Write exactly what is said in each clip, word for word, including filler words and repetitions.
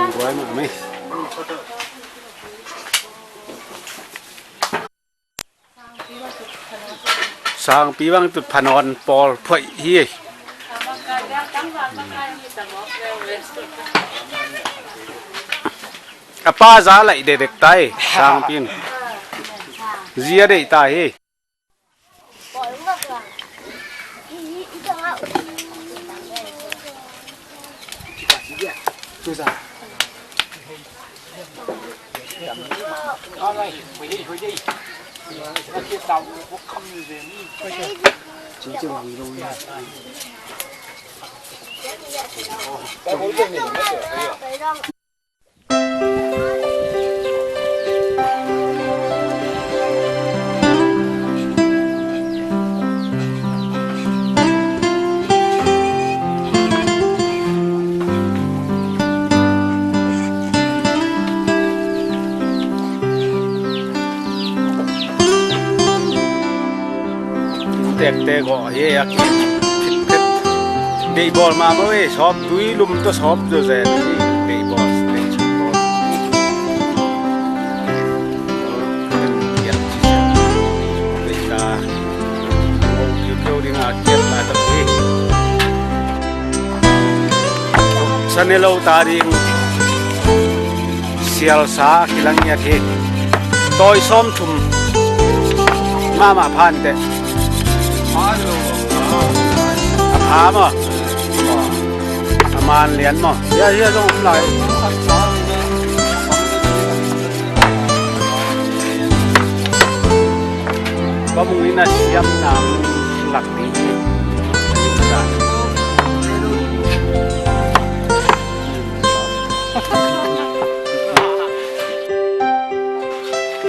Buai mah mei. Sangpi bang tut phanawn pawl phoih hi. A pa za laih dekdek ta hi, sangpi in. Zi a deih ta hi. Tekte gawh hi a, ki phit phet. Deih bawl mah maw e, sawm tui lum tawh sawm zawzen hi. Deih bawl, deih bawl. Deih ta. Kiu kiu ding a kiat ta tak hi. Sa ne lo ta ding. Sialsa a kilang ngiat hi. Tawi sawm thum mahmah phan teh. A pha maw? A man lian maw? Hia, hia zong om lai. Ka mung in a siam nang lak ding hi.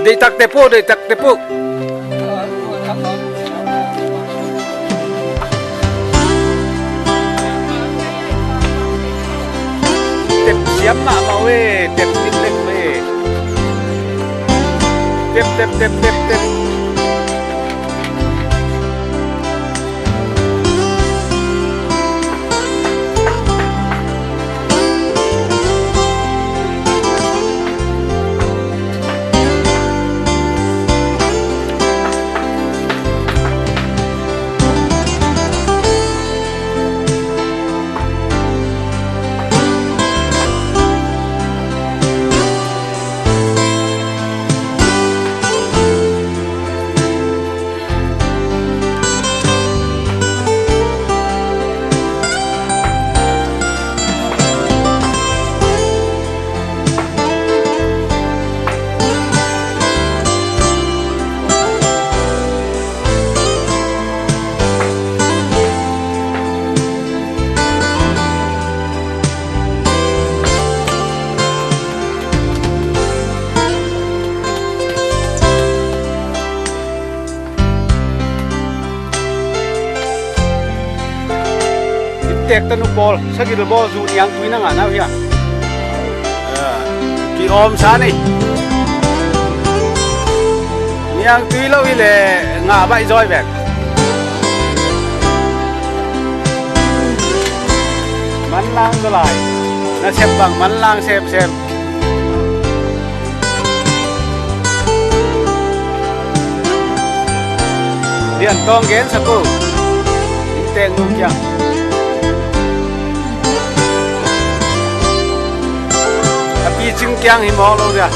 Deihtak tep uh, deihtak tep uh. Tep siam mahmah uh e, tep dik lek uh e. Tep, tep, tep, tep, tep. Inntek tanu pawl, sagil bawl zu niangtui na ngah na uh hia? Ki-awmsa nei. Niangtui lo hi leh ngah baih zawi bek. Manlang zaw lai. Nasep bang manlang semsem. Lian tawng gensak uh. Inntek nu kiang. A picing kiang hi mawk lo dia.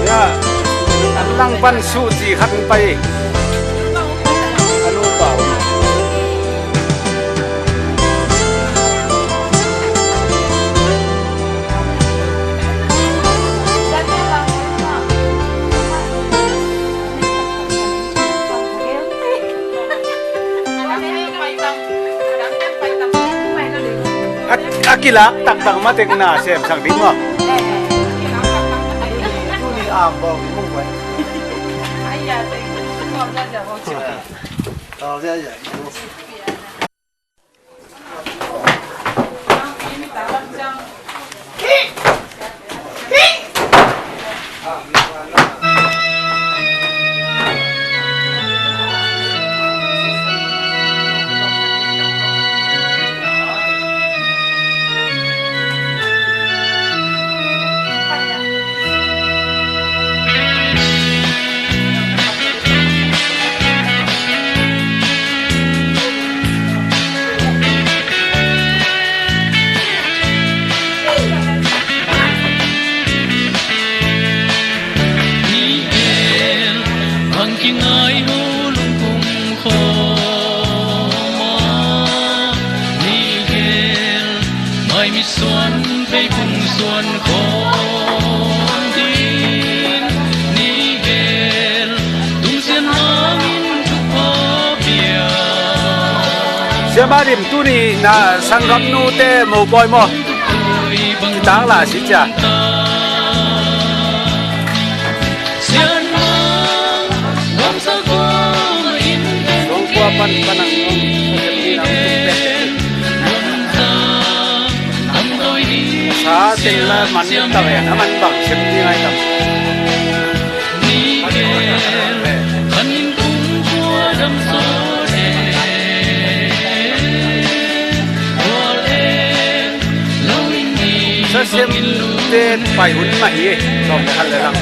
Ya, an lang pan suh ci khat an pai. A nu pau. A, a kilak taktak matek na semsak ding maw? Siamah Dim, tuni na sanggamnute mopawi maw? Kitak lah si cia. Sawngkua pan, pan ang, sa teng la man ta ve, a man bang sem ding ai tam. Sa semte pai hun mah hi, sawm khat le lang.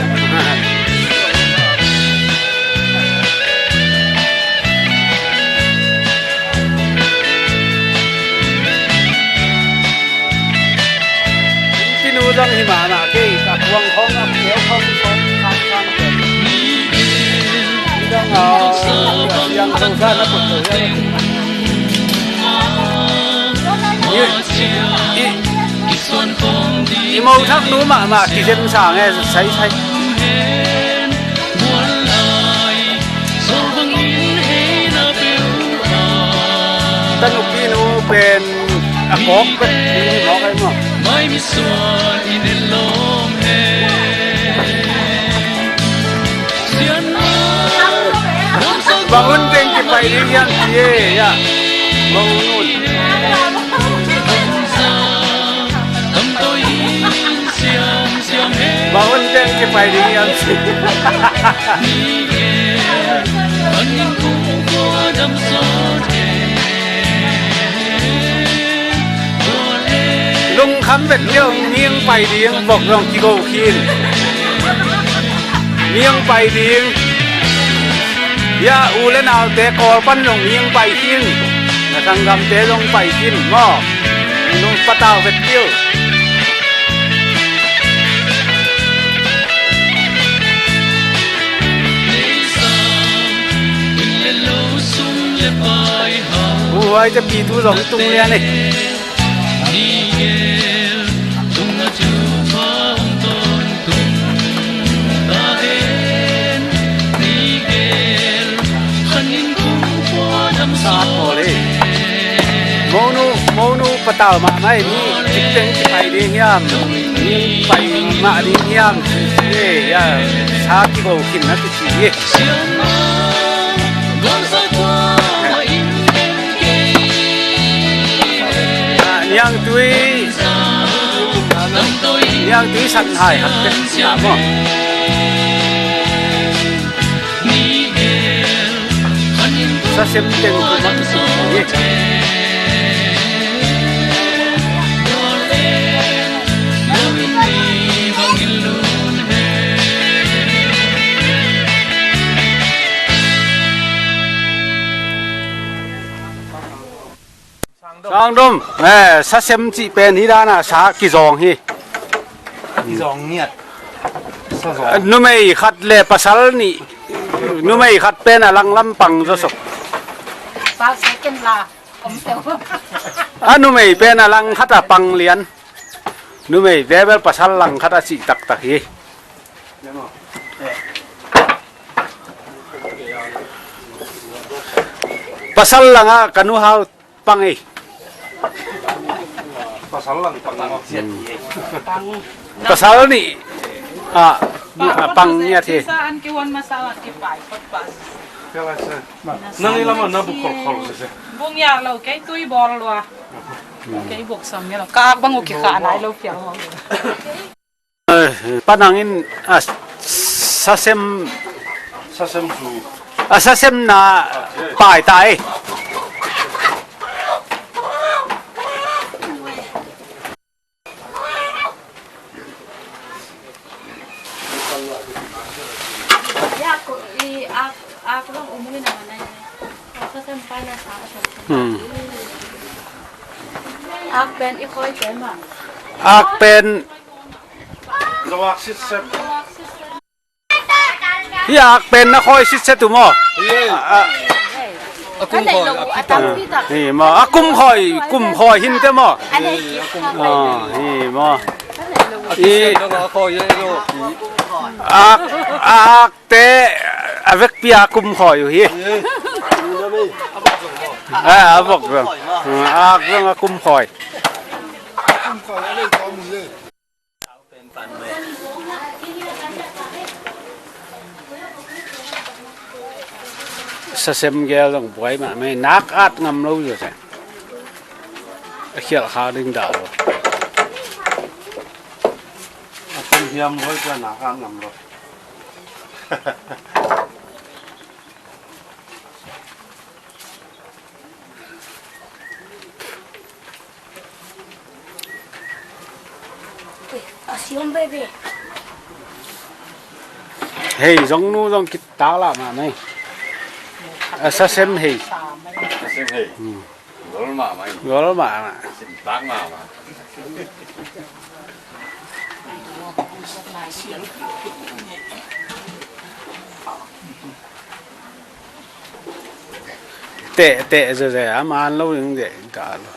Pinu zang hi mahmah kei, ka kuang khawng, a keu khawng, khawng, khawng, khawng. Ni dang a, siang zo sa na kut zo ya. I, i, i mo thak nu mahmah, kizem sang e, sai, sai. Tanupi nu pen a kawk bek ding hi mawk ai maw? Bang hun teng kipai ding hiam ci e, ya. Bang hun. Bang hun teng kipai ding hiam ci. Lungkham vet lio, mihing pai ding, vok zong kigo khin. Mihing pai ding. Ya, u le naute Kawl pan zong mihing pai khin. Na sanggamte zong pai khin maw? Lung patau vet lio. Uhuai te pi tu zong tung lian e. Sa pawl e. Monu, monu patau mahmah e, mi cikteng kipai ding hiam, mi pai mah ding hiam, ci e, ya, sa kigo khin na kici e. Ah, niangtui, niangtui san hai hat pek na maw? Sa sem teng kum a kisuk hi. Sangdom, eh, sa sem cih pen hi dan a sa kizawng hi. Kizawng ngiat. Sa zawng. Eh, numei khat le pasal nih. Numei khat pen a langlam pang zawsok. Pasal second la. A numei pen a lang khat a pang lian. Numei bebel pasal lang khat a cih taktak hi. Pasal lang a ka nu hau pang ei. Pasal lang pang maw? Pang. Pasal nih a, a pang ngiat hi. Sa an kiwan masa an kipai khot pas. Nang i lam ah na buk kholkhol sese. Bung ya lo kei tui bol lua. Kei buk sam ya lo. Ka ak bang u kikha nai lo piang lo. Eh, panang in, ah, sa sem, sa sem zu. Ah, sa sem na pai ta e. Hmm. Ak pen i khoi te ma. Ak pen. Zawak sitset. Hi ak pen na khoi sitset uh maw? Hi. A, a. A kum khoi, a pi tak. Hi maw? A kum khoi, kum khoi hin te maw? A nei kik. A, hi maw? I, a, a akte a vekpi a kum khawi uh hi. A, a vok zong, a ak zong a kum khawi. Sasem gel zong buai mahmah hi, nak at ngam lo zia se. A khialh kha ding dah lo. A kum hiam lo zia nak at ngam lo. Hei zong nu zong kitak lah mahmah hi. A sasem hei. Sasem hei. Hmm. Gol mahmah hi. Gol mahmah. Simtak mahmah. Teh, teh, zia, zia, a man lo ding, zia, dah lo.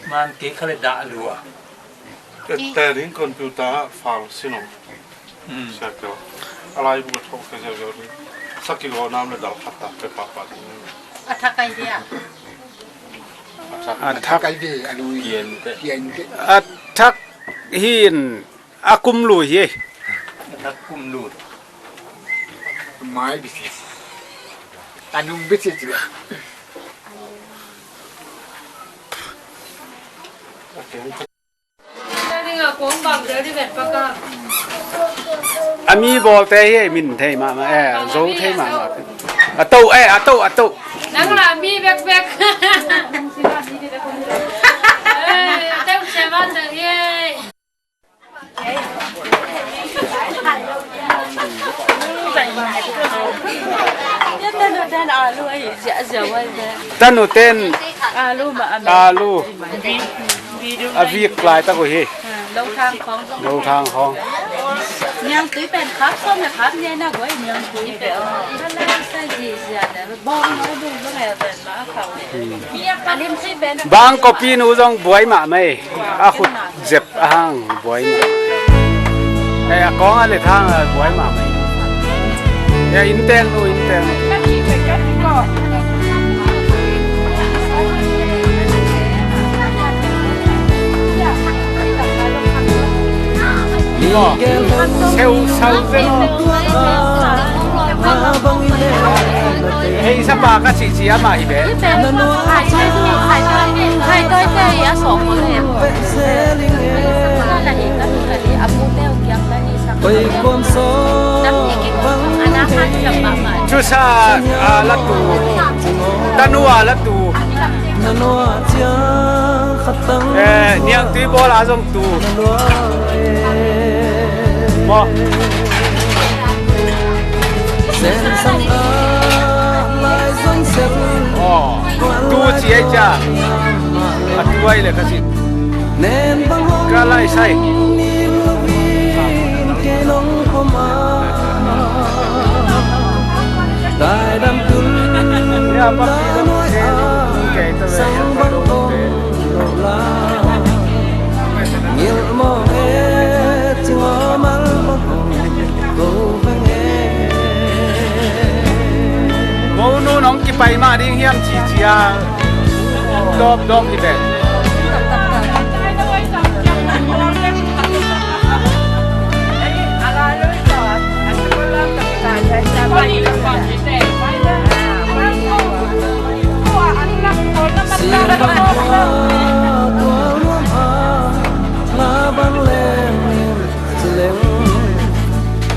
Man kei kha le dah lo a. Teh, teh ding computer file sin ong. Hmm. Siak lo. A lai bu thok ke zia, zia ding. Saki lo nam le dal khat ta ke pa pa ding. A thak kai dia. A thak. A thak kai dia, a lui. Kien te. Kien te. A thak hin. A kum lui hi. A kum lui. Mai bisi. A nung bisi. A mi bawlte hi, min thei mahmah, eh, zo thei mahmah. A to, eh, a to, a to. Nang la mi bekbek. Eh, a to, siama to hi. Tanu ten alu a vik lai tak uh hi. Lo thang khong. Niangtui pen khap sawm le khap nih na guai niangtui pen. Bang kopi nu zong buai mahmah hi. A khut zep a hang buai mahmah hi. Eh, a kawng a let hang a buai mahmah hi. Eh, inn teng nu, inn teng. Seu sau zen aw. Hei sapa ka cihcih amah hi ve. Cusa, ah, la tu. Tanu a la tu. Eh, niangtui bawl a zong tu. Maw. Aw, tu ci ai cia. A tu ai le ka ci. Ka lai sai. Monu nong kipai mah ding hiam cicia. Dawp dawp hi pen.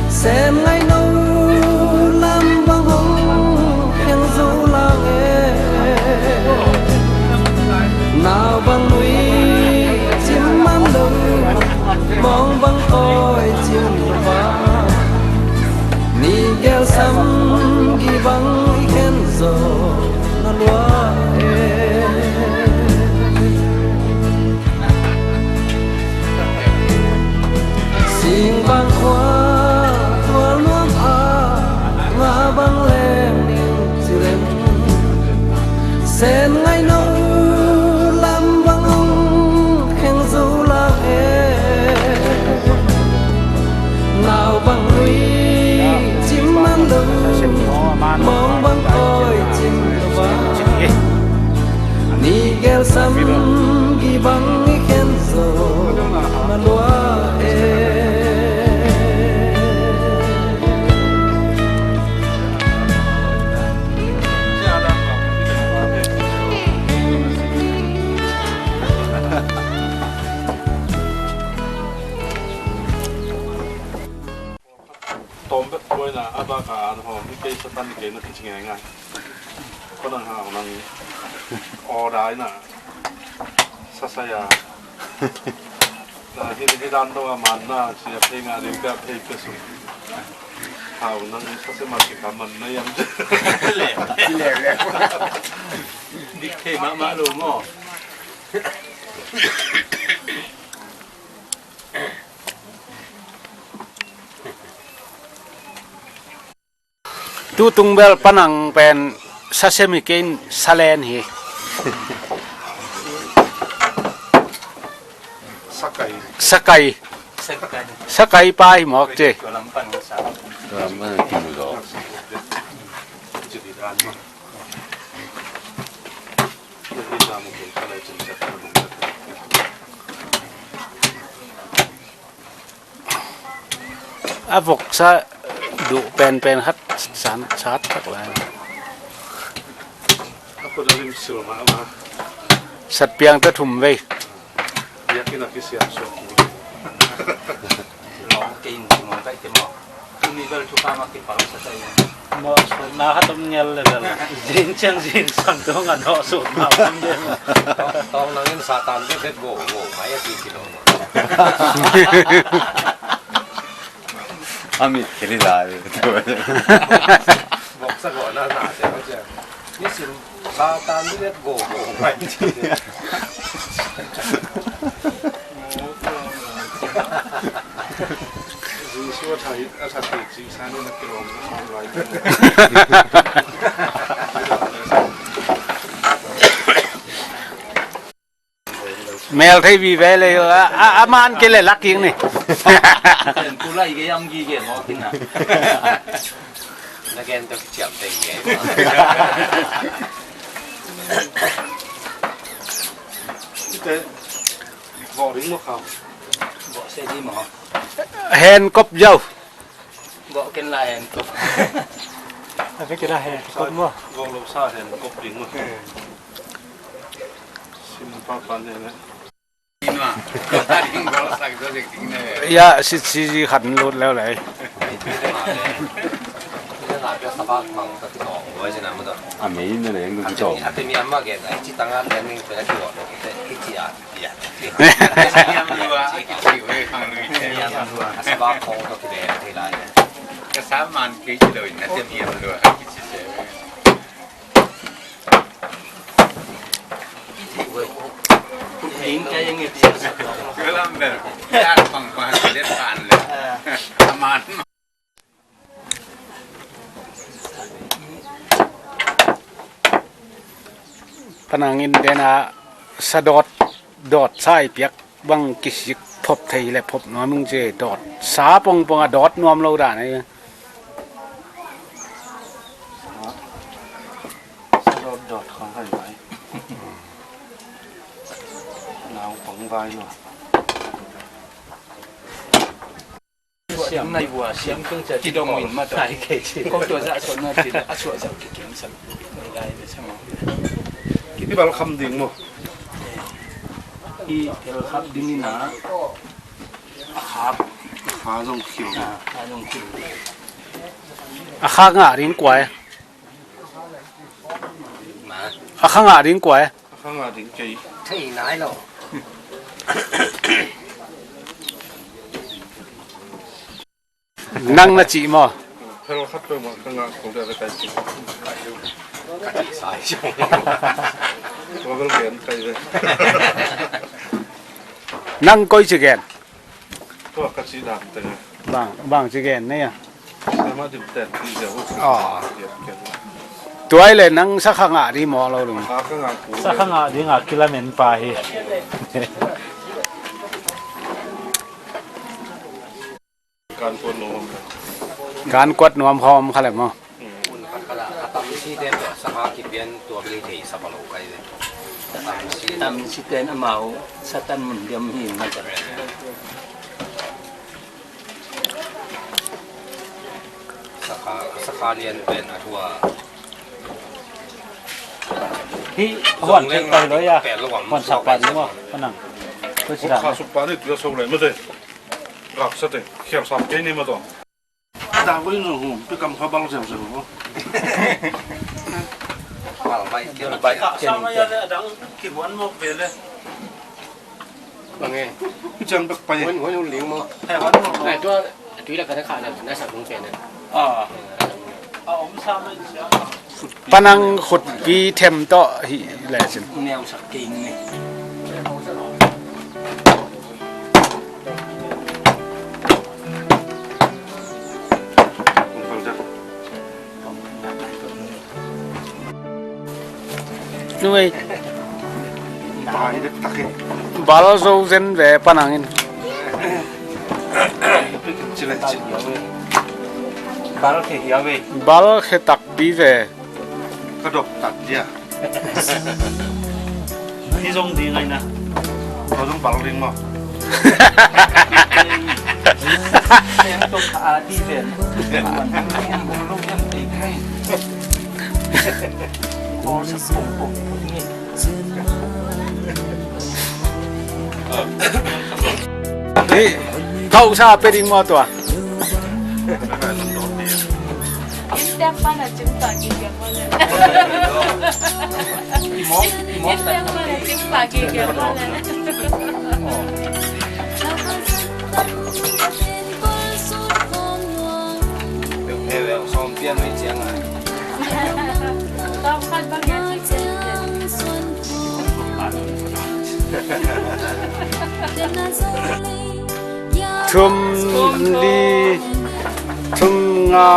Sen ngai no lam bang hong kheng zo lang e. Nau bang lui cim man lo, mawng bang kawi cim va. Ni gel sam gi bang i khen zo na lua e. Sing bang khua tual nuam a, nga bang leng ning ci leng. Sen ngai no lam bang hong Hawm bek buaina a baka an hawm hi kei, Satan hi kei na kici ngaingai. Ko nang hau nang aw dai na sasaya. Na hi hi dan dong a man na cia phei nga ding ka phei ka su. Hau nang sase ma ki ka man na yam. Le le le. Dik thei mahmah lo maw? Tutung bel Panang pen sasem hi kei in salen hi. Sakai. Sakai. Sakai pa hi mawk ci. A voksa duh penpen khat san sat tak lai. Satpiang ta thum vei. Biakinn a kisiam suak. Lawng kei in, lawng kai te maw? Tuni bel thukam a kipang sa tai. Maw, na khat om ngel le bel. Zin ciang zin sang dong a nawh suk na om de maw? Tawng nangin Satan bek bek go, go mai a ti ti lo. A mit kili lai. Boksa go na na te maw ciang. Nisim Satan let go, go mai. Jesu a thah, a thah ci sa ni na kilawm na sang lai. Mel thei vive le a, a, a man ke le lak ing ni. Ken kulai ke yam gi ke mo kin na. Na ken to kiam teng ke. Te bo ring mo kham. Bo se di mo. Hen kop jau. Gawh ken la hen kop. A vek ken la hen kop maw? Gawh lo sa hen kop ding maw? Sim pa pa ne ne. Ya, si si si khat lut leu lei. A mei na leng du ci tawh. A te mi amma gen a ci tanga ten ning pe la ci gawh lo te ci a. Panang in dena sa dawt, dawt sa i piak bang kisik phop thei le phop nuam ing ci, dawt sa pongpong a dawt nuam lo dan ei. Sa dawt dawt khang hai vai. Nau pong vai lo. Siam nai bua siam keng cia ci dong in ma ta. Ko tua za so na ci a suah za ki kim sam. Nai lai me sam. Ki bal kham ding mo. I el khap ding ina. A khap. A zong khiu. A zong khiu. A khak ngah ding kuai. A khak ngah ding kuai. A khak ngah ding kei. Thei nai lo. Nang na cih maw? Phel khat peuhmah ka ngah kong deuh a kai cih. Ka cih sai cih. Tua bel gen kai ve. Nang koi ci gen? Tua ka cih dan teng. Bang, bang ci gen nei a. Sama dim ten ti zia hu. Aw. Tuai le nang sa kha ngah di maw lo lung. Sa kha ngah ku. Sa kha ngah ding a kilamen pa hi. Kan kuat nuam. Kan kuat nuam khawm kha le maw? A tam si ten tua sa kha kipian tua beli thei sa pa lo kai le. A tam si ten amau Satan mun diam hi ma ta. Sakha, sakha lian pen a thua. Hi, huan thei kai lo ya. Huan sak pan ni maw, huan nang. Ko si dan. Kha suk pan ni tua so lai ma te. Gap sa te, khiam sam kei ni ma to. Ta voi no hum, pe kam kha bal zeu zeu ho. Bal bai ken bai. Ka sa ma ya le adang ki buan mok ve le. Bang e. Ciang bek pai. Huan, huan ling maw. Hai, huan maw. Nai tua, tui la ka na kha na, na sak lung pen na. Ah. A om sa mai sia. Panang khutpi them tawh hi le cin. Neu sak kei ni. Nuai. Bal zo zen ve panangin. Bal khe hia ve. Bal khe takpi ve. Ka dok tak dia. Hi zong di ngai na. Ko zong bal ring maw. Eng tuk a di ven. Eng bul luk eng tei kai. Ko sa pum pum ni. Hi, kau sa pe ding maw tua. Inn tek pan a cim pah gige maw le. Inn tek pan a cim pah gige maw le. Sawm pian mai ciang a. Sawm khat bang ya cik. Thum li, thum nga.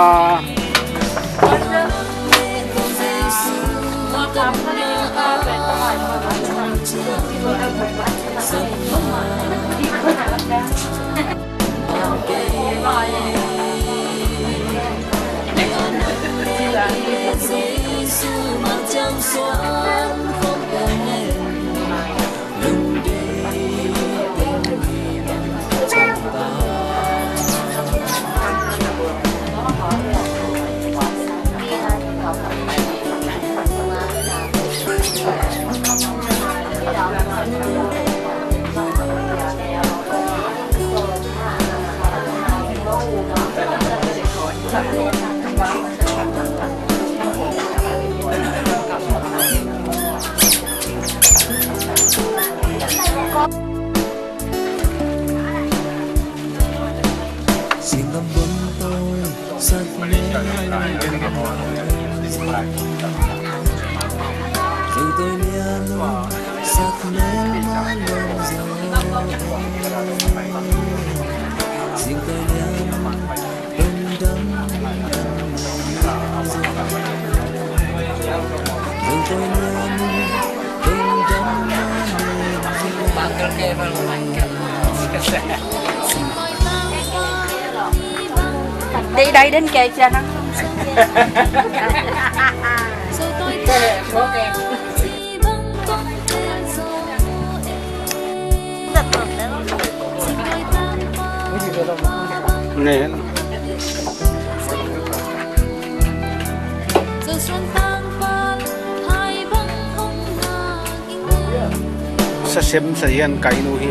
Dei dai den kei cia nang. Nen. Sa sem sa hian kainu hi.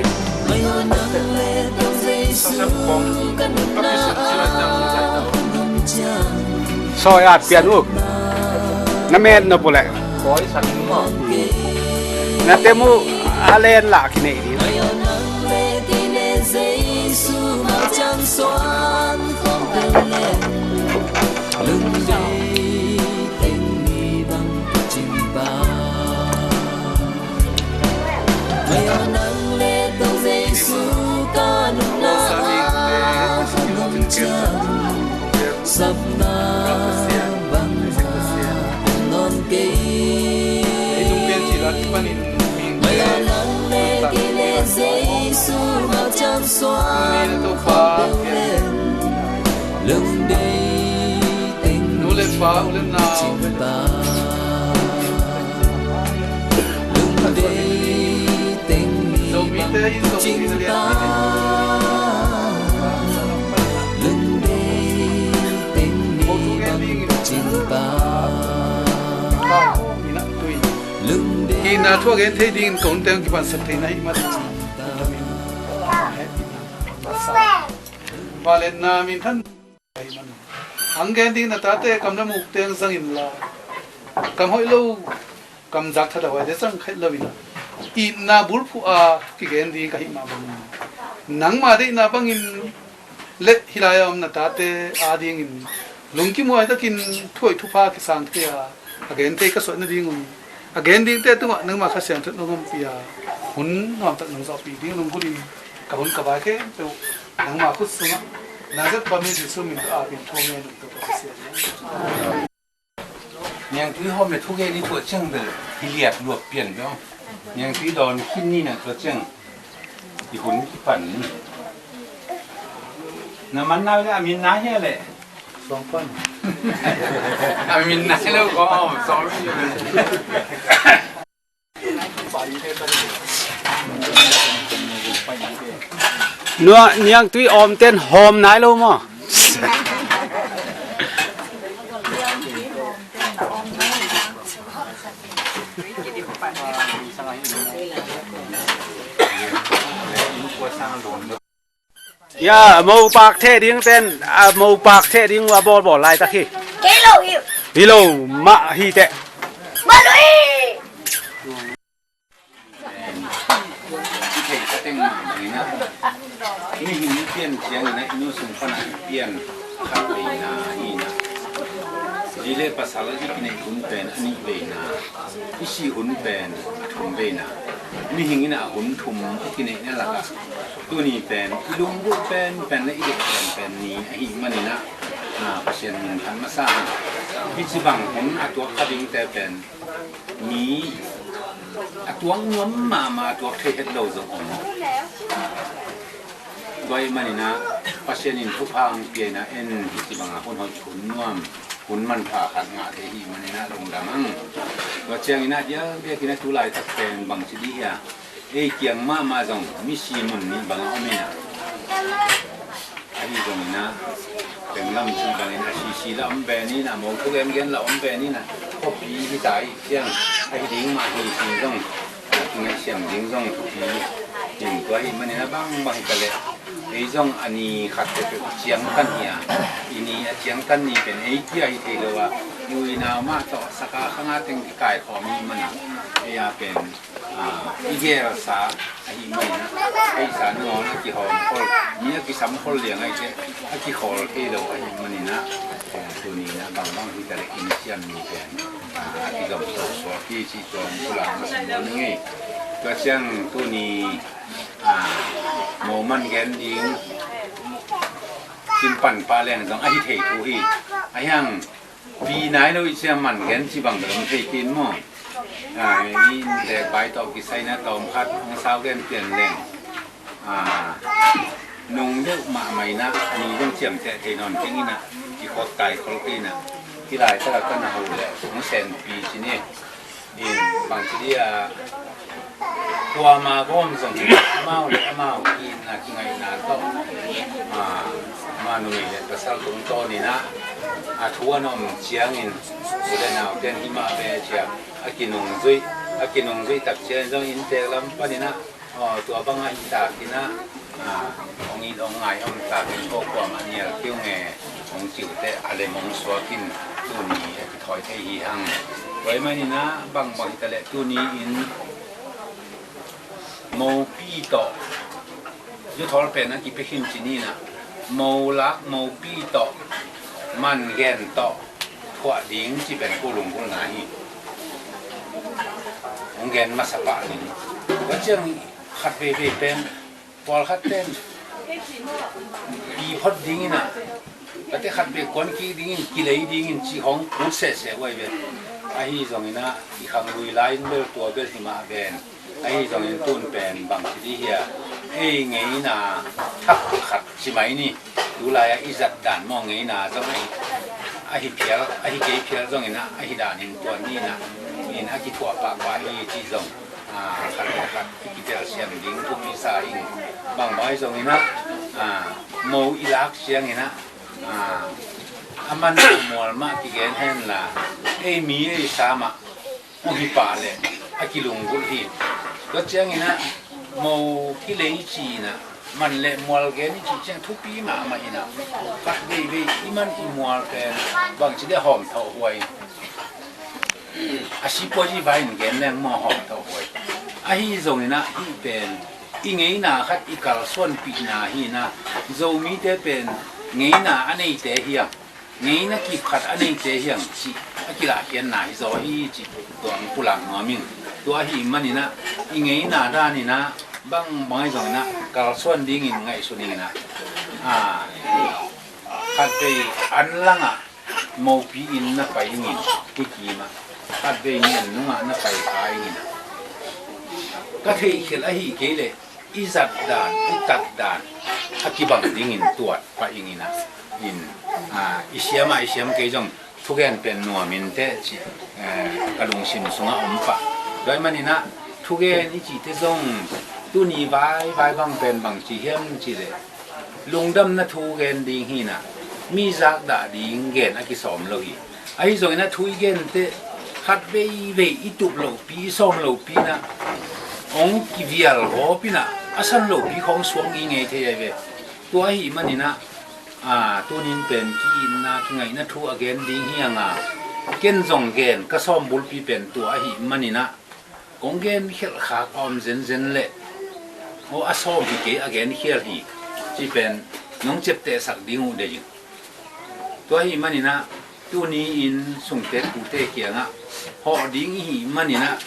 Sawi at pian u. Na met na pule. Na temu a len la kinei di. Nu le pa, u le nau, Zomi te in Zomi te lian. Hihna thu a gen thei dingin kong teng kipansak theihna hi mah. Vale na min than. Hong gen ding na tate kam le muk teng zang inla, kam hoih lo, kam zak tha dahhuai te zang khat lo in, itna bulphuh a kigen ding ka hih mah bangin, nangma deihna bangin le hih lai a om na tate adingin lungkim huai takin thu hoih thupha kisang thei a, a gen thei ka suah nadingun, a gen dingte tungah nangma Kha Siangtho nong ompih a, hun nuamtak nong zawhpih ding lunggulhin ka hun ka vai khempeuh nangma khut sungah Nazareth Pa min Jesu min tawh apin thu ngen uh tawh ka Pasian. Niangtui hawm le thugen i tuah ciang bel hi liat luat pian bel. Niangtui dawn khin ni na tuah ciang i hun kipan ni. Na man nau le a min na hia le. Suang pan. A min na hia lo ko, sorry. Nua niangtui awm ten hawm nai lo maw? Ya, mopak theh ding ten, a mopak theh ding uh a bawlbawl laitak hi. Kei lo hi. Hi lo mah hi teh. Mah lo hi. Mihing i pian ciangin a i nu sung pan a i pian khat veina hi na. Zi le pasal a i kineih hun pen a nih veina. I sih hun pen a thum veina. Mihing in a hun thum a kineihna lakah tuni pen i lunggulh penpen le i deih penpen ni ahih manin ah, Pasian min phat masa hang. Hih ci bang hun a tuak kha dingte pen mi a tuak nuam mahmah a tuak thei het lo zong om. Tua ahih manin ah Pasian in thupha hong pia in ah en hih ci bangah hun hoih hun nuam hun manpha khat ngah thei ahih manin ah lungdam ang. Tua ciangin ah diakdiakin a tu laitak pen bangci dih hia, ei kiang mahmah zong misi mun nih bangah om in ah, ahi zongin ah tenglam ci bangin a sisi la om ven in ah, mo thugengen la om ven in ah, khuapi hi ta ih ciang ahi ding mah hi ci zong, kingaihsiam ding zong thupi hi. Tua ahih manin a bangbang hi ta leh ei zong a ni khat peuhpeuh ciangtan hi a, i ni a ciangtan ni pen ei kia hi thei lo a, i uinau mah tawh saka khanga teng kikaikhawm hi mana, ei a pen i gelsa ahih manin a, ei sa nangawn a kihawmkhol, mi a kisamkhol liang ahih teh a kikhawl thei lo ahih manin a, tuni in a bangbang hi ta leh i ni ciam ni pen a kizom suak hi cih tua hong pulak masa nuam ing ei. Tua ciang tuni mo man gen ding, cin pan pah leng zong ahi thei thu hi. Ahi hang pi nai lo ih ciang man gen ci bang bel om thei khin maw? I tek pai tawh kisai na tawm khat hong sau gen pian leng nung deuh mahmah in ah, a ni dong ciamteh thei nawn keng in ah, kikhawt kai khol kei in ah, hih laitak a ka na ho leh hong senpi ci ni. In bangci dih a, kuama gawm zong amau le amau ki-itna kingaihna tawh, ama numei le pasal tungtawn in ah, a thu a na om ciangin u le nau ten himah ve cia a kinungzuih, a kinungzuih tak ciangin zong inntek lam panin ah, aw, tua bangah i takin ah, hong it hong ngai om takin ko kuamah nial keu nge hong ciu teh a lem hong suakin tuni a kithawi thei hi hang. Tua ahih manin ah bangbang hi ta leh tuni in mopi tawh, zuthawl pen a kipia khin ci ni in ah, mo lak mopi tawh man gen tawh thuah ding ci pen ko lunggulhna hi. Hong gen masa pah ning. Tua ciang khat veivei pen pawlkhat ten pi phot ding in ah, tate khat vei kuan kik ding in, kilei ding in ci hong kut sehseh uh ahi ve. Ahi zongin ah i khanglui lai in bel tua bel himah ven. Ahi zongin tun pen bangci dih hia, ei ngeina thak khat ci mai ni. Tulai-ah i zat dan maw, ngeina zong ahi, ahi phial, ahi kei phial zongin ah ahi danin tuan ni in ah, in a kituah pahpah hi cih zong khat le khat i kitelsiam ding thupi sa in. Bangbang ahi zongin ah mo i lak ciangin ah a man a mual mah kigen henla, ei mi ei sa mah hong hi pah leh a kilunggulh hi. Tua ciangin ah mo kilei ci in ah Man le mual gen i cih ciang thupi mahmah inah, khat veivei i man i mual pen bangci le hawm thawh huai. A sipuazi vai in gen leng maw, hawm thawh huai. Ahi zonginah hih pen i ngeina khat i kalsuanpihna hinah, Zomite pen ngeina a neite hiang, ngeina kip khat a neite hiang cih a kilahkhiatna hi zaw hi cih tua ang pulak nuam ing. Tua ahi maninah i ngeina daninah bangbang ahi zonginah kalsuan dingin ngaihsun inginah, a, khatvei an langah mopi in na pai ingin, hih kimah khatvei ngen nungah na pai kha inginah, ka theihkhial ahi kei leh i zat dan, i tat dan a kibang dingin tuat pah inginah, in, a, i siamah i siam kei zong thugen pen nuam inteh cih, eh, ka lungsim sungah om pah. Tua ahi maninah thugen i cihte zong tuni vaivai bang pen bangci hiam cih leh lungdamna thu gen ding hinah, mi zakdah ding gen a kisawm lo hi. Ahi zonginah thu i genteh khat veivei i tup lopi, i sawm lopi inah hong kivial gawp inah a san lopi khawng suak ngingei thei ahi ve. Tua ahi maninah, a, tunin pen ki-itna kingaihna thu a gen ding hianga, ken zong gen ka sawm bulpi pen tua ahi maninah, kong gen khialh khak a om zenzen leh, aw, a sawm hi kei a gen khial hi, ci pen nong ciaptehsak ding uh deih in. Tua ahi maninah tuni in sungte pute kiangah hawh ding ihi maninah,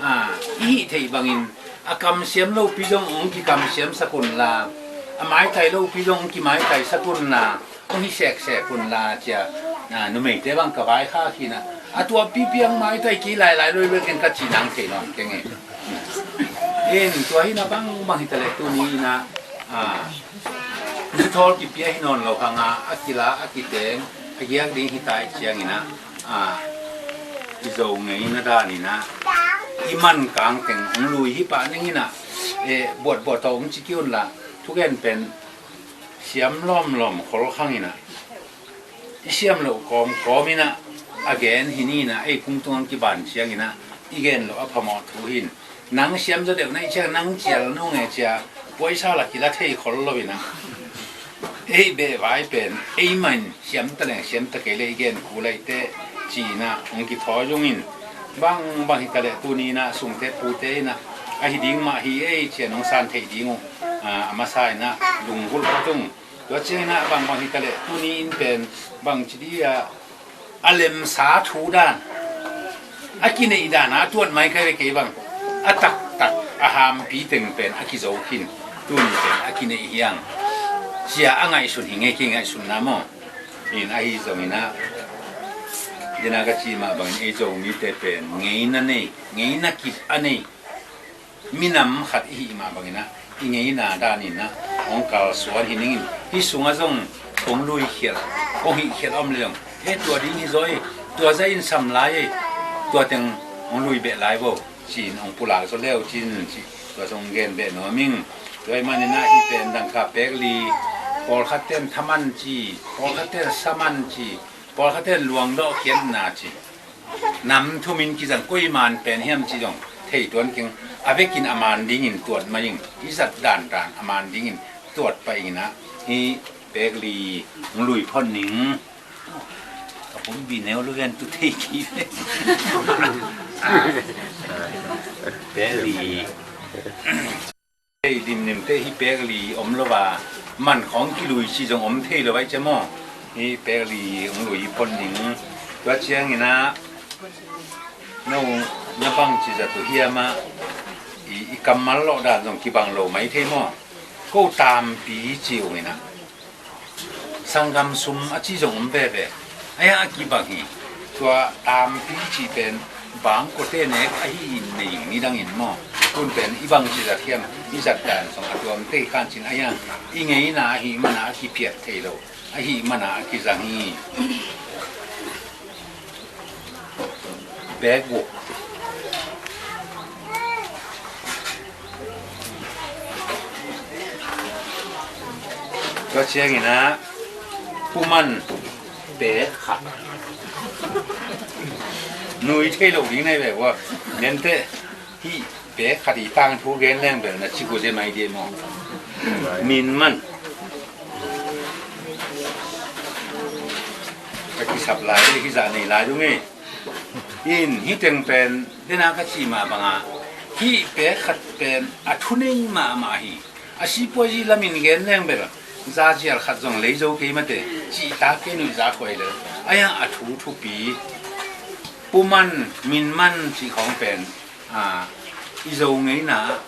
a, ihi theih bangin a kamsiam lopi zong hong kikamsiamsak unla, a maitai lopi zong hong kimaitaisak unla, hong hi seksek unla cia, a, numeite bang ka vaikhak hinah, a tuahpipi ang maitai kei lailai loiloi ken ka cih nang thei nawn keng e. In tua hinah bangbang hitaleh tuni inah, a, ni thawl kipia hi nawn lo hanga a kila a kiteng a giak ding hita i cianginah, a, i Zo ngeina daninah i man kangteng hong lui hi pah ninginah, e, buatbuat tawh hong ci kei unla, thugen pen siam lawmlawm khol khanginah, i siam loh kawmkawm inah a gen hi ninah, ei phungtung ang kiban cianginah i gen loh a phamawh thu hin. Nang siam zaw deuh na i ciang nang cial nung e cia, puaisa la kila thei khol lo inah, ei behvai pen ei man siam taleng siam ta kei le i gen kul ahi teh, ci inah hong kithawi zongin, bangbang hitaleh tuni inah sungte pute inah ahi ding mah hi ei cia nong san theih ding uh, a, a masa inah lunggulh ka tung. Tua cianginah bangbang hitaleh tuni in pen bangci dia a lemsa thu dan, a kineih dan a tuat mai kai ve kei bang, a taktak a hampi teng pen a kizo khin, tuni pen a kineih hiang cia a ngaihsun hi ngei kei ngaihsunna maw. In ahi zonginah, dena ka cih mah bangin ei Zomite pen ngeina nei, ngeina kip a nei minam khat ihih mah banginah i ngeina daninah hong kalsuan hi ningin, hih sungah zong hong luikhialh, hong hihkhialh a om le zong, e, tua ding hi zaw ei, tua zah in sam lai ei, tua teng hong lui beh lai vo, ci-in hong pulak zaw leu cin cih tua zong gen beh nuam ing. Tua ahi maninah hih pen dangka pek li, pawlkhat ten thaman ci, pawlkhat ten saman ci, pawlkhat ten luangdawh khiatna ci, nam thumin kizang koi man pen hiam ci zong thei tuan keng, a vekin a man dingin tuat mai ing, i zat dandan a man dingin tuat pah inginah, hih pek li hong lui phot ning. Ka pumpi neu lugen tu thei ki ve. Pek li. Hei, dimnim teh hih pek li om lo a, man khawng kilui ci zong om thei lo vai cia maw. Hih pek li hong lui hi phot ning. Tua cianginah no, na bangci zat uh hiam ah, i, i kammal lawh dan zong kibang lo mai thei maw. Ko tampi ci uh inah, sanggam sum a ci zong om veve. Ahi hang a kibang hi. Tua tampi cih pen bangkawte nek ahi in nei ing nidangin maw. Tun pen i bangci zat hiam, i zat dan zong a tuam tei khan cin ahi hang, i ngeina ahih mana a kiphiat thei lo, ahih mana a kizang hi. Pek guk. Tua cianginah kuman pek khat. Nui thei lo ding nai ve ua. Nenteh hih pek khat i tangthu gen leng bel na ci ku ze mai dia maw. Min man a kisap lai hi zah nei lai dong e. In hih teng pen dena ka cih mah bangah hih pek khat pen a thunei mahmah hi. A sipuazi lamin gen leng bel zazial khat zong lei zo kei mate, cihtak kei nuihza khuai lel. Ahi hang a thu thupi, pu man, min man cih khawng pen, a, i Zo ngeina ah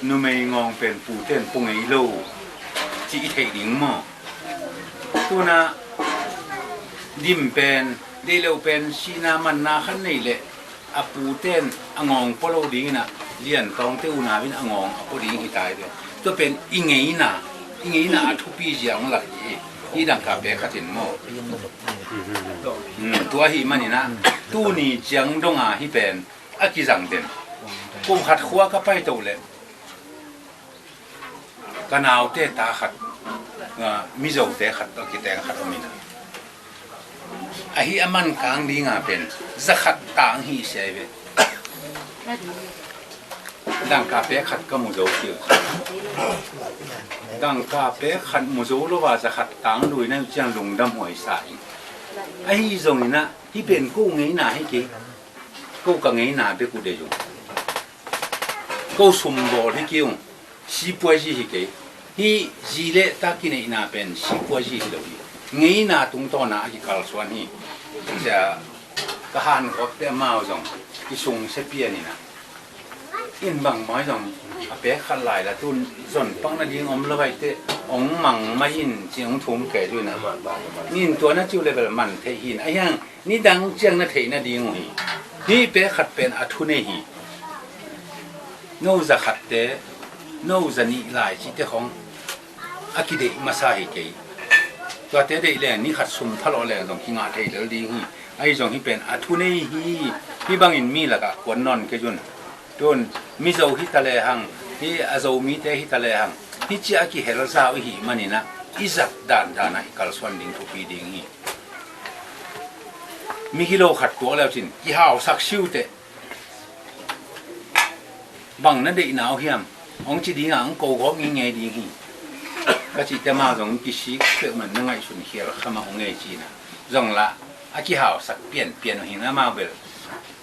numei ngawng pen pute in pua ngei lo cih i theih ding maw? Tuna dim pen, deih loh pen, sihna manna khat nei leh a pute in a ngawng pua lo dingin ah, Lian Tawngte unau in a ngawng a pua ding hi tai ve. Tua pen i ngeina, i ngeina a thupi zia hong lak hi, i dangka pek khat in maw? Hmm, tua ahih manin ah tuni ciang dong a hih pen a kizang den. Kum khat khua ka paito leh ka naute ta khat, a, Mizote khat tawh kiteng khat om in ah, ahi a man kang dinga pen za khat tang hi sia hi ve. Dangka pek khat ka mu zo kei. Dangka pek khat mu zo lo a za khat tang lui na uh ciang lungdam huai sa hi. Ahi zongin ah hih pen ko ngeina hi kei. Ko ka ngeina bek uh deih uh. Ko sumbawl hi kei ung. Sipuazi hi kei. Hih zi le ta kineihna pen sipuazi hi lo hi. Ngeina tungtawna a kikalsuan hi. Sia ka hankawpte amau zong kisungsia pian in ah, in bangmah zong a pek khat lai la tun zon pak nading om lo ahi teh, hong mang mai in ci hong thum kei uh in ah. In tua na ci uh leh bel man theih hi in, ahi hang nidang ciang na theih nading uh hi. Hih pek khat pen a thunei hi. No za khatte, no za nih lai cihte khawng a kideih masa hi kei. Tuate deih leng ni khat sum phalawh leng zong kingah thei lel ding hi. Ahi zong hih pen a thunei hi. Hih bangin mi lakah kuan nawn kei un. Tun Mizo hi ta lehang, hih a Zomite hi ta lehang, hih ciah a kihel zau i hih manin ah i zat dandan ah i kalsuan ding thupi ding hi. Migilo khat tuak leu cin kihausak siuteh, bang na deihna uh hiam? Hong ci dingah hong ko gawp ngeingei ding hi. Ka cihte amau zong kisik peuhmah na ngaihsun khial kha mah hong ngei cihna. Zong lah a kihausak pianpian uh hi na amau bel.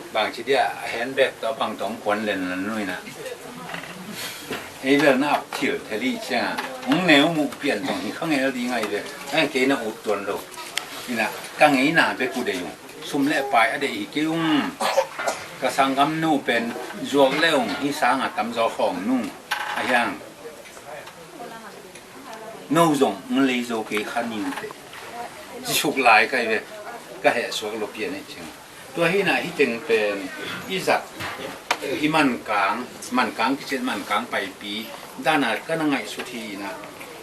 Bangci dia a handbag tawh a bang tawh hong kuan lenlen uh hi na. Ei bel na ap thil theli ciangah hong neu muh pian zong hi kha ngel ding ahi ve. Ai kei na ut tuan lo. Hi na, ka ngeina bek uh deih uh. Sum le pai a deih hi kei ung. Ka sanggamnu pen zuak le ung, hih sangah tamzaw khawng nung. Ahi hang no zong hong lei zo kei kha ning teh. Ci suk lai ka hi ve. Ka heh suak lo pian hi cing. Tua hi na hih teng pen i zat, i mankang, mankang kicin mankang paipi dana ka na ngaihsut hi na.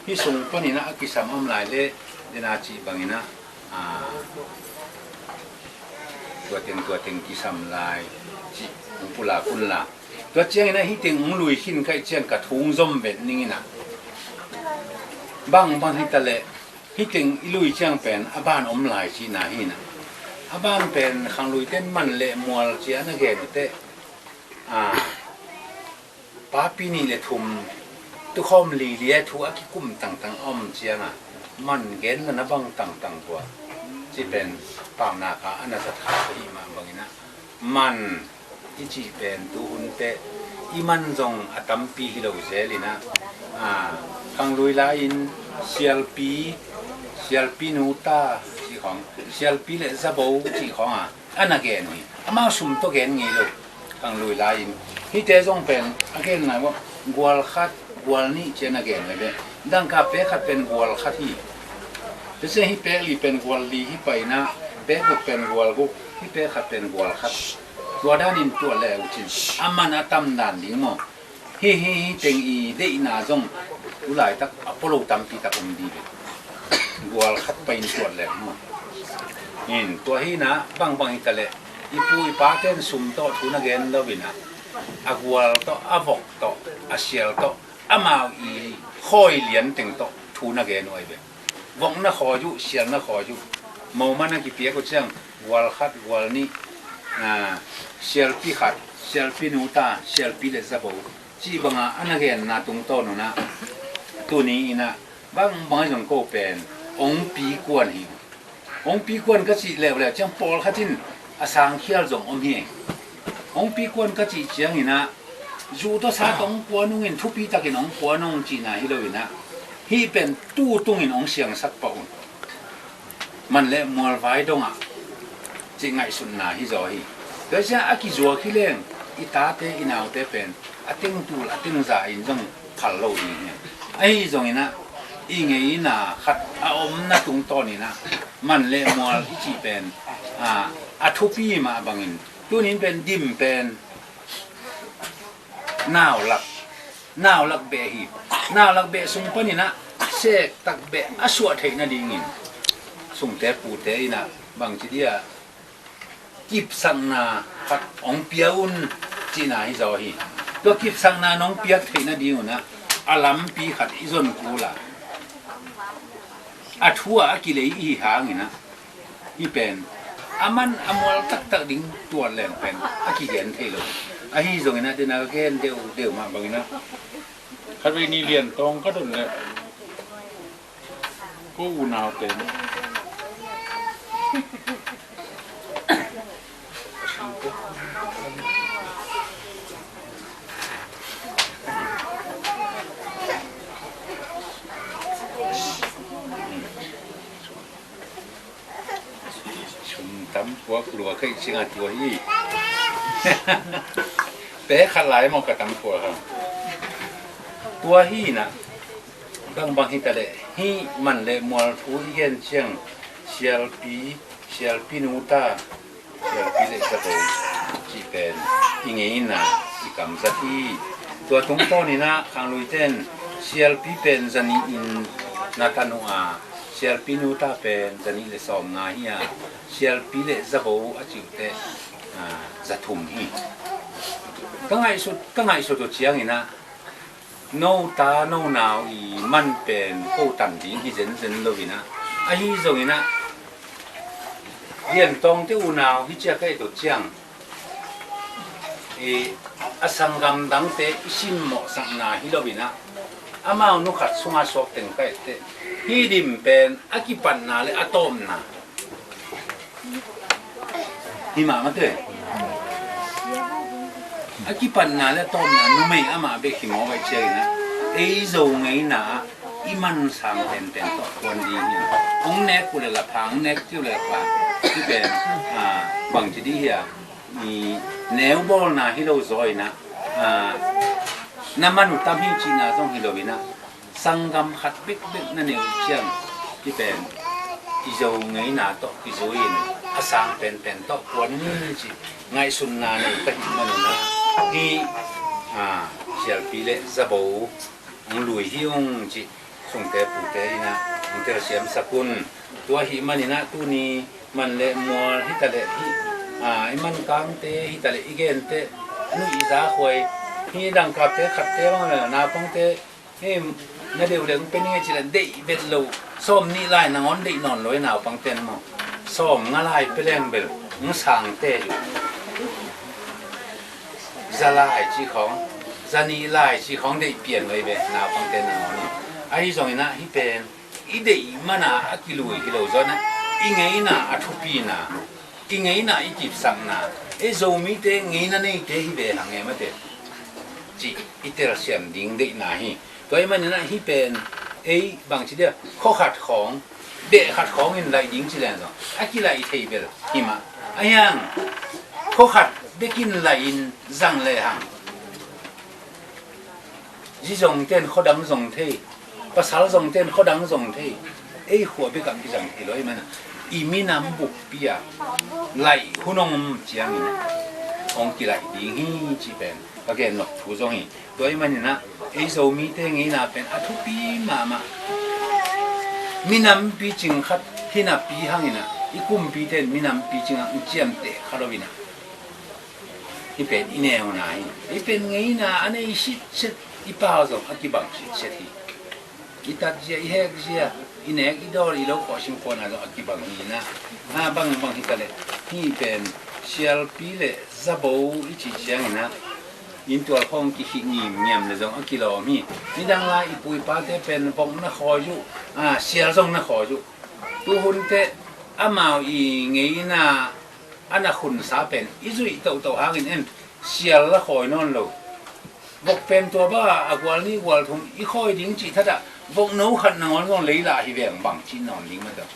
Hih sung panin ah a kisam om lai le, dena cih bangin ah, a, tua teng tua teng kisam lai cih hong pulak un la. Tua ciangin ah hih teng hong lui khin ka hih ciang ka thu hong zom vet ning in ah, bangbang hi ta leh hih teng i lui ciang pen a ban om lai cihna hi na. A ban pen khangluite in man le mual ci a na gen uh teh, a, papi nih le thum, tukhawm li li a thu a kikum tangtang a om ciangah man gen na na bang tangtang pua. Ci pen paunak a a na zat kha ahih mah bangin ah, man i cih pen tuhun teh i man zong a tampi hi lo zel in ah, a, khanglui lai-in sialpi, sialpi nu ta cih khawng, sialpi le zabo cih khawng a a na gen uh hi. Amau sum tawh gen ngei lo. Khanglui lai-in hihte zong pen a gen lai maw, gual khat, gual nih ci a na gen uh hi ve. Dangka pek khat pen gual khat hi. Tua ciang hih pek li pen gual li hi pai in ah, pek guk pen gual guk, hih pek khat pen gual khat. Tua danin tuat le uh cin a man a tam dan ding maw? Hih, hih, hih teng i deihna zong tu laitak a pua lo tampi tak om dih ve. Gual khat pai in tuat leng maw? In tua hi na, bangbang hi ta leh i pu i pate in sum tawh thu na gen lo in ah, a gual tawh, a vok tawh, a sial tawh, amau i khawi lian teng tawh thu na gen uh ahi ve. Vok na khawi uh, sial na khawi uh. Moman a kipiak uh ciang gual khat, gual nih, a, sialpi khat, sialpi nu ta, sialpi le zabo. Cih banga a na genna tungtawn unah tuni inah bangbang zong ko pen ong pi kuan hi. Ong pi kuan ka cih leuleu ciang pawlkhat in a sangkhial zong om hi. Ong pi kuan ka cih cianginah zu tawh sa tawh ong kuan ungin thupi takin ong kuan ung cihna hi loinah hih pen tu tungin ong siangsak pah un. Man le mual vai dongah cih ngaihsutna hi zaw hi. Tua ciang a kizuak hi leng i tate i naute pen a teng tul a teng za in zong phal lo ding hi. Ahi zonginah i ngeina khat a omna tungtawninah man le mual i cih pen a, a thupi mah bangin tunin pen dim pen naulak, naulak beh hi. Naulak beh sung paninah sek tak beh a suah theih nadingin sungte pute inah bangci dia kipsakna khat ong pia un cihna hi zaw hi. Tua kipsakna nong piak theih nadingunah a lampi khat i zon kula a thu ah a kilei i hi hanginah hih pen a man a mual taktak ding tuan leng pen a kigen thei lo. Ahi zonginah dena ka gen deuhdeuh mah banginah khatvei ni lian tawng ka don leh ko unau ten sum tam puak lua kha i cingah tua hi. Pe khat lai maw ka tam puak ha. Tua hi inah bangbang hi taleh hih man le mual thu i gen ciang sialpi, sialpi nu ta, sialpi le zabo cih pen i ngeina i kamzat hi. Tua tungtawninah khangluiten sialpi pen zanih in na tan uh a sialpi nu ta pen zanih le sawmnga hi a sialpi le zabo a cih uh teh zathum hi. Ka ngaihsut, ka ngaihsut uh cianginah no ta no nau i man pen ko tan ding hi zenzen loinah ahi zonginah lian tawngte unau hi ciah ka et uh ciang i a sanggam dangte i simmawhsakna hi loinah amau nu khat sunga suak teng ka etteh hih dim pen a kipatna le a tawpna hi mah mate. A kipatna le a tawpna numei amah bek hi maw vai cianginah ei Zo ngeina ah i man sang tenten tawh kuan ding hi. Ong nek uh le lapha, ong nek tiu le lapha hi pen bangci dih hi a i neu bawlna hi lo zaw inah na man uh tam hi cihna zong hi loinah sanggam khat bekbek na neih uh ciang i pen i Zo ngeina tawh kizui in a sang penpen tawh kuan ni cih ngaihsutna nei ka hih maninah hi. Sialpi le zabo ong lui hi ung cih sungte pute inah ong telsiamsak un. Tua hih maninah tuni man le mual hi taleh hih i man kangte hi taleh i gente nuih i zakhuai hi dangkapte khatte bang le naupangte hi na deuh le ong pe ning e cileh deih vet lo. Sawm nih lai nangawn deih nawn lo i naupangten maw sawm nga lai pe leng bel ong sangte uh za lai ci khawng za nih lai ci khawng deih pian lo i ve naupangte nangawn hi. Ahi zonginah hih pen i deih mana a kilui hi lo zawnah i ngeina a thupina i ngeina i kipsakna ei Zomite ngeina neite hi ve hang e mate cih i telsiam ding deihna hi. Tua i maninah hih pen ei bangci dia khuakhat khawng beh khat khawngin laih ding ci leng zong a kilaih thei bel hi mah a hiang khuakhat bekin laihin zang le hang zi zongten khuadang zong thei pasal zongten khuadang zong thei ei khua bekah kizang thei lo i mana i minam bukpi a laih hun ong om ciangin ong kilaih ding hi cih pen ka gen nok thu zong hi. Tua i maninah ei Zomite ngeina pen a thupi mahmah minampi cing khat hinapi hanginah i kumpite in minampi cingah ong ciamteh kha lo inah i pen i neuna hi. I pen ngeina a nei sitset i pau zong a kibang sitset hi. I tatzia i hekzia i nek i dawl i lo khawh singkhuana zong a kibang hi inah a bangbang hi taleh hih pen sialpi le zabo i cih cianginah Inn tual khawng kikhih ngimngiam le zong a kilawm hi. Nidang lai i pu i pate pen vok na khawi uh, a, sial zong na khawi uh. Tuhun teh amau i ngeina a na khunsa pen i zuih tohtoh hangin en sial la khawi nawn lo. Vok pen tua bang a gual nih gual thum i khawi ding cih thatah vok no khat nangawn zong lei lah hi veng bang cih nawn ding mah tawh.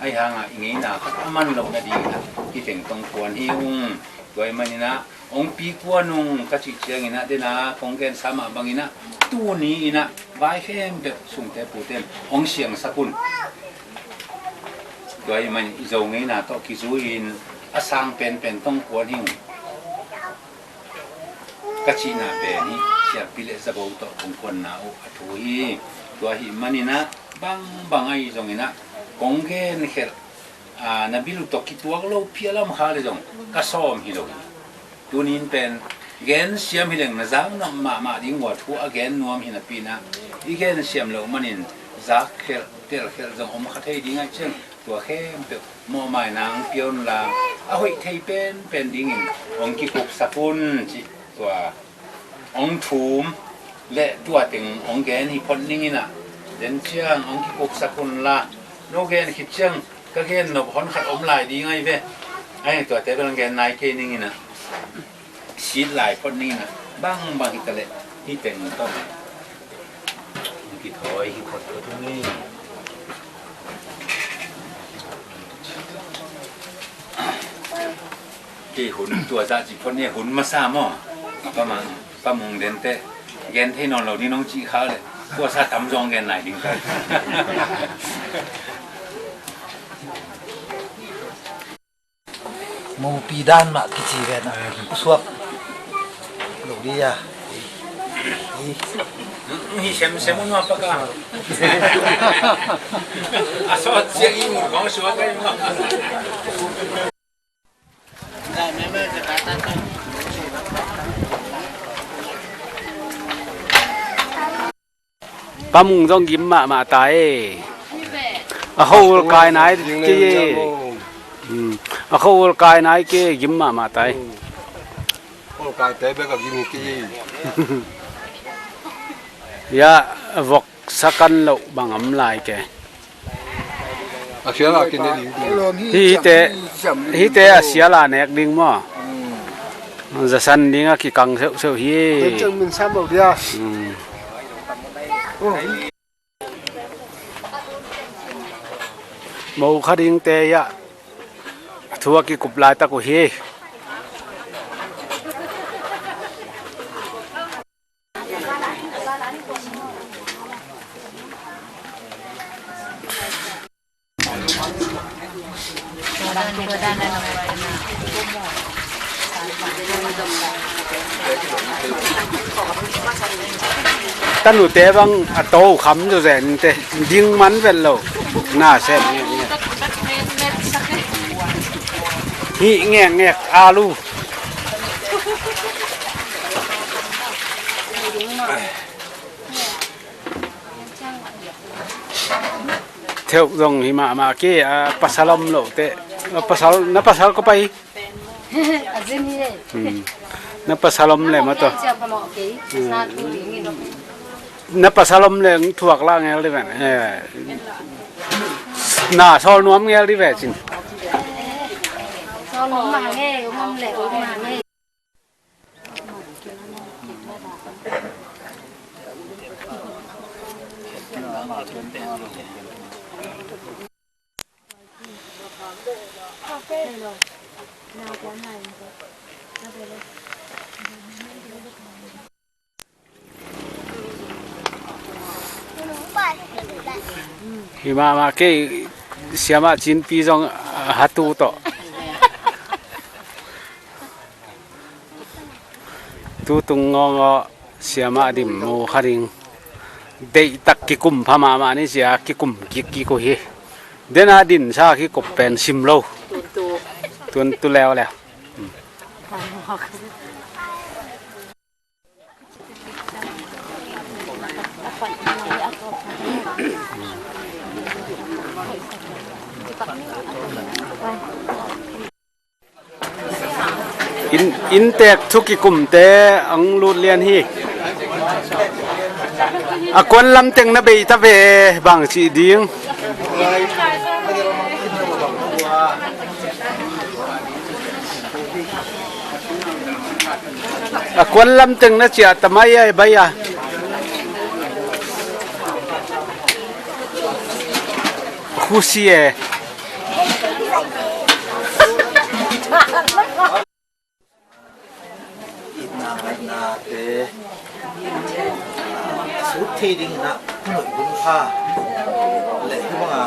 Ahi hangah i ngeina khat a man loh nadingin ah hih teng tong kuan hi ung. Tua ahih maninah hong pi kuan ung ka cih cianginah dena kong gensa mah banginah tuni inah vai khempeuh sungte pute in hong siangsak un. Tua ahih manin i Zo ngeina tawh kizui-in a sang penpen tong kuan hi ung. Ka cihna pen hi sialpi le zabo tawh kong kuanna uh a thu hi. Tua ahih maninah bangbang ahi zonginah kong genkhelh, a, na bil uh tawh kituak lo phialam kha le zong ka sawm hi lo hi. Tunin pen gensiam hi leng na zak nuam mahmah ding uh a thu a gen nuam hi napi inah i gensiam loh manin zakkhelh telkhelh zong om kha thei ding ahih ciang tua khempeuh mawhmaina hong pia unla a hoih thei penpen dingin hong kikupsak un cih tua hong thum le tua teng hong gen hi phot ninginah den ciang hong kikupsak unla no gen khit ciang ka gen nop hon khat om lai ding ahi ve. Ahi tuate bel hong gen nai kei ninginah sit lai phot ninginah bangbang hi ta leh hih teng tawh kithawi hi phot phot ung hi. Kei hun tua zah cih phot ni hun masa maw? Pa Mung, Pa Mung den teh gen thei nawn lo ding nong cih kha leh tua sa tam zong gen lai ding ka. Mupi dan mah kici ven a, suak lo dia. Hi semsem un mah paka. A sawt ciang i mun kong suak ai mah. Pa Mung zong gim mahmah ta e. A kho ul kai nai kei e. Hmm. A kho ul kai nai kei e, gim mahmah ta e. Ul kai te bek a gim kei e. Ya, vok sakan loh bang om lai ke. A sial a kine ding. Hihte, hihte a sial a nek ding maw? Zasan ding a kikang seuhseuh hi. Ken ciang min sam lo dia. Hmm. Mo kha dingte ah thu a kikup laitak uh hi. Tanute bang a to kham zawzen te ding man vet lo. Na sem ngekngek. Hih ngekngek alu. Theuh zong hi mahmah kei a, pasal om loh teh. A pasal, na pasal ko pai. A zin hi e. Hmm. Na pasal om le maw tawh. Sia phamawh kei. Hmm. Sa tu ding hi lo. Na pasal om le thuak lah ngel di ven. Eh. Na sawl nuam ngel di ve cin. Sawl nuam mah nge, um om le um mah nge. Hi mahmah kei siamah cinpi zong, ah, hatu tawh. Tutung ngawngawh siamah dim mu kha ding. Deihtak kikum pha mahmah ni sia kikum kik kik uh hi. Dena dinsa kikup pen sim lo. Tuntu leuleu. Inn, inntek thu kikumte ang lut lian hi. A kuan lam teng na bei ta ve, bang cih ding. A kuan lam teng na ciah ta mai a, bai a. Husi e. Itna ngaihnate, ah, sut thei dingin ah, nuih bun pha le hibanga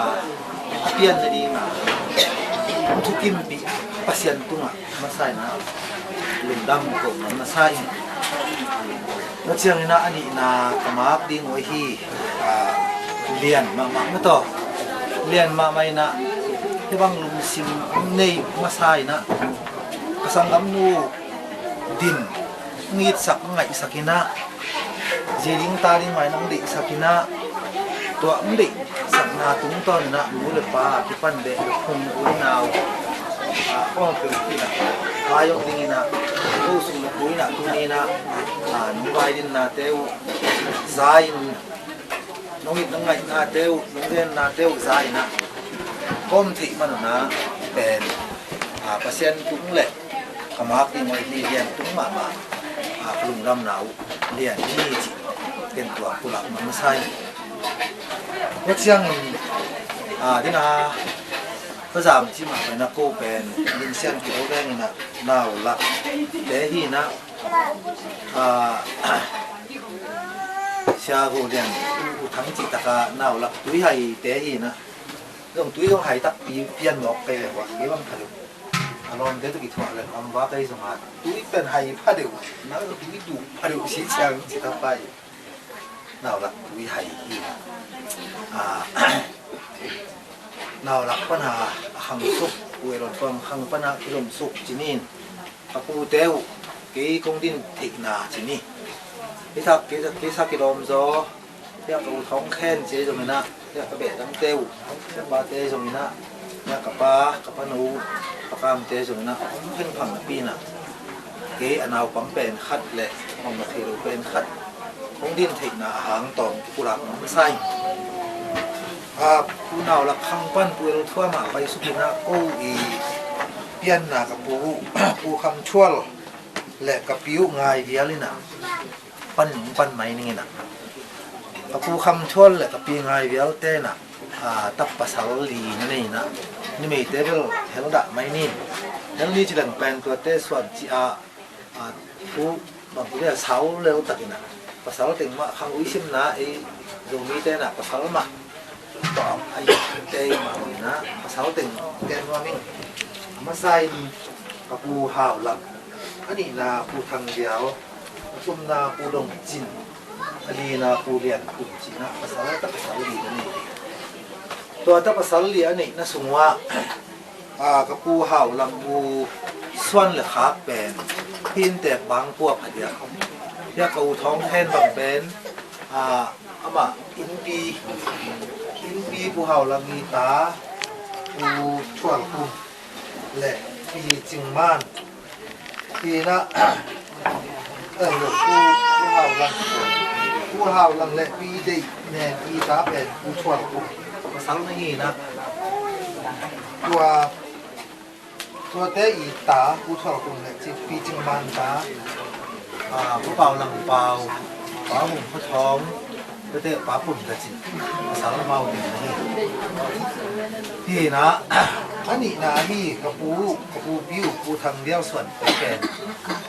a pian nadinga thukimpih Pasian tungah masa in ah, lungdam ko masa in. Tua ciangin ah a nihna ka mak ding uh ahi, ah, Lian mahmah mataw. Lian mahmah in ah, hibang lungsim nei masa in ah, ka sanggamnu Din ngitsak ngaihsak in ah, zi ding ta ding mai nang deihsak in ah, tua ang deihsakna tungtawn in ah, nu le pa kipan beh le phung u le nau, ah, kong peuh in ah, vai awk ding in ah, ko sung le ko in ah, tuni in ah, ah, nung vai dinnate uh za in, nong it nong ngaihnate uh, nong gennate uh za in ah, kawm theih man un ah pen, ah, Pasian tung le ka mak ding uh ahi Lian tung mahmah, ah, ka lungdamna uh Lian hi cih ken tua pulak masa in. Tua ciangin, ah, dina ka zam cih mah pen a ko pen Din Sian Kio veng in ah, nau lak te hi in ah, ah, Sia Go Lian, U Thang cih taka nau lak Tui Hai te hi in ah, zong tui zong hai takpi pian mawk kei le, kei bang pha deuh. A lawmte tawh kithuah le om va kei zong a, tui pen hai pha deuh, na zong tui duh pha deuh si ciang ci ta pai. Nau lak Tui Hai hi. Ah, nau lak pana a khang suk, U Elon Tuam khang pana kilom suk ci ni in. Ka pute uh, kei kong din theihna ci ni. Kei sa, kei sa, kei sa kilawm zaw, hiah ka U Thawng Khen ci zong in ah, hiah ka behdangte uh, ka pate zong in ah, hiah ka pa, ka panu, ka kamte zong in ah, hong khenphang napi in ah, kei a naupang pen khat le, hong na thei lo pen khat, kong din theihna a hang tawm kipulak masa in. A, Pu Nau Lak khang pan Pu El Thuam ah pai suk in ah, ko i pianna ka pu, Pu Kham Thual le ka pi uh Ngai Vial in ah pan, pan mai ning in ah. Ka Pu Kham Thual le ka pi Ngai Vial te in ah, a, tapa pasal li na nei in ah, nimeite bel hel dah mai ni. Hel ni ci leng pen tuate suan ci a, a, thu bang tu le sau lel tak in ah, pasal teng mah khang ui simna ei Zomite in ah pasal mah tawh a i te mah in ah, pasal teng ken nuam ing. A masa in ka Pu Hau Lam, a nihna Pu Thang Vial, a thumna Pu Dong Cin, a lina Pu Lian Kum ci in ah, pasal tapa pasal li na nei. Tua tapa pasal li a neihna sung uah, a, ka Pu Hau Lam, Pu Suan le Khak pen, hih inntek bang pua pha diak. Hiah ka U Thawng Khen bang pen, a, amah innpi, innpi Pu Hau Lam i ta, Pu Thual Kum le Pi Cing Man. Pi na, eh, Pu, Pu Hau Lam. Pu Hau Lam le Pi Deih Nen i ta pen Pu Thual Kum. Pasal na hi na. Tua, tuate i ta, Pu Thual Kum le ci, Pi Cing Man ta. Ah, Pu Pau Lam Pau, Pau Hung Pu Thawng, Tete pa pum ka cih, pasal mau ding na hi. Hi na, a nihna hi, ka pu, ka pu piu, Pu Thang Vial Suan te pen.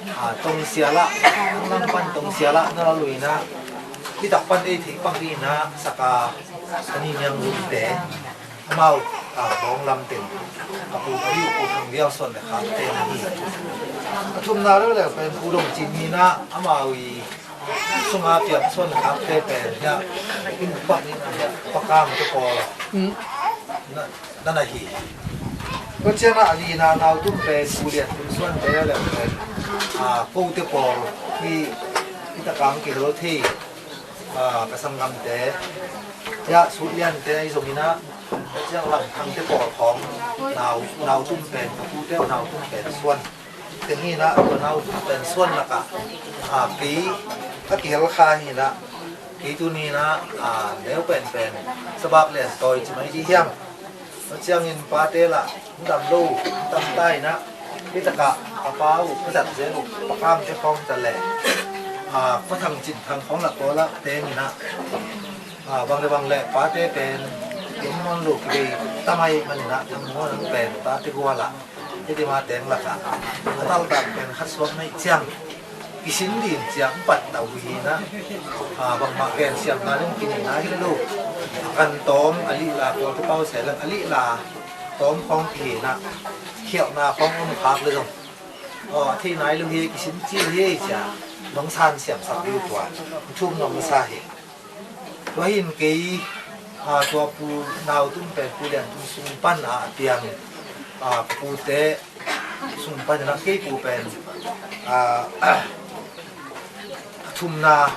A, tong siala, nang pan tong siala, na la lui na. Hi tak pan ei thei pang hi na, saka, ani niang lum te. Amau, a, bawng lam teng. Ka pu piu, Pu Thang Vial Suan le Khak te na hi. A thumna leu leu pen Pu Dong Cin hi na, amau i Sunga piak suan khakte pen hiah, inn pan in hiah, pakam te pawl. Mm. Na, na na hi. Tua ciang a lina nau tum pen, Pu Lian Kum Suan te le pen. A, ko te pawl, hi, hi ta kang ki lo thei. A, ka sanggam te. Hiah, Sut Lian te, i zong in a. Tua ciang lam thang te pawl khawng. Nau, nau tum pen, ka pu te nau tum pen, suan. Teng hi in ah, tua nau tung pen suan lakah, a, kei a kihel kha hi in ah, kei tuni in ah, a, neu penpen sabak lian tawi ci mai dih hiam? Tua ciangin pate lah hong dam lo, hong dam ta in ah, hih takah a pa uh ka zat zel uh, Pa Kangte khawng ta leh, a, Pa Thang Cin Thang khawng lah, tua lah teng in ah, a, bang le bang le pate pen hong nawn lo kibei ta mai man in ah, Thang Muan pen pate gual ah, hih ti ma teng lakah a taltak pen khat suak na hih ciang, kisin ding ciang pat tau hi in ah, a, bangmah gen siamna ding kinihna hi lo. A kan tawm a lihla, Kawlte pau se leng a lihla tawm khawng kihi in ah, khialhna khawng om khak le zong, aw, a thei nai lo hi, kisin cil hi cia, nong san siamsak ding tua thum nong sa hi. Tua hi in kei, a, tua Pu Nau Tung pen Pu Lian Tung sung pan a piang, a, pute sung pan in ah kei pu pen, a, a thumna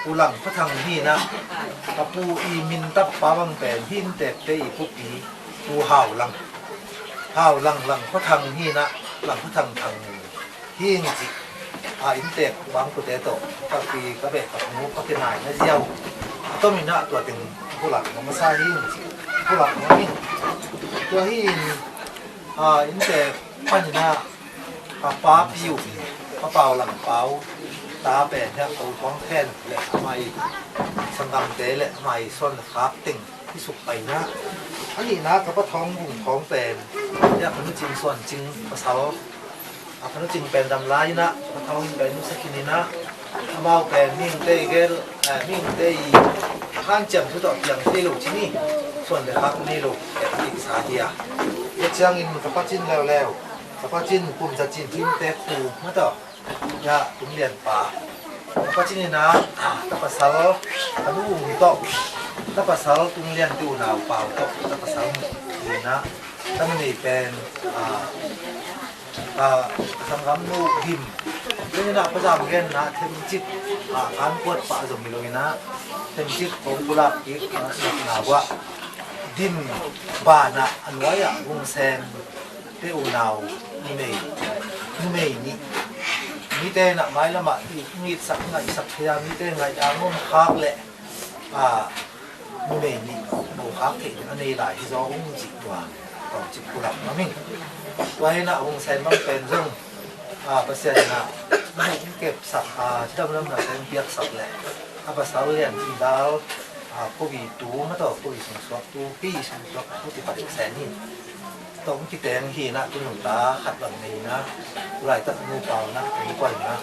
Pu Lang Khuathang hi in ah, ka pu i min tapa bang pen hih inntekte i pupi Pu Hau Lang, Hau Lang, Lang Khuathang hi in ah, Lang Khuathang Thang hi ing ci. A, inntek bangkute tawh ka pi, ka beh, ka nu, ka kinai na ziau. A tom in ah tua teng pulak na masa hi ing ci. Pulak na ing. Tua hi in, a, inntek pan in ah, a, Pa Piu, Pa Pau Lang Pau, ta pen hiah ko Tuang Khen le amah i sanggamte le amah i suan le khak teng hi suk pai in ah, a nihna ka Pa Thawng Vung Thawng pen, hiah ka nu Cing Suan Cing pasal, a, ka nu Cing pen dam lai in ah, ka Pa Thawng in pen nusia khin in ah, amau pen mihingte i gel, eh, mihingte i hanciam thu tawh piang thei lo ci ni, suan le khak nei lo, eh, a kiksa hi a. Tua ciangin ka Pa Cin leuleu, ka Pa Cin, Kum Za Cin, hih inntek pu mah tawh, ya, Tung Lian pa. Ka Pa Cin in ah, ta pasal, ka nu Vung tawh, ta pasal Tung Lian te unau Pau tawh, ta pasal in ah, ta nu nei pen, a, a, ka sanggamnu Dim. Tua in ah Pa Zam genna Themcik, a, kan kuat pah zong hi lo in ah, Themcik kong pulak kik, a, nakna uah, Dim banah a nuai ah Vung Sen te unau numei, numei nih. Mite in ah mailamah i ngitsak, ngaihsak thei a, mite ngaih a ngom khak le, a, numei nih bo khak theih ding a nei lai hi zaw ung cih tua tawmcik pulak ngam ing. Tua hi in ah Vung Sen bang pen zong, a, Pasian in ah hong kepsak, a, cidamdamna teng piaksak le, a pasal Lian Cin Dal, a, Kovi tu mah tawh, Kovi sungsuak tu, Pi sungsuak tu, ti pah deuh sen hi. Tawh hong kiteng hi in ah, tu nungta khat bang nei in ah, tu laitak nu Pau in ah, hong kuan in ah,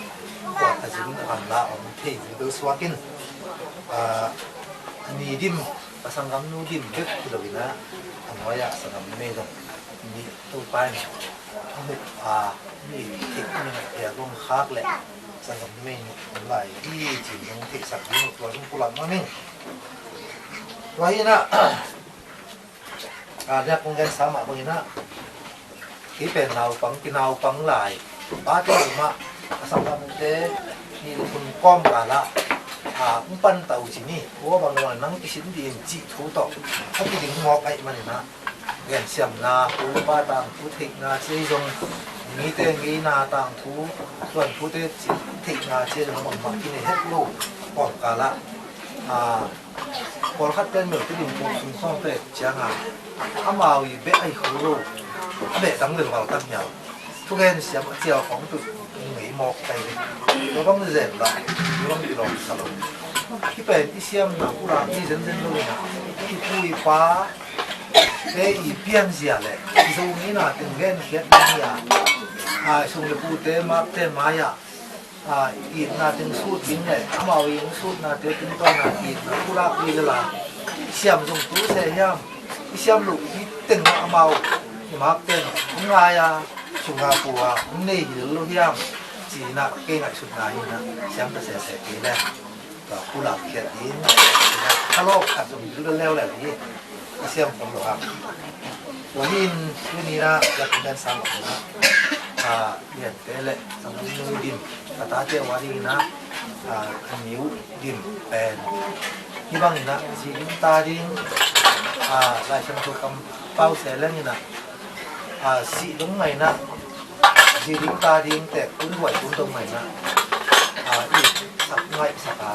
kuan a zin a gamla om thei ding bel suak in, a, a ni Dim, ka sanggamnu Dim bek hi lo in ah, a nuai ah sanggam numei zong nih Topa in a huk a, mi theih mi ngaih pia gom khak leh sanggam numei nih om lai hi ci-in hong theihsak ding uh, tua zong pulak ngam ing. Tua hi in ah, a, nek kong gensa mah bangin ah, kei pen naupang, kinaupang lai, pate zumah a sanggamte nih le thum kawmkal ah, a, hong pan ta uh ci ni. Ua bang le bang nang kisin dih in cih thu tawh a kiding mawk ahih manin ah, gensiamna, pu le pa tangthu theihna ci ei zong, mite ngeina tangthu, tuanthute theihna ci ei zong, bangmah kinei het lo kawmkal ah, a, pawlkhat pen melte ding puk sung khawng pek ciangin amau i beh ahi kho lo, a beh dang lel val tam hial. Thugen siam a cial khawng tut ngei mawk kai ve. Tua bang zen lah, tua bang kilawm sa lo. Hih pen i siamna pulak hi zenzen lo in ah, i pu i pa te i pianzia le i Zo ngeina teng genkhiat ding hi a, a, sung le pute, makte mai-ah, a, itna teng sut ding le amau i hong sutnate tungtawn a itna pulak ding le la, siam zong tu se hiam, i siam loh i teng mah amau i makte in hong ngai a, sung a pu a hong nei hi lo hiam, ci-in ah kei ngaihsutna hi in ah, siam ta sese kei le. Tua pulak khiat in, a lawp khat zong ding leuleu hi, a siam khong lo hang. Tua hi in, tuni in ah, yak in sang lo in ah, a, Liante le Sangnu Dim, a tate uh a ding in ah, a, a niu Dim pen, hih bang in ah, zi ding ta ding, a, Lai Siangtho kam pau se leng in ah, a, sih dong ngai in ah, Zi ding ta ding tek tun huai tun dong mai na, a, i sak ngaih sak a,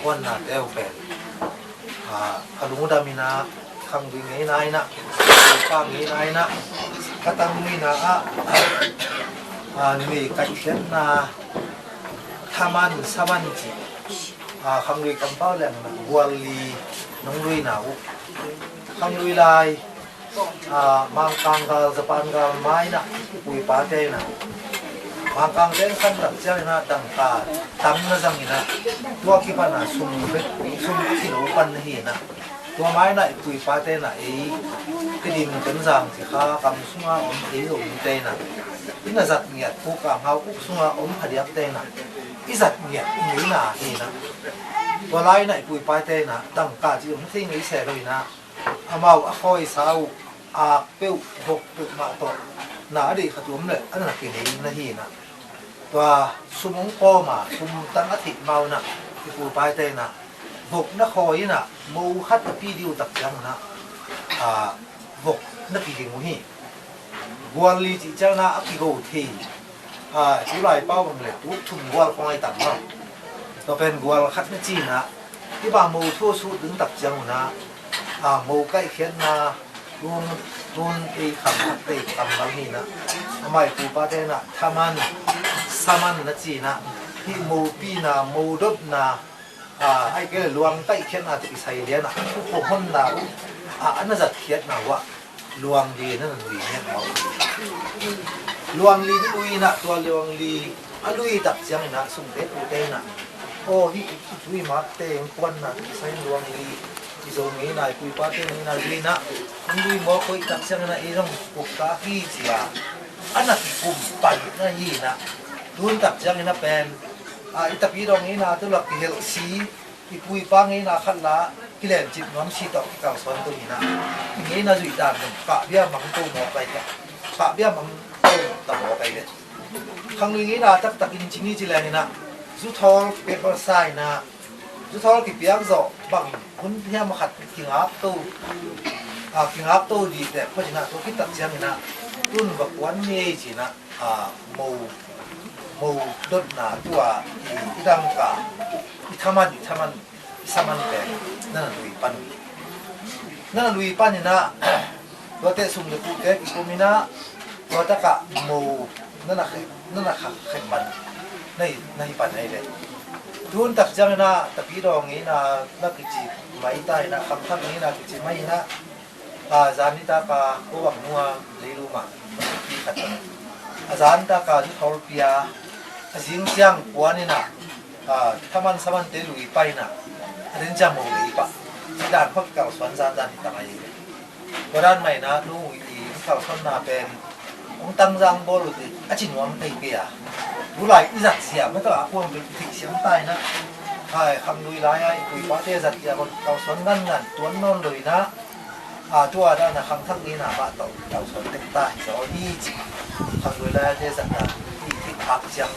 huan na teu pen, a, ka lungdam ina, khang ding ngei na ina, pa ngei na ina, ka tang ngei na a, a, mi kaikhiatna, thaman saman ci, a, khanglui kampau leng na gual li nong lui na uh. Khanglui lai, a, Mangkang gal, Japan gal mai na, ipui pate na. Mangkang ten khan tak ciang ina dangka, tang na zang ina, tua kipan a sum, sum a kilo pan na hi na. Tua mai na ipui pate na ei, kidim kan zang ci kha kam sunga om ei om te na. Ina zat ngiat uk a ngau uk sunga om phadiak te na. I zat ngiat i ngei na hi na. Tua lai na ipui pate na, dangka ci om thei ngei se lo ina. Amau a khawi sa uh, a peuh, bok peuh mah tawh. Na a deih khat uam le, a na kinei na hi na. Tua sum ong kawm a, sum tang a theih mau na, ipui pate na. Vok na khawi ina, mo khat a pi diu tak ciang na, a, vok na kiging uh hi. Gual li cih ciang na a kigo thei. A, tu lai pau bang le, tu thum gual khong ai tam ha. Tua pen gual khat na ci na, i ba mo thu sut ding tak ciang na, a, mo kaikhiatna, tun, tun ei kham khat te kam bal hi na. Amai pu pate na, thaman, saman na ci na, hi mo pi na, mo dot na, a, ai kei le luang kaikhiatna te kisai lian a, thu ko hon na, a, a na zat khiatna uh a, luang li na na lui ngiat mah uh. Luang li na lui na, tua luang li a lui tak ciang ina sungte pute na. Aw, hi i tui mak te ong kuan na, kisai luang li, i zo ngei na, i pui pate ngei na lui na. Ong lui mawk koih tak ciang ina i zong kuk ka hi ci a. A na kikum pan na hi na. Tun tak ciang ina pen, a, i tapi dong ina tu lak kihelh si, i pu i pa ngeina khat la kilencip nuam si tawh kikalsuan tung ina, i ngeina zuih dan dong kah bia mang to mawk ai leh, kah bia mang to ta mawk ai leh. Khanglui ngeina taktakin ci ni ci leng ina, zuthawl pepper sa ina, zuthawl kipiak zawh bangin hun hiam khat kingak to, a, kingak to dih tek phot ina, tua kitak ciang ina, tun va kuan ni ei ci ina, a, mo, mo dotna tua i, i dangka, i thaman, i thaman, i saman pen na na lui pan uh hi. Na na lui pan ina, tuate sum le pute kikum ina, tua taka mo na na khe, na na kha khe pan, na hi, na hi pan ai ve. Tun tak ciang ina, tapi dawng ina, na kici mai ta ina, khamkham ina kici mai ina, a, zan nitaka ko bang nunga leiluma pi khat a zan taka zu thawl pia, a zing ciang puan ina, a, thaman saman te lui paina, a den ciang mo lei pah. Ci dan khawk kalsuan zan zan nita mai. Tua dan mai na nu i kalsuanna pen ong tangzang bawl uh ti a ci nuam thei kei a. Tulai i zat siam na tawh a kuang pen i theih siam ta ina. Hai, khanglui lai a i pu i pate zat siam on kalsuan ngan ngan tuan nawn lo ina. A, tua dan a khangthak ngeina mah tawh kalsuan tek ta hi zaw hi ci. Khanglui lai a te zat a i theih phak ciang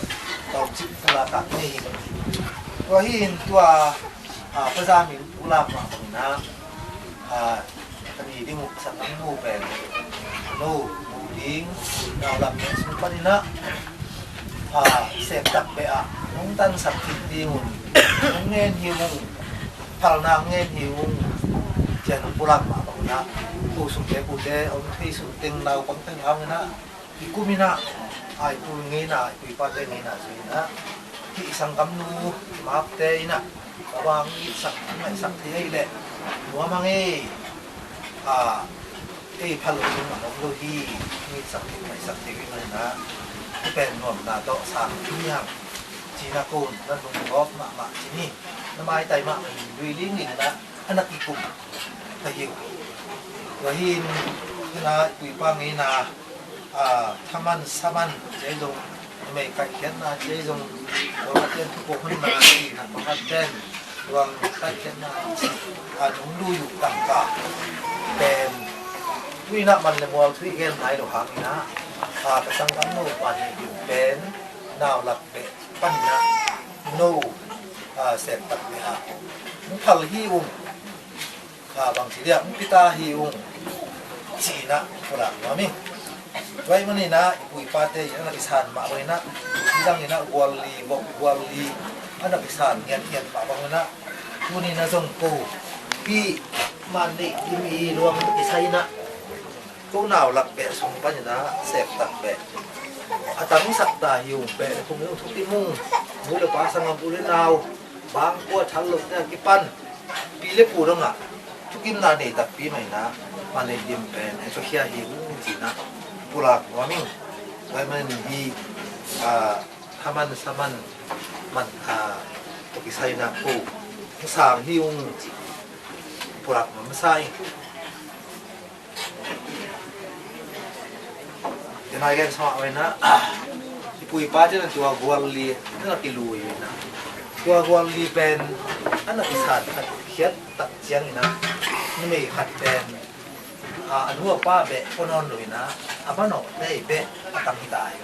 tawh cik pulak ah nei hi lo hi. Tua hi in tua, a, paza min pulak mah bang ina, a, ka ni ding uh sangam nu pen, nu, nu ding, nau lam pen sung pan ina, a, sep tak beh ah nong tansak khin ding un, nong ngen hi ung, phalna ngen hi ung, cian nong pulak mah bang ina, pu sungte pute, om thei sung teng nau pang teng hang ina, i kum ina, a i pu ngeina, i pu i pate ngeina zui ina, hih i sanggamnu, i mapte ina, ka bang i sak, i maisak thei ahih leh, nuam hang ei, a, ei phalo ding a om lo hi, i sak thei, maisak thei hi mah ina, i pen nuamna tawh sang hi hang, cina kun, na lung gawp mahmah ci ni, na maitai mahmah in, lui ling ling ina, a na kikum ka hi uh. Tua hi in, tuna i pu i pa ngeina, a, thaman saman ci ei zong, numei kaikhiatna ci ei zong, tua khat ten thu ko honna ci na, tua khat ten luang kaikhiatna ci, a, nong lui uh tangka pen, tu ina man le mual thu i gen nai lo hang ina, a, ka sanggamnu pan hi uh pen, nau lak beh pan ina, no, a, sep tak beh a, nong phal hi ung, a, bang ci dia, nong pita hi ung, ci ina, pulak nuam ing. Tua ahih manin ah i pu i pate in a na kisan mah bangin ah, nidangin ah gual li, vok gual li a na kisan ngiatngiat mah bangin ah, tuni in ah zong ko hih man neih dim i luang kisai in ah, ko nau lak beh sung panin ah sep tak beh a tangsak ta hi ung, beh le phung hi ung, thukim ung, nu le pa, sanggam, u le nau, bang kua, thal lote a kipan pi le pu dongah thukimna nei takpi mah in ah, man neih dim pen hong piakhia hi ung ci-in ah pulak nuam ing. Tua ahih manin hih, ah, thaman saman man, ah, tawh kisai in ah ko hong sang hi ung ci pulak nuam masa ing. Tua nai gen sa mah bangin ah, i pu i pate in ah tua gual li na na kilui in ah, tua gual li pen a na kisan khat khiat tak ciangin ah, numei khat pen, a, a nu a pa beh pua nawn lo in ah, a manawhte beh a tang hi ta hi.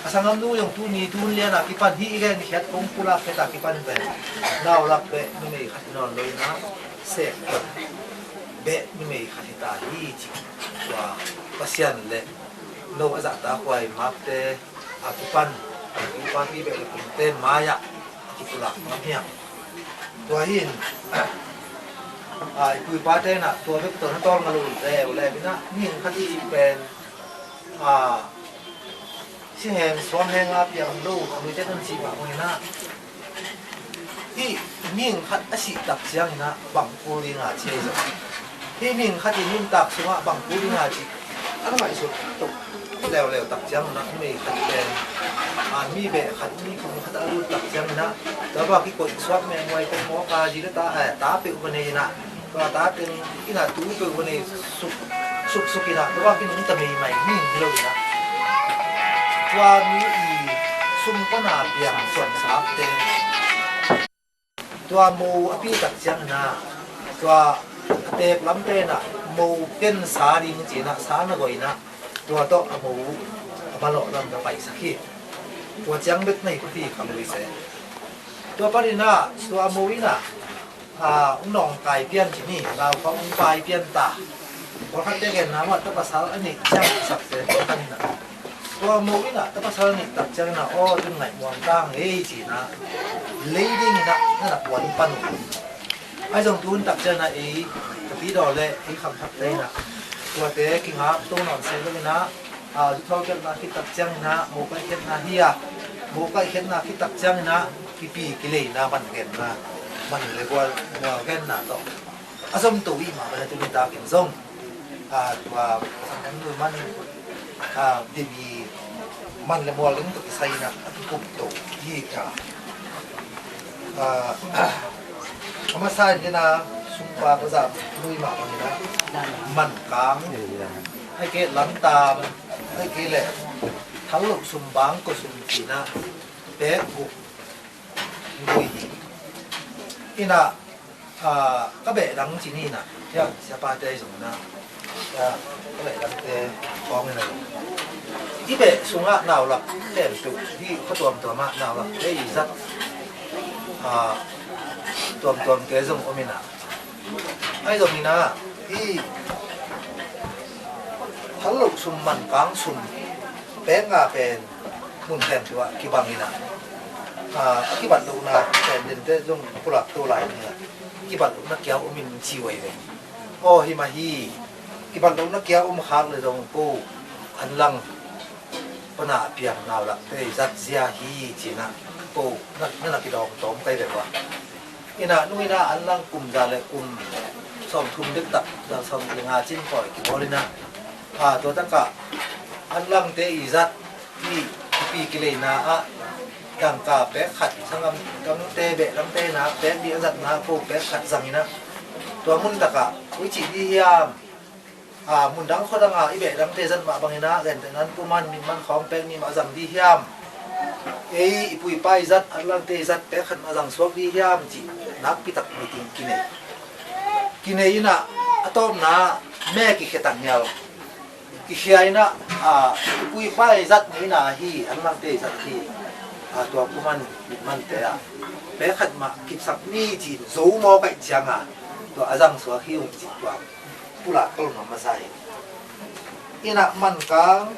A sanggamnu zong tuni, tu hun lian a kipan, hih i gen khiat kong pulak khiat a kipan pen nau lak beh numei khat hi nawn lo in ah, sep beh numei khat hi ta hi ci. Tua Pasian le no a zahtakhuai makte a kipan, i papi beh le phungte mai-ah a kipulak ngam hiam? Tua hi in, a, i pu i pate in ah tua bek tawh na tawlnga lo leuleu in ah, mihing khat i cih pen, a, siheng suanghenga piang lo a nuite in cih mah bangin ah, hih mihing khat a sih tak ciangin ah bang kul ding a ci ahi zong, hih mihing khat i nuntak sungah bang kul ding a cih a na ngaihsut tuk leuleu tak ciangin ah, numei khat pen, a, mi beh khat, mi phung khat a lut tak ciangin ah, tua bang kikoih suak mengmuai teng mawk a, zi le ta, eh, ta peuh va nei in ah, tua ta teng in ah tu peuh va nei suk, suksuk in ah, tua bang kinungta meimai mi hi lo in ah, tua mi i sum pan a piang suan sakte, tua mo a pi tak ciangin ah, tua a teek lamte in ah mo ken sa ding ci-in ah sa na guai in ah, tua tawh a mo a manawh lam na paisak hi. Tua ciang bek na hi khuti kham lui se. Tua panin ah tua a mo in ah, a, hong nawngkai pian ci ni, lau khawng hong pai pian ta. Pawlkhatte genna mah, tapasal a neih ciang kisakte pawlkhat in ah, tua mo in ah tapasal a neih tak ciangin ah, aw, tun ngaihmuang tang ei ci-in ah, lei dingin ah na na puan pan uh. Ahi zong tu hun tak ciangin ah ei Tapidaw le ei Khamthakte in ah, tuate kingak to nawn se lo in ah, a, zu thawlkhiatna khit tak ciangin ah, mo kaikhiatna hi a, mo kaikhiatna khit tak ciangin ah kipi kileina man genna, man le gual mual genna tawh a zom to i mah bang a, tuni takin zong, a, tua sanggamnu man, a, dim i man le mual ding tawh kisai in ah a kikum to hi a. A, a masa in ah sumpa pazam lui mah bangin ah, man kang, ahih kei leh lamtam, ahih kei leh thal loh sum, bangkua sum ci-in ah pek uh lui hi. In ah, a, ka behdang ci ni in ah, hiah siapate zong in ah, a, ka behdangte khawng in ah, i beh sungah nau lak khempeuh, hih khua tuamtuam ah nau lakte i zat, a, tuamtuamte zong om in ah, ahi zongin ah, hih thal loh sum, man kang sum pek nga pen mun khempeuh ah kibang in ah, a, a kibat lohna pen dente zong pulak to lai ni a, kibat lohna kia om in ci uh ahi ve. Aw, hi mah hi, kibat lohna kia om khak leh zong ko an lang pana a piang nau lakte i zat zia hi ci-in ah ko na, na, na kidawng tawm kai ve ua. In ah nung in ah an lang kum za le kum sawmthum diktak, za sawmthum le nga cin pawi kibawl in ah, a, tua takah an langte i zat, i, i pi kileina ah dangka pek khat, sanggam dangte, beh dangte in ah pek ding a zatna ko pek khat zang in ah, tua mun takah koi cih ding hiam? A, mun dang khua dang a i beh dangte zat mah bangin ah, gentehna in kuman, min man khawng pek nih mah zang ding hiam? Ei i pu i pa i zat, an langte i zat pek khat mah zang suak ding hiam cih nakpi tak meeting kinei. Kinei in ah, a tawpna me kikhia tak ngial. Kikhia in ah, a, i pu i pa i zat ngeina hi, an langte i zat hi. A, tua kuman, min mante ah pek khat mah kipsak ni ci-in zo mawk ahih ciang a, tua a zang suak hi ung cih tua pulak ka lungdam masa hi. Inah Mankang,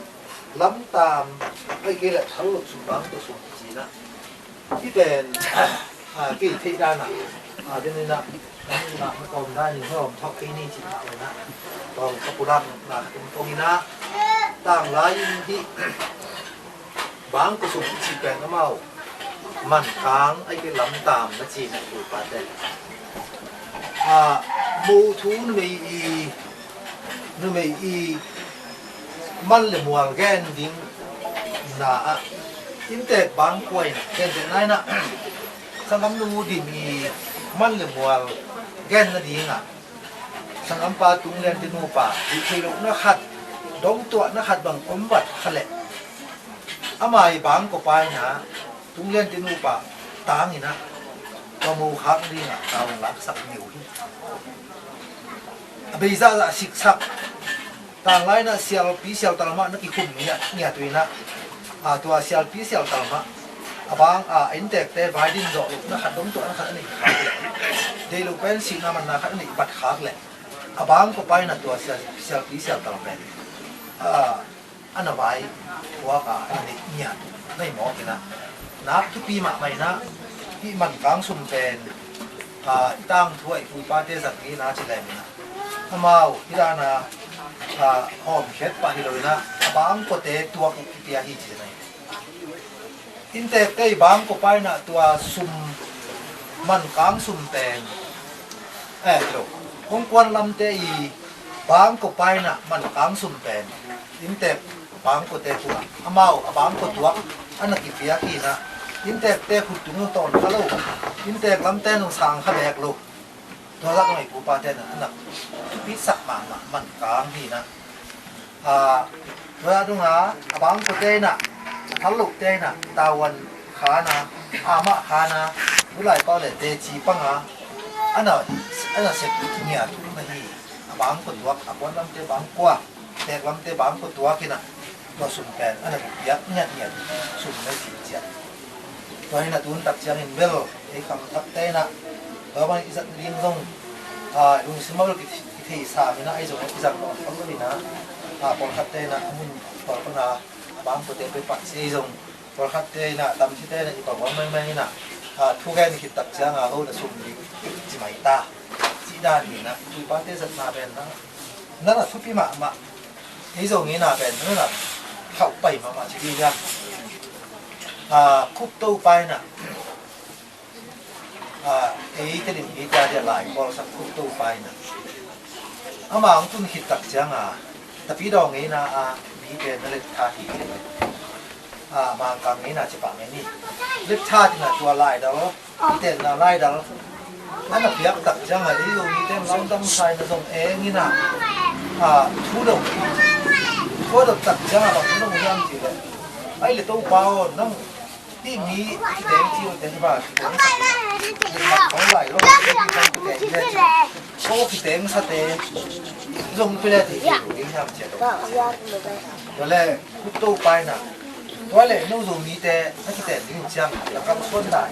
Lamtam, ai kei le Thallup sum, Bangkua sum ci-inah, hih pen, ah, kei theih danah, ah, den inah, ah, na kawm dan in hawm thawk kei ni cih mah inah, kawm ka pulak na tung kong inah, tanglai in hih Bangkua sum cih pen amau Mankang ai kei Lamtam na ci-inah, tulpate, ah, mu thu numei i, numei i man le mual gen ding na ah, inntek Bangkua inah, gentehna inah, sanggam nu dim i man le mual gen nadingah, sanggampa Tung Lian Te nupa, hih theih lohna khat, dongtuahna khat bang om vat kha leh, ama i Bangkua pa inah, Tung Lian Te nupa tang inah, tua mu khak dingah tau laksak ni uh hi. A bei zahzah siksak. Tanglai inah sialpi sialtal mah na kikhum ngiat, ngiat uh inah, ah, tua sialpi sialtal mah, a bang, ah, inntekte vai din zawh lohna khat, dongtuahna khat a neih khak leh, deih loh pen sihna manna khat a neih vat khak leh, a Bangkua pa inah tua sial, sialpi sialtal pen, ah, a na vai puak a, a na neih ngiat, na hi mawk inah. Nak thupi mahmah inah, hih Mankang sum pen, ah, i tangthu ah i pu i pate zat ngeina ci leng inah, amau hih dana, ah, hawmkhiat pah hi lo inah, a Bangkuate tuak uh kipia hi ci na hi. Inntekte i Bangkua pa inah tua sum, Mankang sum pen, eh, lo, Hong Kuan Lamte i Bangkua pa inah Mankang sum pen, inntek Bangkuate khut ah amau a Bangkua tuak a na kipiak hi inah, inntekte khut tung uh tawn kha lo, inntek Lamte nung sang kha bek lo. Tua zah nung i pu i pate na, a na thupisak mahmah Mankang hi inah. Ah, tua a dungah a Bangkuate inah, a Thallup te inah, tavuan khan a, amah khan a, tulai pau le teci pang a, a na, a na sep ngiat na hi. A Bangkua tuak, a Kuan Lamte Bangkua, Tek Lamte Bangkua tuak inah, tua sum pen a na piak ngiatngiat sum na hi ci ciah. Tua hi inah tun tak ciangin bel ei khangthakte inah tua bang i zat nading zong, ah, lungsim a bel ki, kithei sam inah, ei zong i zang lo a khang lo inah, ah, pawlkhatte inah a mun pawl pana a Bangkuate pia pah ci, ei zong pawlkhatte inah, tamsite inah i pawlkhat mengmeng inah, ah, thugen khit tak cianga ho na sum ding ci mai ta, cih dan hi inah, i pu i pate zatna pen na, na na thupi mahmah. Ei zong inah pen na na khauh pai mahmah ci ding hiam? Ah, Khup Topa inah, ah, ei Tedim mite a dia lai bawlsak Khup Topa inah, ama hong tun khit tak cianga, Tapidaw ngeina a mite na let tha hi. Ah, Mangkang ngeina ci pah mai ni. Let tha ci inah tua laidal, i tenna laidal a na piak tak cianga, ei Zomite in lamdang sa inah zong eng inah, ah, thu dong, thu dot tak cianga bang thu dong hiam cih leh, ai le Topa aw, nang hih mi kiteng ci uh teh, hih bang kiteng sa teh, hih bang lai lo, hih bang kiteng le, ko kiteng sa teh zong pia le, hih ding hiam ci a dong. Tua le, Khup Topa inah, tua le no Zomite na kiten ding ciang na kalsuan lai,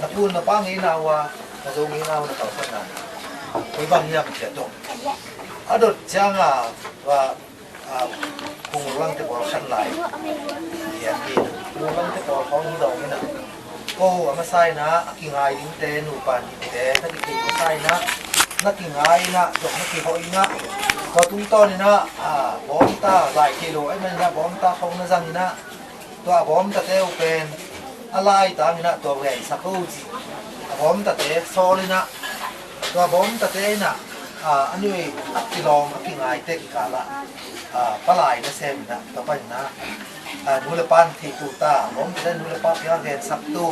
na pu na pa ngeina uh a, na Zo ngeina uh na kalsuan lai, koi bang hiam ci a dong. A dot cianga, ah, Khunglangte pawl khan lai. Hiam hi, Khunglangte pawl khawng hi dong inah, ko a masa inah a kingai dingte, nupa nihte na kithei masa inah, na kingai inah, zong na kihoih inah, tua tungtawn inah, ah, bawmta, lai kei lo ahih man inah bawmta khawng na zang inah, tua a bawmtate uh pen a laitang inah tua gensak lo ci. A bawmtate sawl inah, tua a bawmtate inah, ah, a nuih a kilawm a kingaite kikalah, ah, palai nasem inah, tua pan inah, ah, nu le pan thei tu ta, a bawmtate nu le pa piang gensak tu.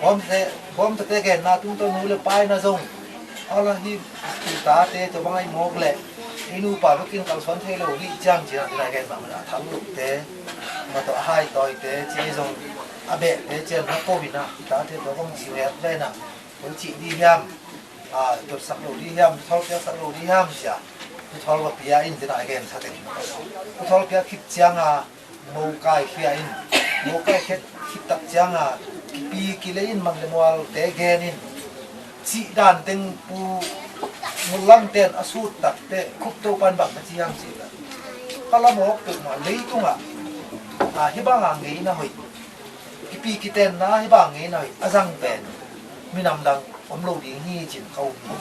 Bawmtate, bawmtate genna tungtawn nu le pa inah zong, a la hi, i tate tua bang ahih mawk leh ei nupa bekin kalsuan thei lo dih ciang ci inah, tua gen mahmah inah, a Thallup te, ma tawh a Haitawi te ci, ei zong a Beh te ci inah, na ko inah, i tate tua bang ci het ve inah, koi cih dih hiam? Ah, dotsak lo dih hiam, thuthol piaksak lo dih hiam ci a, thuthol va pia in ci inah a gensa teng. Thuthol piak khit cianga, mo kaikhia in, mo kaikhia khit tak cianga, kipi kilei in man le mualte gen in, cih dan teng Pu Ngullam ten a sut tak teh Khup Topa in bang na ci hiam cih leh, Ka lam awk peuhmah leitungah, a, hih banga ngeina hoih, kipi kitenna hih banga ngeina hoih a zang pen minam dang om lo ding hi cin ka um hi.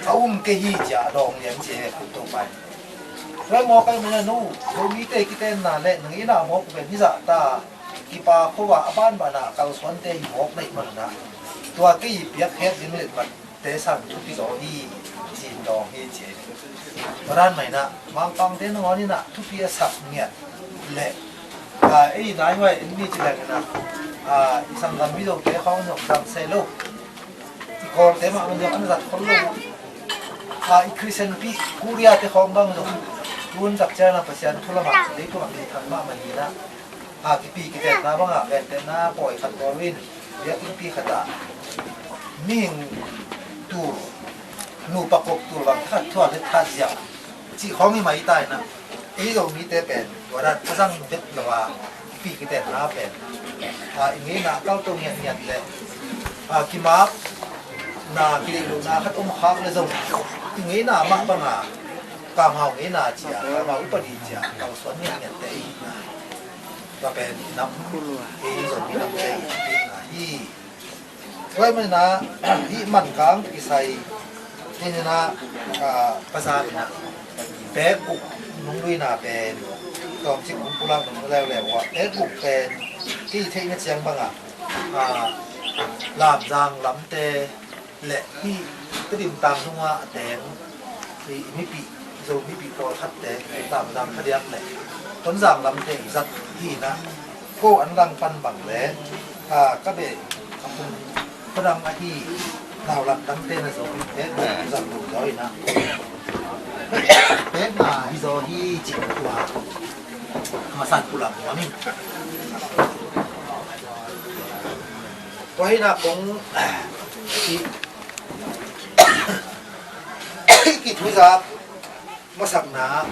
A um kei hi cia dawng lian cia he kut to pai. Tua mawk ai mana nu, Zomite kitenna le na ngeina mawk pen hizah ta kipa khova a banbana kalsuante hi mawk neih manna. Tua kei piak het ding let man te sang thupi zaw hi, cin dawng hi ci. Tua dan maina Mangpangte nangawn ina thupi a sak ngiat le, a, ei nai huai en mi ci lengina, a, i sanglam Mizote khawng zong zang se lo. I Kawlte mah man zong an zat khol lo. A, i Christian pi Korea te khawng bang zong tun tak ciana Pasian thu lamah leitung a mi thang mah man ina. A, kipi kitenna bangah gentehna pawi khat bawl in biakinnpi khatah mihing tul, nupa kop tul bang khat thuah le that ziau cih khawng hi mai ta ina. Ei Zomite pen tua dan a zang bet lo a, kipi kitenna pen, a, i ngeina a kalto ngiatngiat le, a, kimakna kileihlohna khat om khak le zong i ngeina mah banga kamhau ngeina cia, kamhau upadi cia kalsuan ngiatngiatte i hihna. Tua pen i nam, ei Zomi namte i hihna hi. Tua ahih manin ah, hih Mankang kisai, hih ni in ah, ah, Paza in ah, pek guk nungluina pen, tawmcik hong pulak nung leuleu uh ah, pek guk pen, kei theihna ciang bangah, ah, Lamzang lamte le hih Tedim tang nungah a teng, hih mipi, Zo mipi pawlkhatte, Lamzang khadiak le Tonzang lamte i zat hi in ah, ko an langpan bang le, a, ka beh a pum padang ahi, naulak dangte na zo in pek na zat lo zaw in ah, pek na hi zaw hi cih tua a masan pulak nuam ing. Tua hi in ah kong i i kithuizak masakna,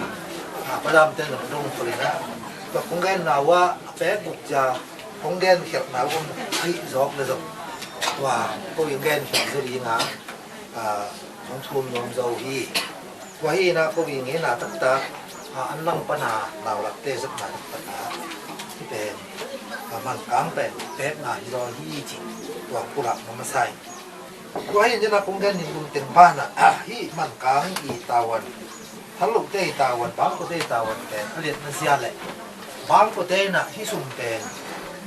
a, padamte zong dong khol in ah, tua kong genna uh ah a pek guk cia kong genkhialhna uh om ahi zawk le zong, tua ko in genkhialh zaw ding a, a, hong thum nuam zo hi. Tua hi in ah ko in ngeina taktak, a, an langpan a naulakte zatna taktak a, hih pen, a, Mankang pen pekna hi zaw hi cih tua pulak nuam a sa ing. Tua hi in ah kong gen ding dum teng pan ah, hih Mankang i tavuan, Thallote i tavuan, Bangkote i tavuan pen a liatna zia le Bangkote in ah hih sum pen,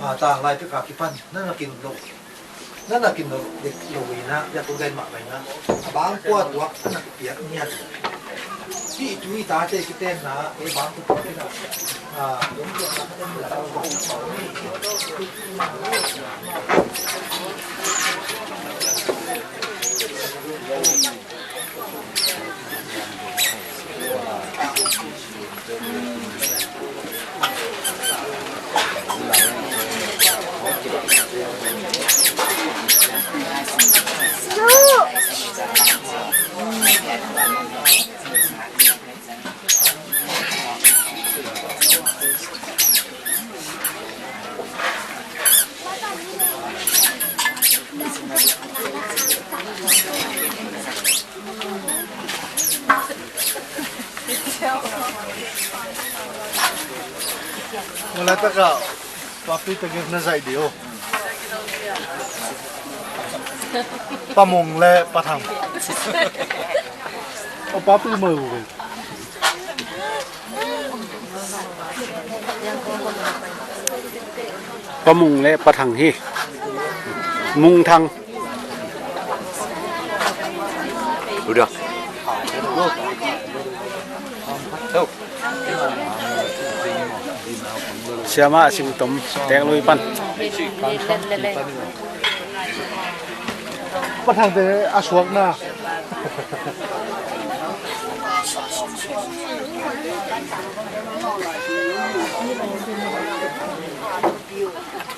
a, tanglai pek a kipan na na kin lo, na na kin lo dek lo in ah, bia kong gen mah pai in ah, a bangkua tuak a na piak ngiat. Hih tui tate kitenna, ei bangkua tuak in ah, a, Wala taka papi tagir na zaih di o. Pamung le Pathang. O papi mai u. Pamung le Pathang hi. Mungthang. Udah. Siama Singtom Teklui pan. Pathangte a suakna.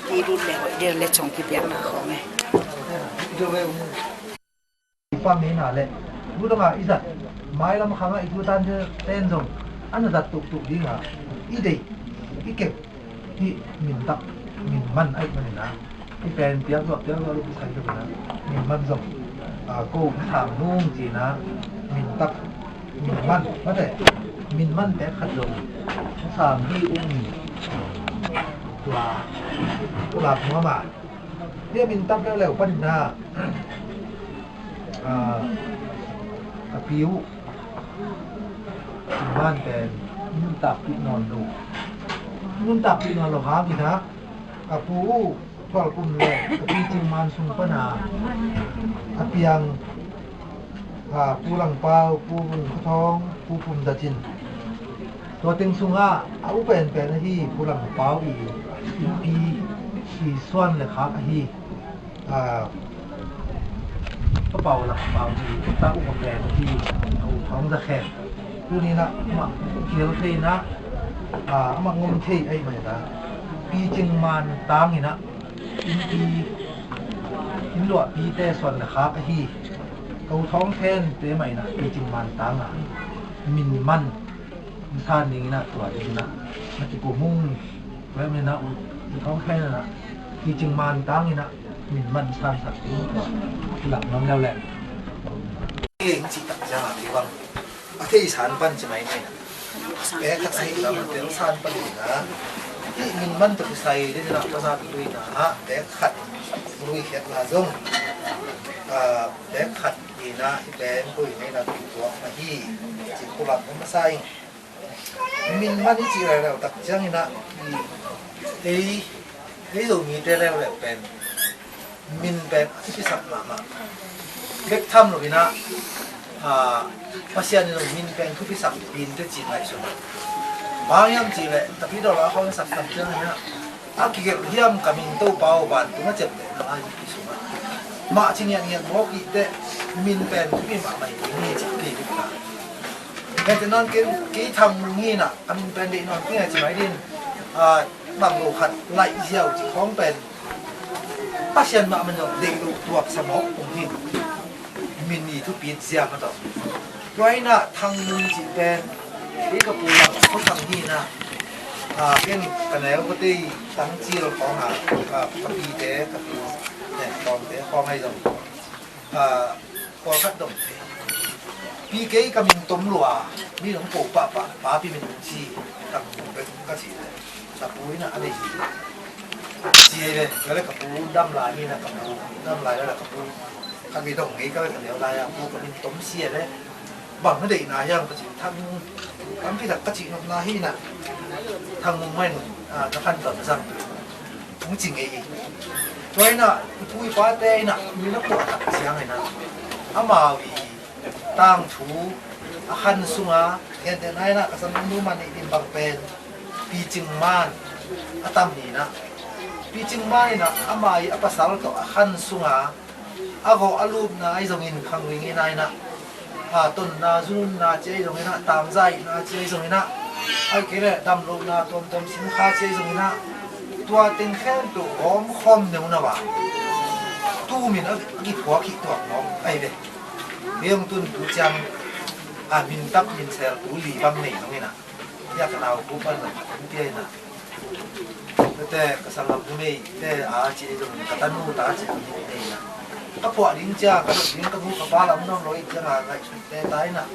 Kidut le hoih dir le cong kipiakna khong e. Pamina le tu dong a i zat mailam khang a i tu tan ten zong an zat tuktuk ding a i deih i kep. Hih min tak, min man ahih manin ah, hih pen piak luat, piak luat lo kisai lo in ah, min man zong, a, ko hih sang nung ci-in ah, min tak, min man, mate. Min man pek khat zong sang hi um. Tua pulak nuam a, hih a min tap leuleu panin ah, a, a pi uh Cing Man pen nuntakpih nawn lo, nuntakpih nawn lo hangin ah, a pu uh Thual Pum le a pi Cing Man sung pana a piang, a, Pu Lang Pau, Pu Vung Kha Thawng, Pu Pum Dat in, tua teng sungah a u penpen ahi Pu Lang Pau i innpi i suan le khak ahi, a, Pa Pau Lang Pau i, ta u pen ahi, a U Thawng Za Khen. Tuni in ah amah kihel thei in ah, a, amah ngom thei ahih manin ah, Pi Cing Man tang in ah, innpi, inn luahpite suan le khak ahi, ka U Thawng Khente mah in ah Pi Cing Man tang a min man san ding in ah, tua ding in ah na kipum ung. Tua ahih manin ah U, U Thawng Khen in ah Pi Cing Man tang in ah min man sansak ding, tua kilak nuam leuleu. Eng cih tak ciang a kibang a thei san pan ci mai ni. Pek khat sahih lam tel san pan ni na. Hih min man tawh kisai ding in ah, pasa lui na ah pek khat lui khiat na zong, a, pek khat ni na, hih pen koi ni na, kituak na hi, ci pulak na masa ing. Min man i cih leuleu tak ciangin ah, ei, ei Zomite leuleu pen min pen a thupisak mahmah. Bek tham loin ah, a, Pasian in min pen thupisak pin te cih ngaihsun. Bang hiam cih leh Tapidaw la khawng sak tak ciangin ah, a kigelh hiam ka min Topa aw, vantung a ciaptehna lai i sungah mah ci ngiatngiat mawk i teh, min pen thupi mahmah hi ding hi ci kei bek ta. Ngiatngiat nawn kei, kei Thang Mung hi in ah, a min pen deih nawn kei a ci mai ding. A, bang lo khat Laih Ziau ci khawng pen Pasian mahmah in zong deih lo tuaksa mawk kong hi. Min i thupi zia mah tawh. Tua in ah Thang Mung cih pen kei ka pu Lang Kho Thang hi in ah, a, ken ka neu ka tei Tangcil khawng a, a, ka pite, ka pi, ne, Tawngte khawng ahi zong, a, pawlkhat dong thei. Pi, kei ka min tom lua, mi nong ko pahpah, papi min hong ci, Thang Mung bek ka ci leh, ka pu in ah a nei hi. Ci hi ve, ka leh ka pu dam lai hi in ah, ka pu dam lai leh ka pu khat vei dong ngei ka leh ka neu lai a, pu ka min tom sia leh bang na deihna hiam ka ci, Thang Mung, tampi tak ka cih nopna hi in ah, Thang Mung mah in, a, na khantawn na zang hong ci ngei hi. Tua in ah i pu i pate in ah mi na puah tak ciangin ah, amau i tangthu a khan sunga, gentehna in ah ka sannu mah Neih Dim bang pen Pi Cing Man a tam hi in ah, Pi Cing Man in ah ama i a pasal tawh a khan sunga a gawh a lupna ahi zongin, khang ring in ah, a, tonna zununna ci ahi zongin ah, tangzaihna ci ahi zongin ah, ahih kei leh damlohna tuamtuam sinkha ci ahi zongin ah, tua teng khempeuh hawm khawm neunau a, tu min a kiphuak hi tuak mawk ahi ve. Hih hong tun tu ciang, a, min tap min sel tu li bang nei zongin ah, hih a ka nau pu pan zong khat hong pia in ah, tete ka sanggam numei te a ci ahi zongin, ka tanu ta ci ahi zongin nei in ah, ka phuah ding cia, ka dot ding ka nu ka pa lam nuam lo ih ciang a ngaihsut te ta in ah,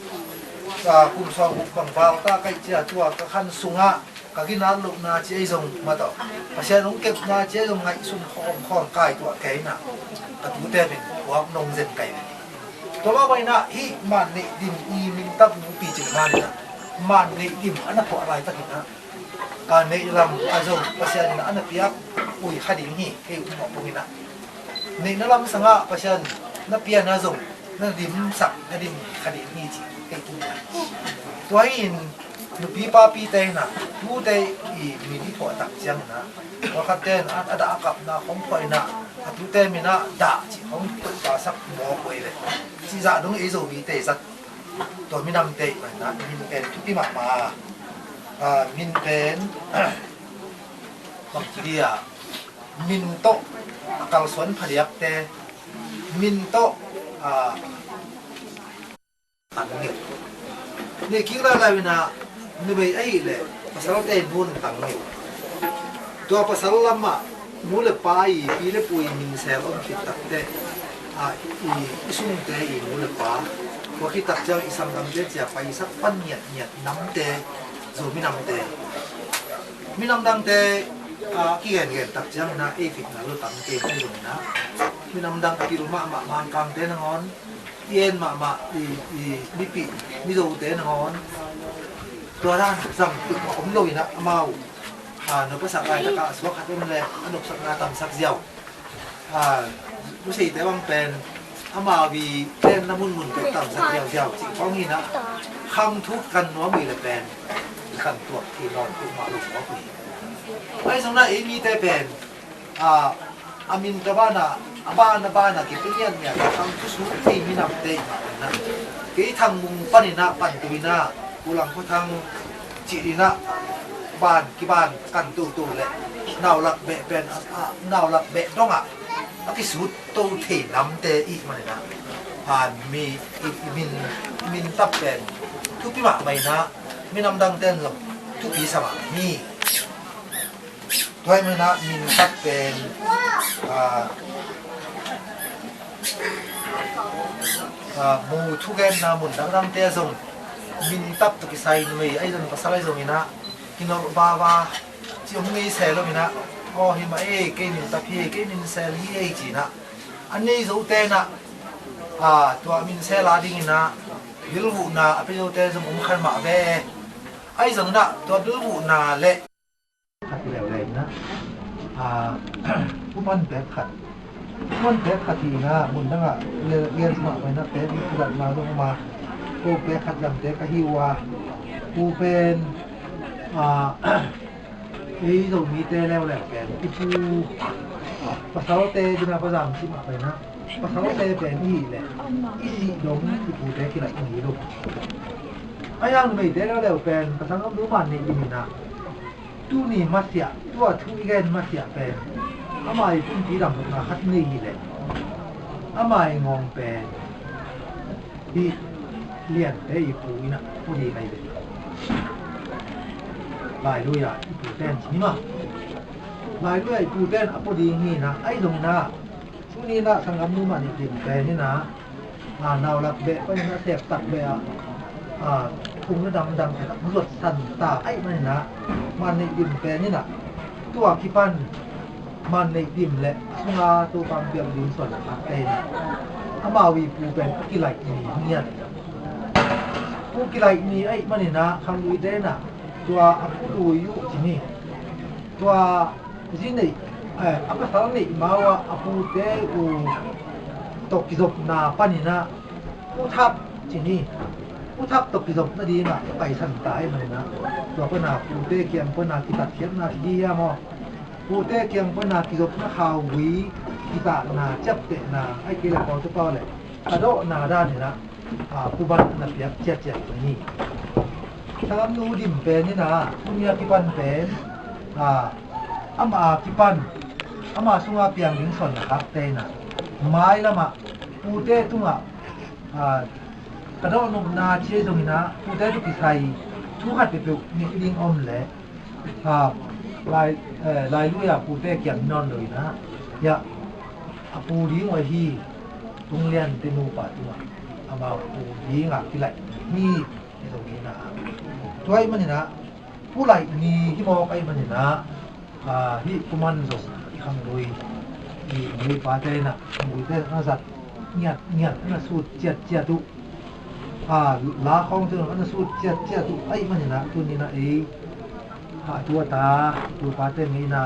ka kum sawm guk bang val ta ka ih cia, tua ka khan sungah ka ginat lohna ci ahi zong mah tawh, Pasian hong kepna ci ahi zong ngaihsun khawm khawm kai tuah kei in ah, ka tute min puak nong zen kai ve. Tua mah bang in ah hih Man Neih Dim i min tap nu Pi Cing Man in ah, Man Neih Dim a na phuah laitak in ah, a, neih lam a zong Pasian in a na piak ui kha ding hi, kei um mah pong in ah. Neihna lam sangah Pasian na pian a zong na dimsak, na dim kha ding hi ci kei um in ah. Tua hi in nupi papite in ah, tute i min i phuah tak ciangin ah, pawlkhatte in ah a dah a kapna khawng phuah in ah, a tute min ah dah cih khawng toihpasak mawk uh hi ve. Cih zah dong ei Zomite zat, tua minamte i man ah min pen thupi mahmah a, a, min pen bangci dia, min tawh a kalsuan phadiakte, min tawh, a, tang ngeu. Nei kik lailai in ah, numei ahih leh pasalte in nun tang ngeu. Tua pasal lamah nu le pa i, pi le pu i min sel om khit takteh, a, i, i sungte i nu le pa Tua khit tak ciang i sanggamte cia paisak pan ngiatngiat namte, Zomi namte, minam dangte a kigengen tak ciang ina ei fitna lo tamte hi zong ina, minam dang a pil mahmah Mangkangte nangawn, i en mahmah i, i mipi Mizote nangawn tua dan zang tuk mah om lo ina, amau a, no pasak lai taka a suak khat om le a nopsakna tamsak ziau. A, nuseite bang pen amau i tenna munmun peuh tamsak ziauziau cih khawng hi ina, khang thu kan nuam uh le pen i kan tuak thei nawn tuk mah lo mawk uh hi. Ahi zongin ei mite pen a, a min tua banah a ban a banah kipia ngiatngiat a khang thusuk thei minamte i mah ina, kei Thangmung pan ina pan tu ina, Pu Lang Khua Thang cih ina ban kiban kan toto le naulak beh pen a, a, naulak beh dongah a kisut to thei namte i mah ina, a, mi i, i min, i min tap pen thupi mahmah ina, minam dangte in zong thupi sa mah hi. Tua ahih manin ah min khat pen, ah, ah, mu thugenna mun dangdangte zong min tap tawh kisai, numei ahi zong pasal ahi zongin ah kinawh vava ci om ngei se lo in ah, aw hi mah ei, kei min tap hi ei, kei min sel hi ei ci-in ah a nei zote in ah, ah, tua min sel a dingin ah bilvuhna a pia zote zong om khan mah ve. Ahi zongin ah tua bilvuhna le khat leuleu in ah, ah, kuman pek khat, kuman pek khat hi in ah, mun dangah le, gen mah pai in ah pek i kudatna zong om a, ko pek khat lamte ka hi uh a, ku pen, ah, ei Zomite leuleu pen i pu, pasalte dina pazam si mah pai in ah, pasalte pen i hih leh i sih dong i pute kilaih ni lo. A hiang numeite leuleu pen pasal om duman nih ding in ah, tuni masiah, tua thu i gen masiah pen ama i pumpi dam lukna khat nei hi leh, ama i ngawng pen hih Liante i pu in ah pua ding ahi ve. Lailui ah i pute in ci ni maw. Lailui ah i pute in a pua ding hi in ah, ahi zongin ah tuni in ah sanggamnu mah nih dim pen in ah, a, naulak beh panin a sepsak beh ah, a, phung na dangdang khat ah hong zuatsan ta ahih manin ah, man neih dim pen in ah, tua kipan man neih dim le a sunga Topa hong piak ding suan a khakte in ah, amau i pu pen a kilaih ni ngiat. Pu kilaih ni ahih manin ah khangluite in ah tua a pu lui uh ci ni. Tua zi neih, eh, a pasal neih mau ah a pute uh tawh kizopna panin ah Pu Thap ci ni. Pu Thap tawh kizop nadingah a paisan ta ahih manin ah, tua pana pute kiang pana kitatkhiatna ci hi hiam aw? Pute kiang pana kizopna khauvui kitahna ciaptehna ahih kei leh pawltu pau le a dawhna dan in ah, a, pu ban na piak ciatciat hi. Sanggamnu dim pen in ah tuni a kipan pen, a, ama a kipan, ama sunga piang ding suan na khakte in ah mailamah pute tungah, a, ka dawhnopna ci ahi zongin ah pute tawh kisai thu khat peuhpeuh ngeih ding om leh, a, lai, eh, lailui ah pute kiang nawn lo in ah, hiah a pu ding uh ahi Tung Liante nupa tungah amau pu dingah kilaih ni. Hi zongin ah, tua ahih manin ah pu laih ni hi mawk ahih manin ah, a, hih kuman zong i khanglui, i nuipate in ah, khangluite in ah a zat ngiatngiat, a na sut ciatciat uh. A, la khawng tun a na sut ciatciat uh ahih manin ah tuni in ah ei, a, tu a ta, tu pate ngeina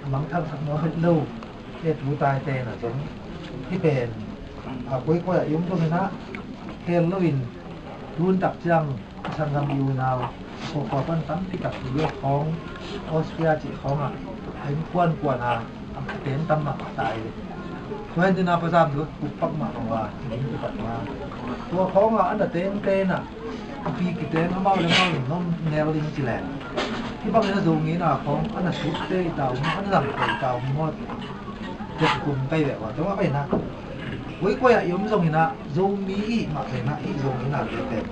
a mangthangsak nuam het lo. E, tu taite in ah zong hih pen, a, koikoi ah i om zongin ah hel loin tun tak ciang i sanggam i unau a khua pan tampi tak U S khawng, Austria cih khawngah a innkuan kuan a, a teng tam mahmah ta hi. Tua hi dina pazam tu kukpak mahmah uh a, ciding kipat uh a, tua khawngah a na tengte in ah a pi kiteng amau le amau in nom nel ding ci leng, hih bangin a Zo ngeina khawng a na sutte i ta uh maw, a na zamte i ta uh maw, tek kum kai ve uh a, tua mah pai in ah koikoi ah i om zongin ah Zomi i hih mah pen ah hih Zo ngeina te pen,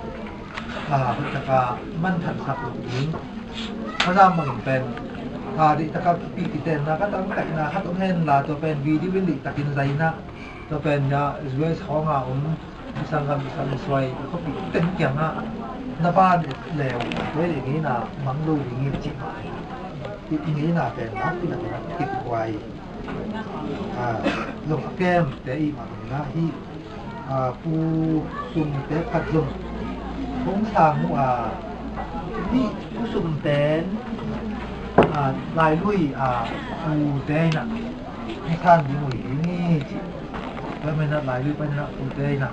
a, hoih taka manthansak lo ding. Ka zam bangin pen, a, deih taka kipi kitenna ka tangkaihna khat om henla, tua pen video in deih takin zai in ah, tua pen ah U S khawngah om Sanggam, sanggam suai, khuapi teng kiangah na ban leu, tua i ngeina mang lo ding hi ci mah hi. I ngeina pen nakpi nakpi na kip huai. Ah, zong a kemte i mah na hi. Ah, Pu Sumte khat zong hong sang uh a, hih Pu Sum pen, ah, Lailui, ah, Pute in ah hong san ding uh hi ni ci. Tua manin ah Lailui panin ah Pute in ah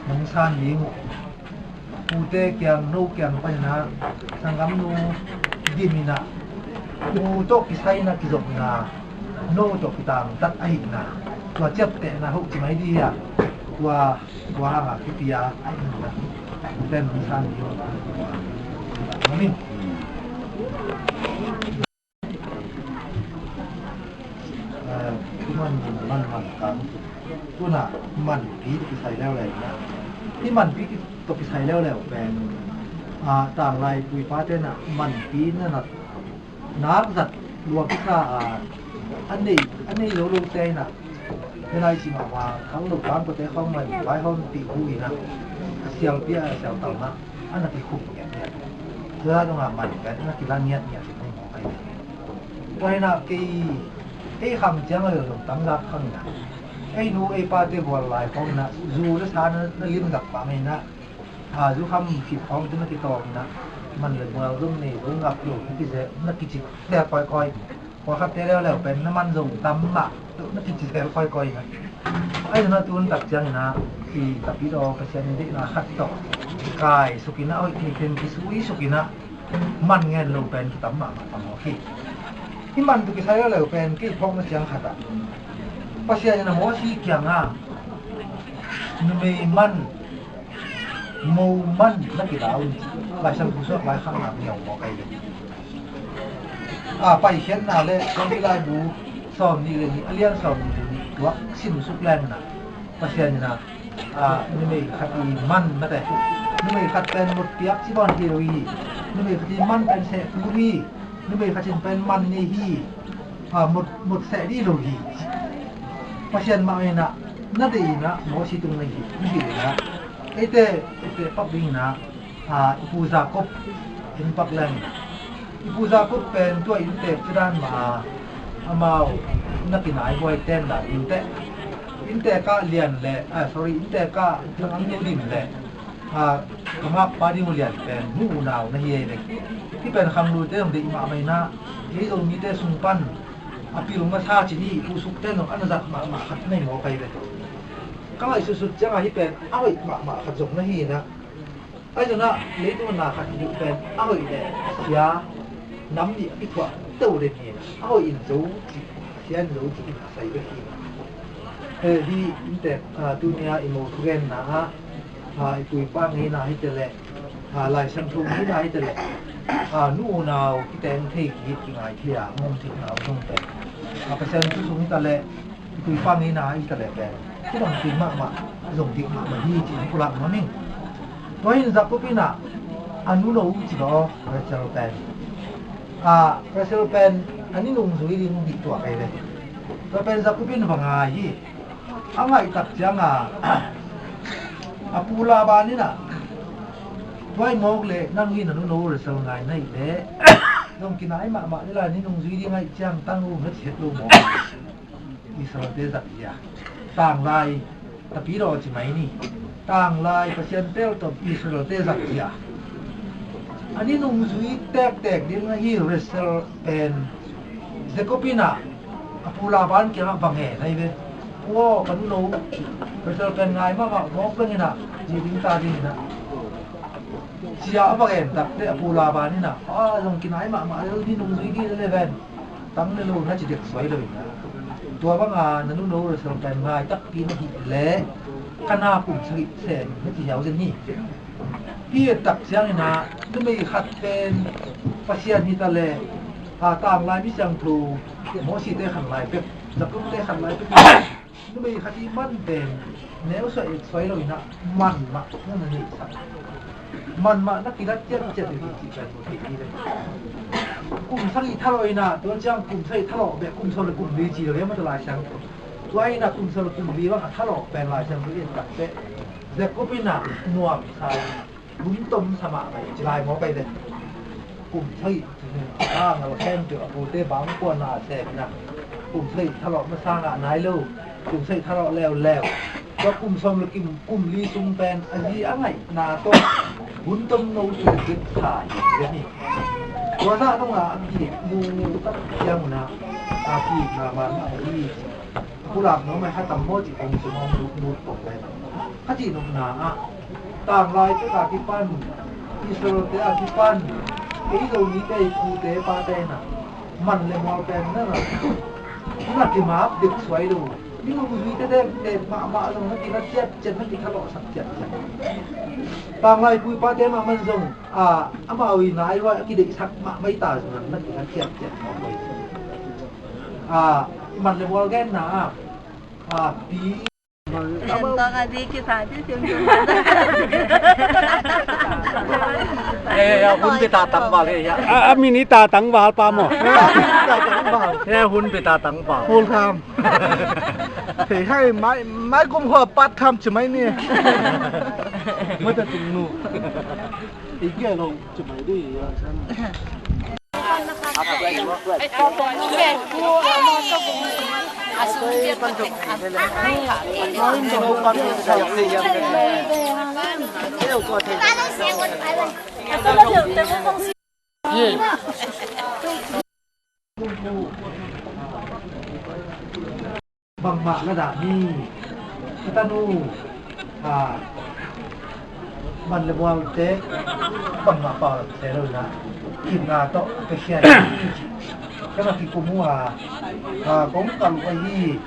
hong san ding uh. Pute kiang, no kiang panin ah, sanggamnu Dim in ah, pu tawh kisai in ah kizopna, no tawh kitangtat ahihna, tua ciaptehna hoh ci mai dih hi a, tua, tua hangah kipia ahihna, puten hong san dih hi. Amen. Eh, man, man, man kang. Tuna manpi tawh kisai leuleu na. Hih manpi tawh kisai leuleu pen, ah, tanglai pu i pate na manpi na na nak zat lua kisa a, a nei, a nei lo lote na. Hih lai ci mahmah khang lo kang kote khawng man pai hawm tih hu in ah, a sialpi a sialtang na, a na kikhum ngiatngiat. Tua dong a man pen a na kila ngiatngiat in hong hawk ahi. Tua hi na kei, ei khang ciang a lelong tam gak khang na. Ei nu ei pate gual lai khawng na, zu le sa na, na lim gak pah mai na. A, zu kham khit khawng te na kitawng na. Man le gual zong nei zong gak lo, na kize, na kici zel kawikawi. Kua khatte leuleu pen na man zong tam mah, na kici zel kawikawi na. Ahi zong na tun tak ciang in ah, i Tapidaw Pasian in deihna khat tawh kikai suk in ah, hoih kei pen kisui suk in ah, man ngen lo pen kitam mahmah tam mawk hi. Hih man tawh kisai leuleu pen kei phawk na ciang khat ah, Pasian in ah Mosi kiangah numei man, mo man na kila un ci. Laisiangtho suak laikhakna niau mawk ahi ve. A, Paikhiatna le Kawlpi laibu sawmnih le nih, a lian sawmnih le nih, tua sim suk leng in ah, Pasian in ah, a, numei khat i man mate. Numei khat pen mut piak ci bawn hi lo hi. Numei khat i man pen seh tu hi. Numei khat in pen man nei hi. A, mut, mut seh dih lo hi. Pasian mah in ah na deih in ah Mosi tung na hi, na hi in ah. Eite, eite pak ding in ah, a, i pu Jacob in pak leng. I pu Jacob pen tua inntek cidan mah a, amau na kinai buai ten dan inntek. Inntek ah Lian le, a, sorry, inntek ah Thang Ang Dim le, a, ka ngakpa ding uh Lian pen nu unau na hi ei le. Hih pen khanglute zong deih mahmah in ah, ei Zomite sung pan a pil masa cin hi, i pu Sukte zong a na zat mahmah khat na hi mawk ahi ve. Ka ngaihsutsut ciangah hih pen a hoih mahmah khat zong na hi in ah. Ahi zongin ah leitung a na khat hi uh pen a hoih le a sia nam nih a kithuah to den hi in ah, a hoih in zo cih, a sia in zo cih in a sai bek hi in ah. Eh, hih inntek, ah, tuni-a i mo thugenna ah, ah, i pu i pa ngeina hi te leh, ah, Laisiangtho ngeina hi te leh, ah, nu unau kiteng thei, ki, kingai thei a, mawm thei a, zong pen, ah, Pasian thu sung hi ta leh, i pu i pa ngeina hi ta leh pen, kidang pi mahmah, zong dik mahmah hi ci in pulak nuam ing. Tua hi in Jacob in ah a nu no ci lo, Rachel pen, ah, Rachel pen a ni nungzui ding dih tuak ahi ve. Tua pen Jacob in va ngai hi. A ngaih tak ciangin a pu Laban in ah, tua hi mawk leh nang in na nu no Rachel ngai na hih leh zong kinai mahmah ni lai, ni nungzui ding ahih ciang tang un na ci het lo mawk. Israelte zat zia. Tanglai Tapidaw ci mai ni. Tanglai Pasian peltom Israelte zat zia. A ni nungzui tektek ding ahi Rachel pen Jacob in ah a pu Laban kiangah va ngen ahi ve. Pu aw, ka nu no Rachel pen ngai mahmah mawk beng in ah, zi ding ta ding in ah, ci-a a va ngen tak teh a pu Laban in ah, a, zong kinai mahmah lel, ni nungzui ding lel e ven. Tang le lo na ci dek suai lo in ah, tua banga na nu no Rachel pen ngai takpi na hih leh ka na kum sagih sem na ci hiau zen hi. Hih tak ciangin ah numei khat pen Pasian hi ta leh, a, tanglai mi siangtho Mosite khan lai pek, Jacobte khan lai pek, numei khat i man pen neu suai et suai lo in ah, man mah na na neihsak, man mah na kilat ciatciat ding cih pen mu thei hi ve. Kum sagih thalawh in ah, tua ciang kum sagih thalawh beh, kum sawm le kum li ci lo hiam a, tua Laisiangtho. Tua in ah kum sawm le kum li bang a thalawh pen Laisiangtho in tak teh Jacob in ah nuam sa in, hun tom sa mahmah hi ci lai maw, pai ve. Kum sagih a ngal khempeuh a pute bang kuan a sem in ah, kum sagih thalawh masa ngah nai lo, kum sagih thalawh leuleu. Tua kum sawm le kum, kum li sung pen a zi a ngaihna tawh hun tom no sung kik sa hi ci hi. Tua zah dong a a ki mu mu tak ciang un ah a ki na man a hi. Pulak nuam a kha tam maw cih kong sung hong lut lut kong ve. Kha cih nopna ah tanglai pek a kipan, Israel-te a kipan, ei Zomite i pute pate in ah man le mual pen na na, na kimap dek suai lo. Minung zuite dek dek mahmah zong na kina ciatciat, na kithalawhsak ciatciat. Tanglai pu i pate mahmah zong a, amau i nai hua a kideihsak mahmah i ta zong na kina ciatciat mawk lo. A, man le mual genna ah, a, pi. Len tawng a di kisa di sim sim. Ya, ya, ya, hun pi ta tang val, ya, ya. A, a min i ta tang val pa maw. Ya, hun pi ta tang val. Full time. Hei, hei, mai, mai kum hua part time ci mai ni. Mai ta tung nu. I kia lo ci mai di, ya, san. Bangmah la dah ni, ka tanu, a, man le mualte bangmah pau lam se lo na, kipna tawh ka khia hi. Ka na kikum uh a, a, kong kal uh ahi,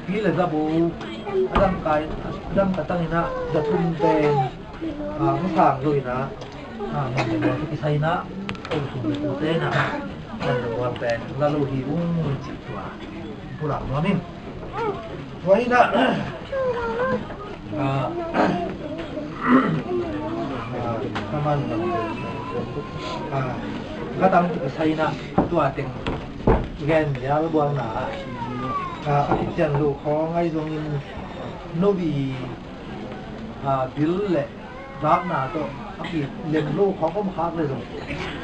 pi le za bo, a dang kai, a dang ka tang in ah, za thum pen, a, hong sang lo in ah, a, man le mual ka kisai in ah, ko sum le ko te in ah, man le mual pen la lo hi ung cih tua pulak nuam in. Tua hi in ah, a, a, ka man, a, ka tang ka kisai in ah, tua teng gen lial bualna ah, a, a kician lo khawng ahi zongin, no bi, a, bil le zakna tawh a kilem lo khawng om khak le zong,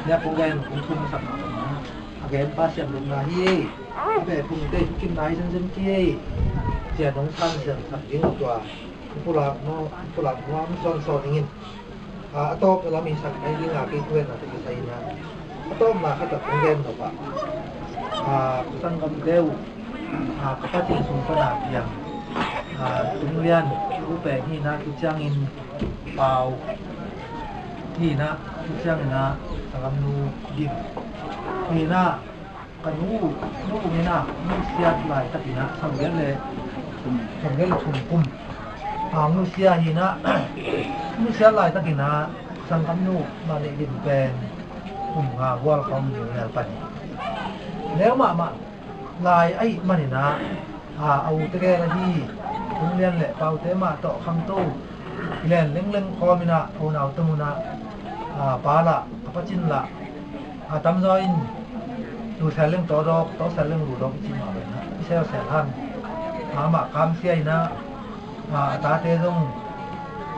nia kong gen kong thum sak a gen pa siam lukna hi. A be phungte kinna hi zenzen ki hi. Cia nong san siam sak ding tua pulak no, pulak no am sawnsawn dingin, a, a tawp lam i sak nai ding a kei kuan a te kisai na. A tawpna khat a kong gen nop ah, a, ka sanggam deuh, a, ka Pathian sung pan a piang, a, Tung Lian, u pen hi na, tu ciangin Pau hi na, tu ciangin a, sanggam nu Dim hi na, ka nu, nu hi na, nu siat laitakin a, sang giat le, sang giat le thum kum. A, nu sia hi na, nu siat laitakin a, sanggam nu Mah Neih Dim pen kum nga gual khawng ni lel pan hi. Neu mahmah lai ahih manin ah, a, a u tegel ahi Tung Lian le Pau te mah tawh khangto i len lengleng kawm in ah, a unau teng un ah, a, Pa lah, a Pa Cin lah, a, tamzaw in Lusel leng Tawdawk, Tawsel leng Ludawk i cih mah ven ah, i selsel hang. Mahmah kamsia in ah, a, a tate zong,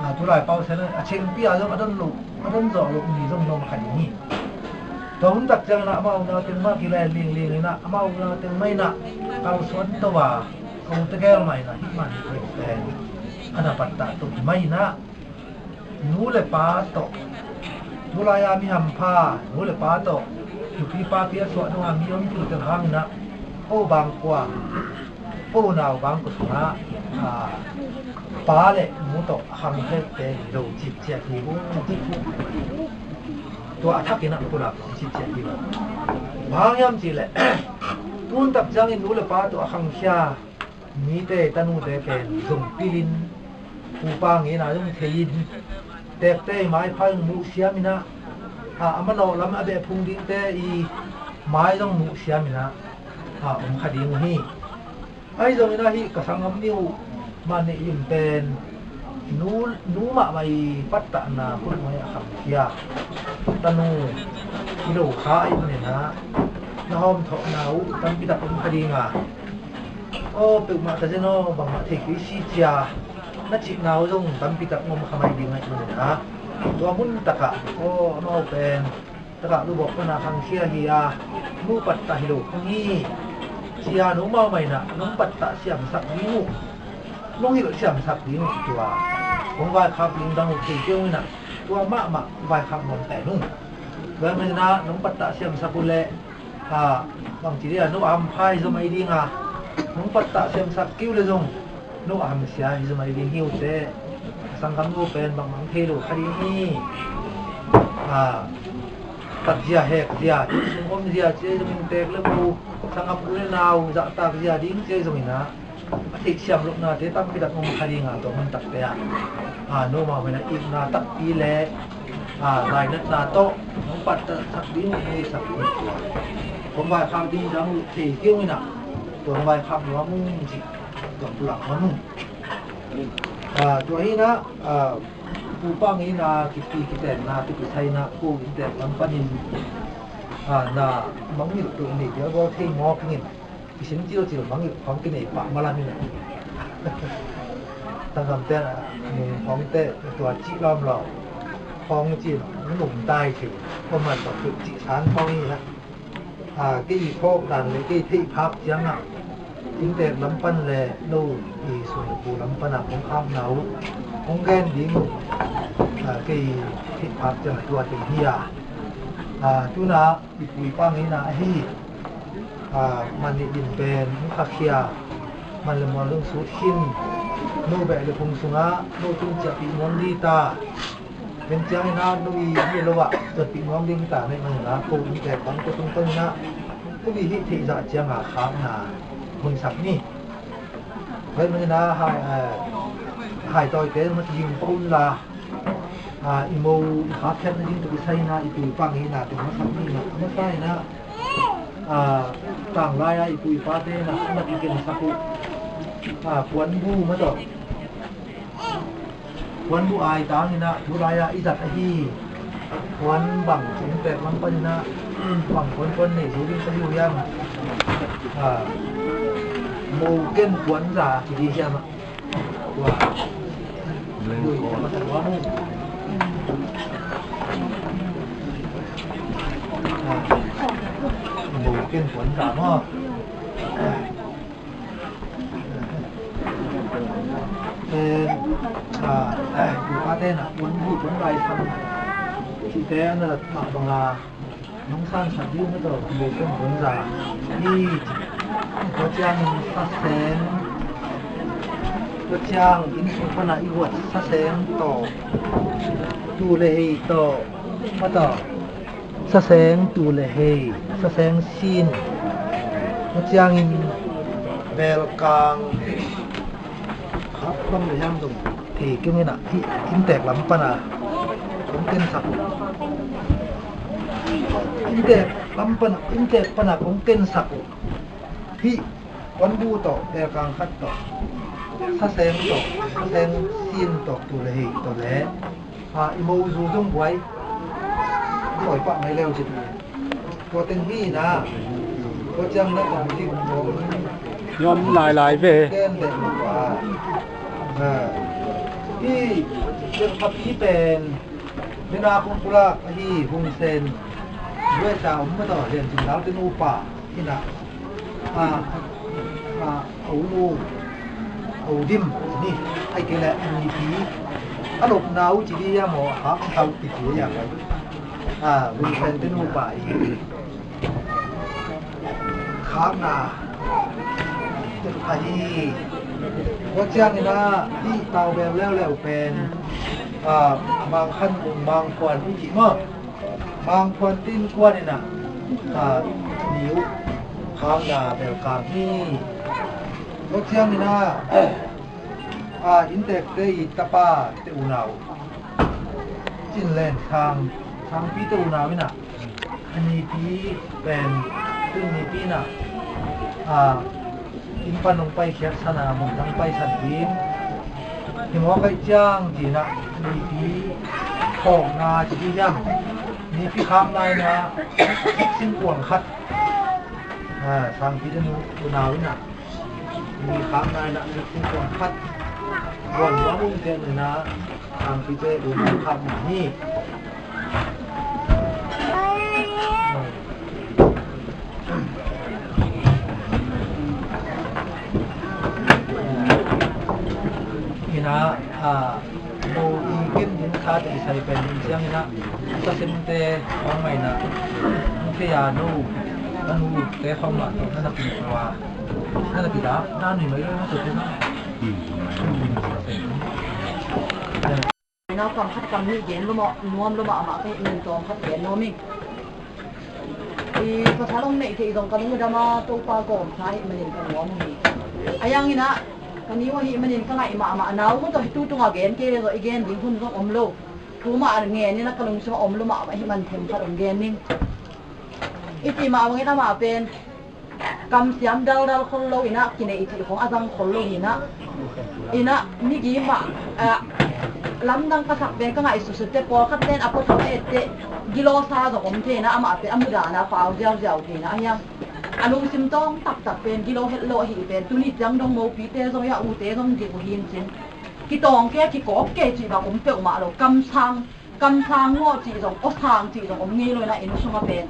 a, tulai Pau Sel a chengpi a zong a don lo, a don zawh lo ni zong nuam kha ding hi. Tua hun tak ciangin ah amau unau teng mah kilai lingling in ah, amau unau teng mah in ah kalsuan to a, a u tegel mah in ah hih man hi pen a na pattah to hi mah in ah, nu le pa tawh, tulai a mi hampha nu le pa tawh nupi papi a suah dong a mi om tu tel hang in ah, ko bang kua, ko unau bang kua sungah, a, pa le nu tawh a khang vekte hi lo cih ciat hi uh. Tua a thakin ah pulak cih ciat hi uh. Bang hang hiam cih leh, tun tak ciangin nu le pa tawh a khangkhia mite, tanute pen zong pilin, pupa ngeina zong thei in, tekte i maipha zong muh siam in ah, a, a manawh lam a beh phung dingte i mai zong muh siam in ah, a, om kha ding uh hi. Ahi zongin ah hih ka sanggam ni uh Mah Neih Dim pen nu, nu mahmah i pattahna hun mai a khangkhia tanu hi lo kha ahih manin ah, na hawmthawhna uh tampi tak om kha ding a, aw, peuhmah ta zen aw, bangmah thei kei si cia, Na cihna uh zong tampi tak om kha mai ding ahih manin ah, tua mun takah, aw, amau pen takah lubawk pana khangkhia hi a, nu pattah hi lo kha hi, ci-a nong mau mah in ah nong pattah siamsak ding uh, nong hilh siamsak ding uh, tua kong vaikhak ding dang uh thei kei ung in ah, tua mahmah vaikhak nuam ta in ung. Tua ahih manin ah nong pattah siamsak uh leh, a, bangci dia, no a hampha hi zaw mai ding a, nong pattah siamsak kei uh leh zong no a hamsia hi zaw mai ding hi uh teh. A sanggam no pen bangbang thei lo kha ding hi. A, tatzia hekzia, inn sung omzia ci ahi zongin, tek le ko, sanggam u le nau zahtakzia ding ci ahi zongin ah, a theihsiam lohnate tampi tak om kha ding a, tua mun takte ah, a, no mau mah in ah itna takpi le, a, lainatna tawh nong pattahsak ding uh, nong itsak ding uh, tua kong vaikhak ding dang uh thei kei ung in ah, tua kong vaikhak nuam ung ci, tua pulak nuam ung. A, tua hi in ah, a, Pu Pa Ngei in ah kipi kitenna, kipi saina, ko inntek lam panin, a, na mangngilh tua in, nei pial bawl thei mawk ing in. Kisin cilcil bang i khawng kinei pah malam in a. Tangkam te a, nung khawng te tua cih lawm lo. Khawng cin nung tai thei. Khuaman tawh tuk cih san khawng hi a. A, kei i phawk dan le kei theih phak ciangah, inntek lam pan le no i sungkup lam panah kong khakna uh kong gen ding uh. A, kei theih phak ciangah tua teng hi a. A, tuna i pu i pa ngeina ahi. A, man nih din pen hong khakhia, man le mual dong sut khin, no beh le phung sungah no tung ciahpih nuam dita. Ken ciangin ah no i hi lo ah zuatpih nuam ding ta, nei manin ah ko inntek bang ko tungtawnin ah no i hih theih zah ciangah khakna hun sak ni. Ken manin ah hai, eh, hai tawite mah ci ding pah un la. A, i mo i khakhiatna ding tuk i saina i pu i pa ngeina tuk masak ni na, a masa ina, a, tanglai a i pu i pate na, a mat i kensak uh. A, puanbu mah tawh. Puanbu ai tang ina, tulai a i zat ahi. Puan bang, inntek lam pan ina, bang puanpuan nei zo ding ka hi uh hiam. A, mo ken puanza, ci ding hiam ah. Nong sansak ding mah tawh, bawlpen bonza. I, tua ciangin saseng, tua ciang inn sung pana i huat saseng tawh, tuu le hei tawh, mah tawh, saseng tuu le hei, saseng sin. Tua ciangin belkang, khak bang le hiam dong. Thei kei ung ina, hih inntek lam pana kong kensak uh. Inntek lam pana, inntek pana kong kensak uh. Hih puanbu tawh, belkang khat tawh, saseng tawh, saseng sin tawh, tuu le hei tawh le, a, i mo zu zong buai. Buai pah mai leu cin. Tua teng hi na. Tua ciang na om dik om. Ni om lailai ve. Ken dek lo pa. Ha. Hi, ken papi pen. Ni na kong pulak ahi Hun Sen. Dua sa om mah tawh, Lian Cin Lau te nupa. Hi na. Ha. Ha. A u, a u dim ni, ai kei le a nipi. A lopna uh ci di a maw, a khak sau pi ci a. A, Hun Sen te nupa i khakna. Ahi. Tua ciangin ah, i tau bel leuleu pen, a, Mang Khan, Mang Khuan i ci maw. Mang Khuan te innkuan in ah, a, ni uh khakna belkang hi. Tua ciangin ah, a, inntekte i tapa te unau, Cin Len Sang, Sangpi te unau in ah, a nipi pen, tun nipi in ah, a, inn pan hong paikhiat san a, mun dang paisan ding. Hi mawk ahih ciang ci-in ah, nipi phawkna ci ding hiam. Nipi khakna in ah, singkuang khat. A, Sangpi te nu, unau in ah. Nipi khakna in ah, singkuang khat. Buan buang ung ten na, ang pite ung khap na hi. Ina, a, mo i ken din kha te i sai pen din siang ina, sa sim te ong mai na, ong te ya no, anu te hong ma to na na pi wa, na na pi da, na ni mai lo na to te na. Nau kam khat kam nih gen lua mah, nuam lua mah, amah ka hih manin tawm khat gen nuam ing. I pasal hong neih theih zong ka lungdam a, Topa gawm sa ahih manin ka nuam uh hi. A yang ina, ka ni uh ahih manin ka ngaih mahmah, nau hun tawh hi tu tungah gen kei le zong i gen ding hun zong om lo. Thu mah a ngen ina ka lungsim a om lua mah, ahih man them khat hong gen ning. I cih mah bangin amah pen kamsiam daldal khol lo ina, kineih cih khong a zang khol lo ina, ina migi mah, ah, lamdang ka sak pen ka ngaihsutsut te, pawlkhat ten a pawtawh et te, gilawsa zong om thei ina, amah pen a mudana pau ziauziau thei ina, a hiang a lungsim tawng taktak pen gilo het lo ahi pen, tuni ciang dong mopi te zong ia u te zong dik uh hin cin. Kitawng ke, kikawk ke cih bang om peuhmah lo, kamsang kamsang ngawh cih zong, awsang cih zong om ngei lo ina, inn sungah pen,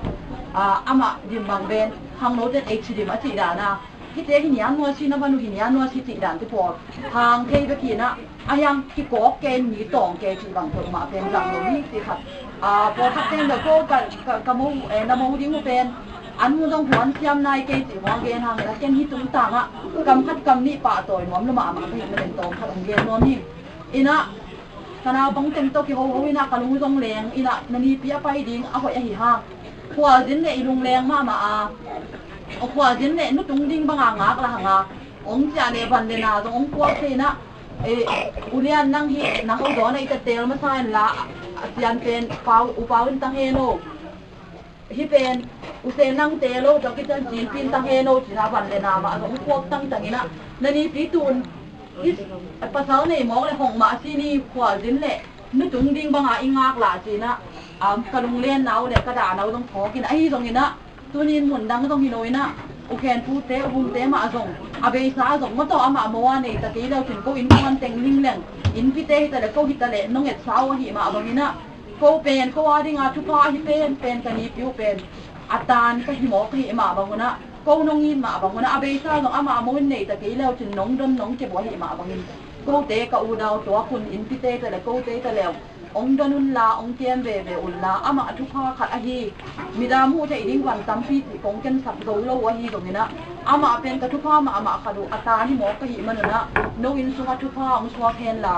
ah, amah dim bang pen khangno ten ei ci dim a cih dan a, hite hi nian nuasi na van uh, hi nian nuasi cih dan te pawl hang thei bek hi ina, a hiang kikawk ke, mi tawng ke cih bang peuhmah pen zang lo hi cih khat. Ah, pawlkhat ten bel ko ka, ka, ka mo, eh, na mo ding uh pen an mu zong huan siam nai kei cih hong gen hang ina, ken hi tungtang ah kam khat kam nih pahtawi nuam lua mahmah ka hih manin tawm khat hong gen nuam hi. Ina, ka naupang teng tawh kihoho ina, ka lung zong leng ina, na nipi a pai ding a hoih ahi hang. Khualzin le i lungleng mahmah a, khualzin le nutung ding banga ngak la hanga, ong ciah le van le na zong ong kuak thei ina, eh, ulian nang hi, nang u dawn a i tatel masa in la, a cian pen pau, u pau in tang hen o. Hi pen, u se nang te lo, tawh kitan cin pin tang hen o, cina van le na mah zong kuak tangtang ina, na nipi tun, i pasal nei mawk le hong mah si ni, khualzin le nutung ding banga i ngak lah cina, am, ka lunglen nau le ka dah nau zong phawk ina, ahi zong ina, tunin mun dang zong hi lo ina, u khenpu te, u bum te mah zong, a beisa zong, mawtaw amah mo a nei ta kei lo cin, ko innkuan teng ling leng, innpi te hi ta le, ko hi ta le, nong et sa uh ahi mah bang ina, ko pen, ko a dinga thupha ahi pen, pen ka nipi uh pen, a tan ka hi mawk ka hih mah bang una, ko nong it mah bang una, a beisa zong amah mo in nei ta kei leu cin nong don nong kep uh ahi mah bangin, kote ka u dau tuak un, innpi te ta le, kote ta leu, ong don un la, ong kem veve un la, amah thupha khat ahi, midang muh theih ding van tampi cih kong ken sak zo lo uh ahi zong ina, amah pen ka thupha mahmah khat uh, a tan hi mawk ka hih man una, no inn sunga thupha ong suak hen la,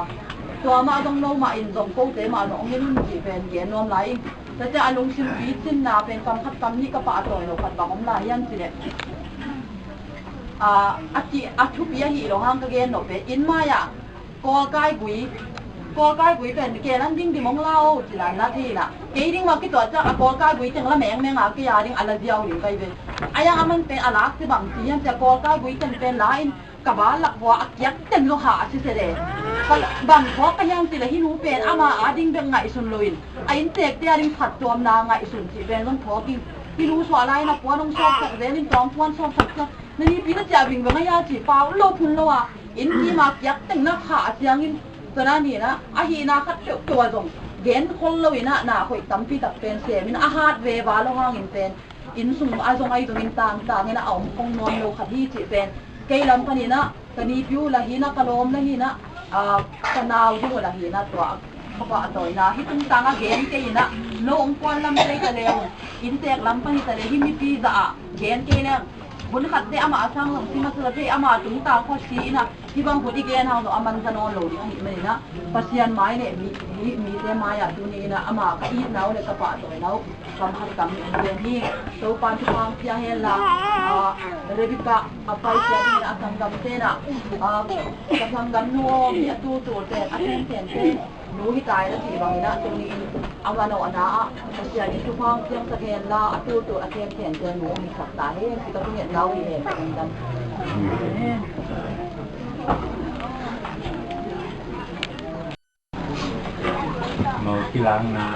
tua mah zong no mah in zong kote mah zong ong en un cih pen gen nuam lai ing. Tate a lungsim picinna pen kam khat kam nih ka pahtawi lo khat bang om lai hiam cih leh, a, a cih a thupi ahi lo hang ka gen lo pen, inn mai-ah kawlkai gui, kawlkai gui pen ke lan ding dim ong la o ci la na thei la. Kei ding mah kituat ciang a kawlkai gui teng la mengmeng a, kei a ding a la ziau ding kai ve. A yang a man pen a lak ci bang ci hiam cih leh kawlkai gui teng pen la in ka bal lak vua a kiak teng zong hah a si se le. Bang phawk ka hiam cih leh hih nu pen ama a ding bek ngaihsun lo in, a inntekte a ding phattuamna ngaihsun cih pen zong phawk in, hih nu suah lai in a puan hong sawpsak zel in, tawng puan sawpsak ciang na nipi na ciah vingveng a hia ci pau lo phun lo a, inn kim a kiak teng na hah a ciangin, tua na ni na, a hihna khat peuhpeuh a zong gen khol lo in a, na hoih tampi tak pen sem in a, hat veva lo hangin pen inn sung a zong ahi zongin tangtang in a, a om khong nuam lo khat hi cih pen kei lam panin a, ka nipi uh la hi na, ka lawm la hi na, a, ka nau ding uh la hi na, tua ka pahtawina hi tungtang a gen kei in a, no ong kuan lam kei ta leu, inntek lam pan hi ta leu, hih mipi zah a gen kei leng, hun khat teh amah a sang zong si masa teh, amah tungtang khuasi in a, hih bang hun i gen hang zong a manza nawn lo ding ahih manin a, Pasian mai le mi, mi, mite mai-ah tuni in a, amah ka itna uh le ka pahtawina uh kam khat kam nih gen hi. Topa'n thupha hong pia hen la, a, Rebecca a pai sia ding in a, a sanggam ten a, a, ka sanggam nu aw, mi a tultul ten, a thenthen ten nu hi ta in a, cih bangin a, tuni in a, a manawhna ah Pasian in thupha hong piangsak hen la, a tultul a thenthen ten nu hong hisak ta hen, ci ka thungetna uh hi hen. Amen. Mo kilakna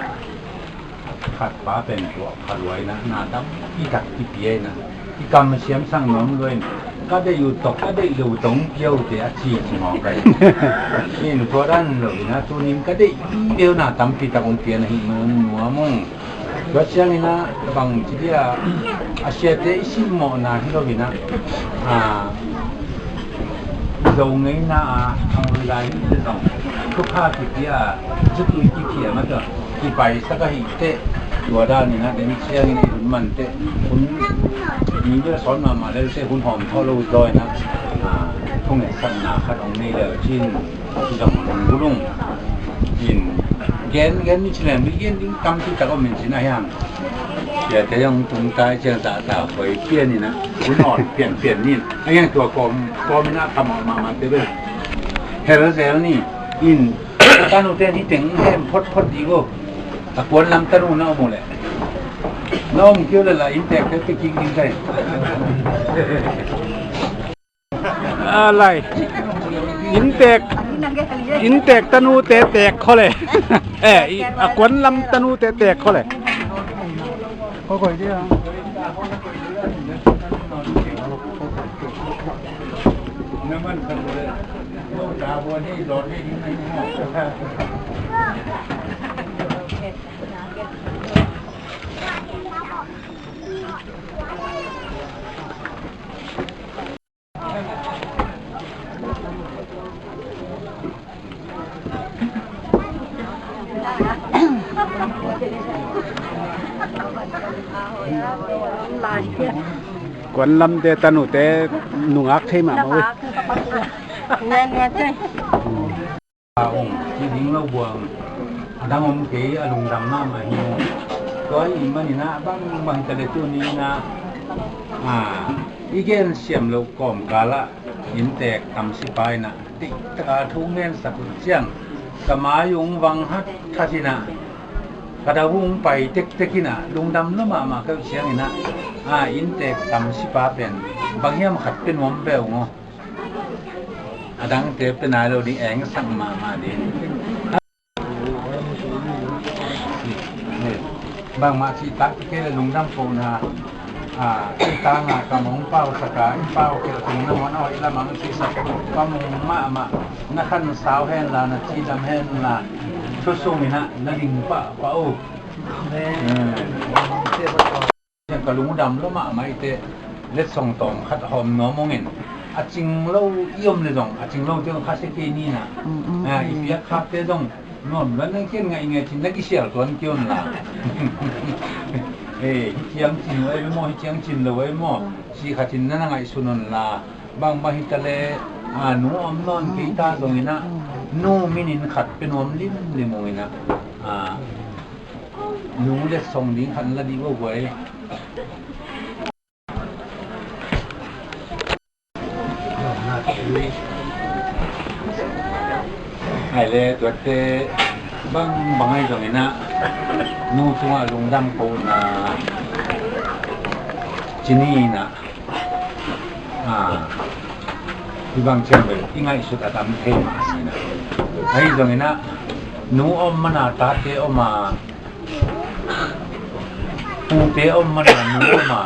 khat pa pen tua phaluaina, na tampi tak kipia in a, i kam a siamsak nuam lua in, Ka deih uh tawh ka deih loh tawh hong pia uh teh a ci ci mawk ai. In tua dan lo in ah tunin ka deih vive uh na tampi tak hong pia na hi nuam ung. Tua ciangin ah bang ci dia, a siate i simmawhna hi lo in ah, a, Zo ngeina ah a ngoi lai hi le zong thupha kipia, zutui kipia mah tawh kipaisak ahih teh, tua danin ah den ciangin i hun man teh hun ni bel sawn mahmah lel teh hun hawm thawh lo zaw in ah, a, thungetsakna khat hong nei leu cin, zong hong bul ung. In gen gen ni ci leng mi gen ding tampi tak om in cin a hiang. Siate zong tung tai ciang zahta khoi pian in ah hun hawm pianpian ni in a hiang tua kawm kawm in ah kam mahmah te bel hel zel ni in. Tanu ten hi teng hem photphot ding uh. A kuan lam tanu na om uh leh na om kei uh leh la inntek te pia kik ding kai. A lai. Inntek, inntek tanute tek khol e. Eh, i, a kuan lam tanute tek khol e. Kuan lamte tanute nungak thei mahmah uh. A om, ci ding lo buang. A dang om kei, a lungdam mahmah hi. Tua ahih manin ah bang bang hi ta leh tuni in ah, a, i gen siam loh kawmkal ah inntek tamsipa in ah dihtaka thu ngensak uh ciang ka mai ung vang hathat in ah, ka dau ung pai tektek in ah lungdam lua mahmah ka hih ciangin ah, a, inntek tamsipa pen bang hiam khat pia nuam ve ung aw. A dangte pia nai lo ding, engsak mahmah ding. Bangmah cihtak kei le lungdam kohna, a, kei tanga ka mong pausak a, i pau kei teng na mong a hoih lamang cihsak, ka mong mahmah, na khan sau henla, na cidam henla, thusung in ah na ding pahpah uh. Ka lungdam lua mahmah i teh, letsong tawm khat hawm nuam ung in, a cing lo i om le zong, a cing lo te kha sia kei ni na. Mm, mm, a, i piak khakte zong nuam lua na kian ngaih nge cin na kisial tuan kei un la. Eh, hih ciang cin uh ei maw, hih ciang cin lo ei maw, cih khat in na na ngaihsun un la. Bang bang hi ta leh, a, nu om nawn kei ta zongin ah, nu minin khat pia nuam limlim ung in ah, a, nu letsong ding khat la dih vo guai. Ai le tuate bang bang ahi zongin ah, nu tungah lungdam kohna ci ni in ah, a, hih bang ciang bel i ngaihsut a tam thei mah a si in ah. Ahi zongin ah, nu om mana tate om a, pute om mana nu om a,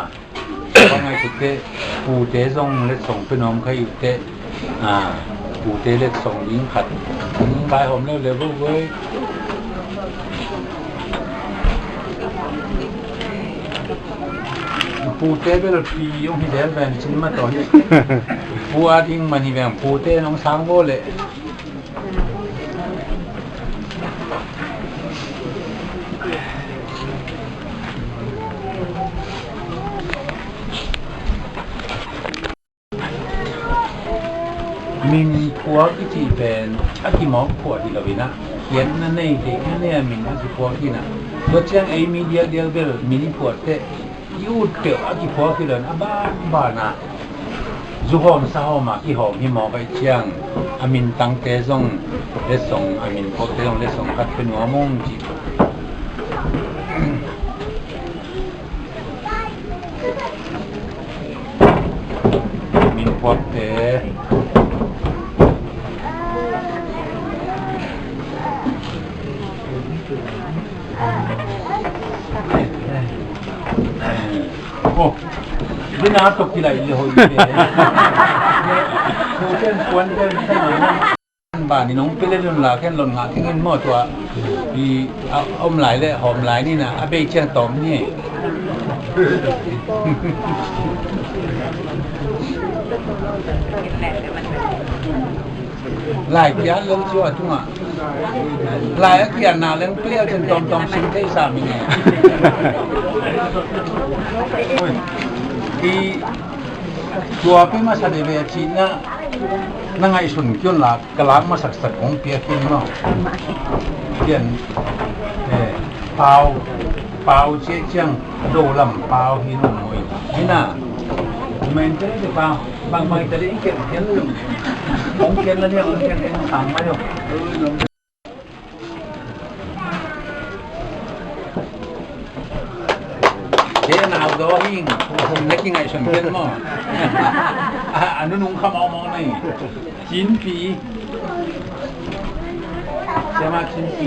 bang ngaihsut teh, pute zong letsong pia nuam kha hi uh teh, a, pute letsong ding khat. Vai hawm leuleu vo guai. Pute bel pi hong hi del ven cin mah tawh hi. Pu a ding man hi veng, pute nong sang vo leh. Min phuak i cih pen a kimawk phuak hi lo in ah, kiatna nei, deihna nei a min a kiphuak hi in ah. Tua ciang ei mi diakdiak bel min i phuak teh, i ut peuh a kiphuak hi lo in a banban ah zu hawm sa hawm ah kihawm hi mawk ahih ciang, a min tangte zong letsong, a min phuakte zong letsong khat pia nuam ung ci. Min phuakte. Oh. Ina tok kilai le hoi ve. Ko ken kuan ken ken. Ba ni nong pele lon la ken lon nga ken in mo tua. I a om lai le hom lai ni na a bei chiang tom ni. Lai kiat leng cu a tungah lai a kiatna leng pia cin tawmtawm sim thei sa mi nge. I tua pia masa dei ve a cihna na ngaihsun kion la ka lak masaksak kong pia khin maw? Kian pau pau ciah ciang do lam pau hi nung mui hi na. Mente de pau. Bang bang tali in ken ken. Ong ken na diang ong ken ken sang mai lo. Ken au do hing. Na ki ngai sun ken mo. Anu nung kham au mo nai. Cin pi. Siama cin pi.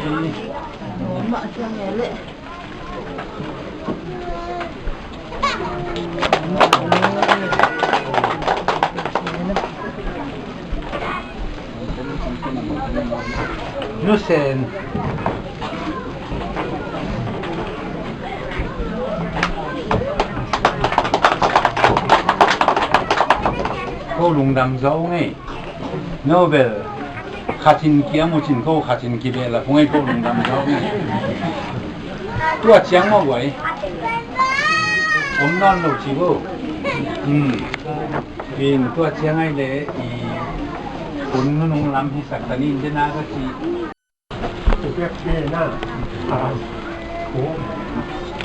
Nusen. Ko lungdam zo ngei. No bel khatin kia mucin ko khatin kibeh la ko ngei ko lungdam zo ngei. Tua ciang mah uai. Om nawn lo ci bo. Hmm. In tua ciang ai le i kun nunung lam hi sak ta ni in dena ka ci. Tupiak pi na. A ku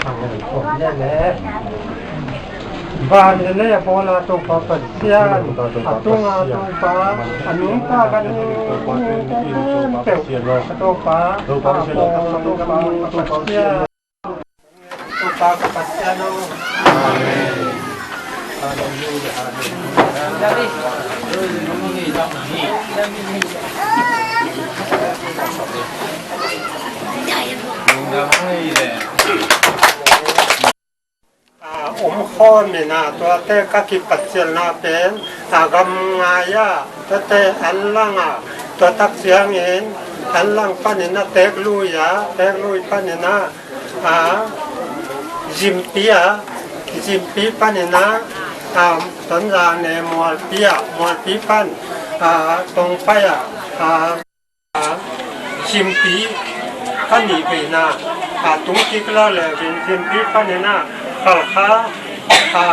a ngai ko le le. Van le le a pawl a Topa Pasian, a tung a Topa, a nungta kan ni ni te ken peuh a Topa, a pawl a Topa Pasian. Topa ka Pasian aw. Amen. Hallelujah, hallelujah. A om khawm in a tuate ka kipatcilna pen a gam ngai a tuate an lang a, tua tak ciangin an lang panin a teek lui a, teek lui panin a, a, Zimpi a, Zimpi panin a, a, Tonzang ne Mualpi a, Mualpi pan a, Tongpai a, a, Zimpi ka nih veina a, tung kik lo le Zimpi panin a, Khalkha a,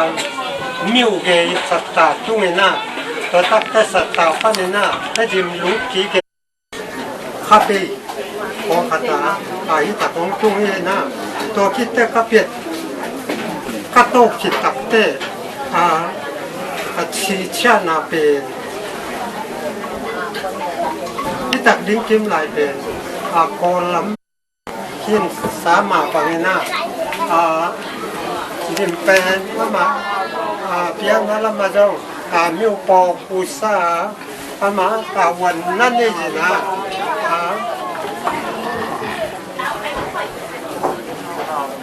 Miu gei satta tungin a, tua takte satta panin a, ka zim luk kik. Kha pei kawngkhata a hi tak hong tung hi na, tua khitte ka piat ka tawk khit takte a, a thiciahna pen hi tak ding kim lai pen a, Kawl lam hin sama bangin a, a lim pen amah a, pianna lamah zong a, miu pawk usa a, amah a, wan na nei zina a,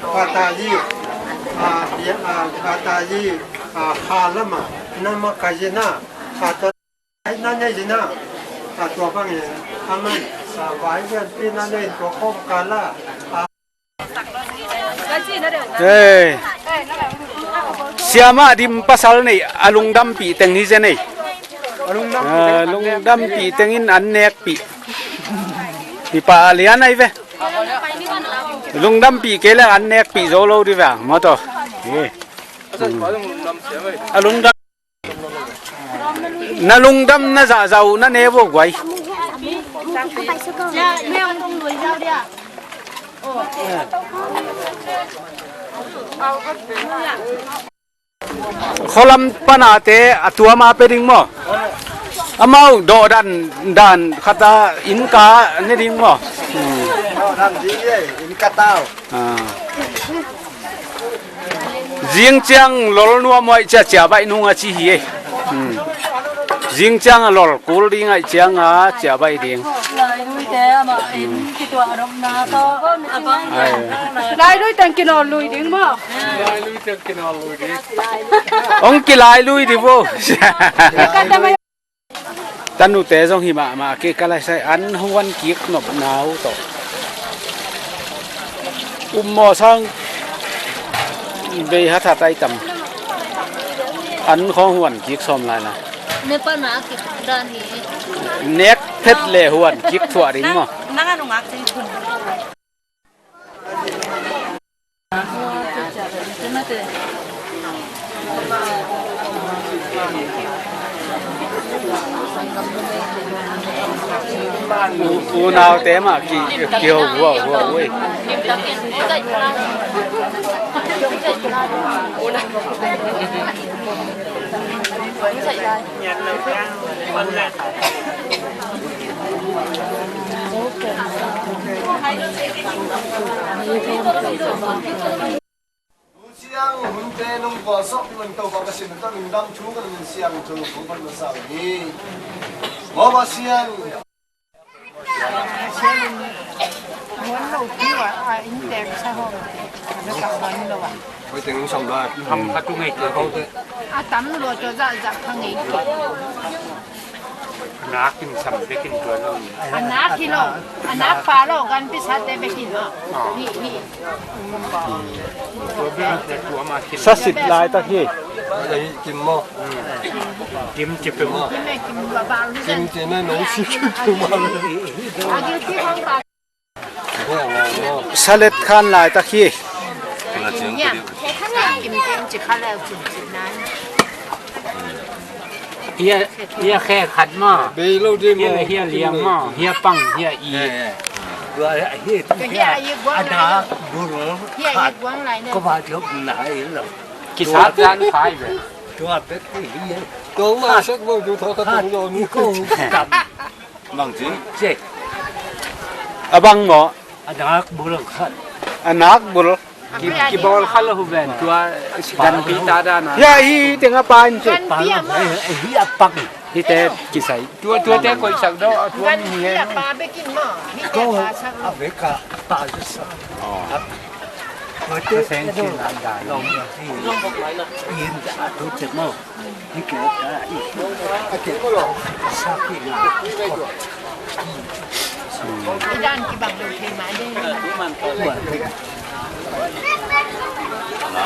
Patayi a, pia a, Patayi a, kha lamah na makaih zina a, tua na nei zina a, tua bangin a man sa vai lianpi na nei tua khawm kala a. Hey. Siamah dim pasal nei a lungdampih teng hi zen ei. A lungdampih teng in an nekpih. Hi pa a lian ai ve. Lungdampih kei le an nekpih zo lo di ve a maw taw. A lungdam Na lungdam na zahzah uh na ne vo guai. Khualam panate a tuama pe ding maw? Amau dawhdan dan khata innka ne ding maw? Dawhdan ding e, innka tau. Zing ciang lol nuam uh aih cia ciah baih nung a ci hi e. Zing ciang a lol kul ding aih ciang a ciah baih ding. Lailui teng kinawl lui ding maw? Hong kilailui ding vo. Tanute zong hi mahmah kei ka lai sai an huan kik nop nau tawh. Um maw sang bei hathat ai tam. An khawng huan kik sawm lai lai. Nepal na kik dan hi. Nek phet le huan kik thuah ding maw? Nang a nungak cing thun. U, unaute mah ki, ki ho hua hua ui. Siang hunte nong kualsawh pi man Topa ka sin tawh lungdam thu kan min siang thu kong pan masa hi. Mo ba siang. Huan lo pi wa a in tek sa ho. Ka huan lo wa. Hoi teng sam la. Ham kha tu ngei ke ho. A tam lo to za za kha ngei. A nak in sam bek in tua lo. A nak hi lo. A nak pa lo kan pi sa te bek in lo. Hi hi. Tua bek in tua ma kin. Sa sit lai tak hi. Kim mo. Kim ci pe mo. Kim ci na no si kim tu ma. Salet khan lai tak hi. Hia, hia khe khat maw. Bei lo ding maw. Hia, hia liang maw. Hia pang, hia i. Hia, hia, hia, a nak bul khat. Ko ba jop nai lo. Kisat zan khai ve. Tua bek hi. Tua ma sek maw, tua tha ka tong lo ni. Ko kam. Bang ci. Cek. A bang maw? A nak bul khat. A nak bul. Ki, kibawl kha lo hu ven tua ganpi ta dan a. Ya hi teng a pa in ci. Ganpi a ma. Hi a pak. Hi te kisai. Tua, tua te koih sak do a tua mi hi. Ganpi a pa bekin ma. Hi te pa sak lo. A bek a pa sak. Tua te seng sin an dan. Yin da tu te mo.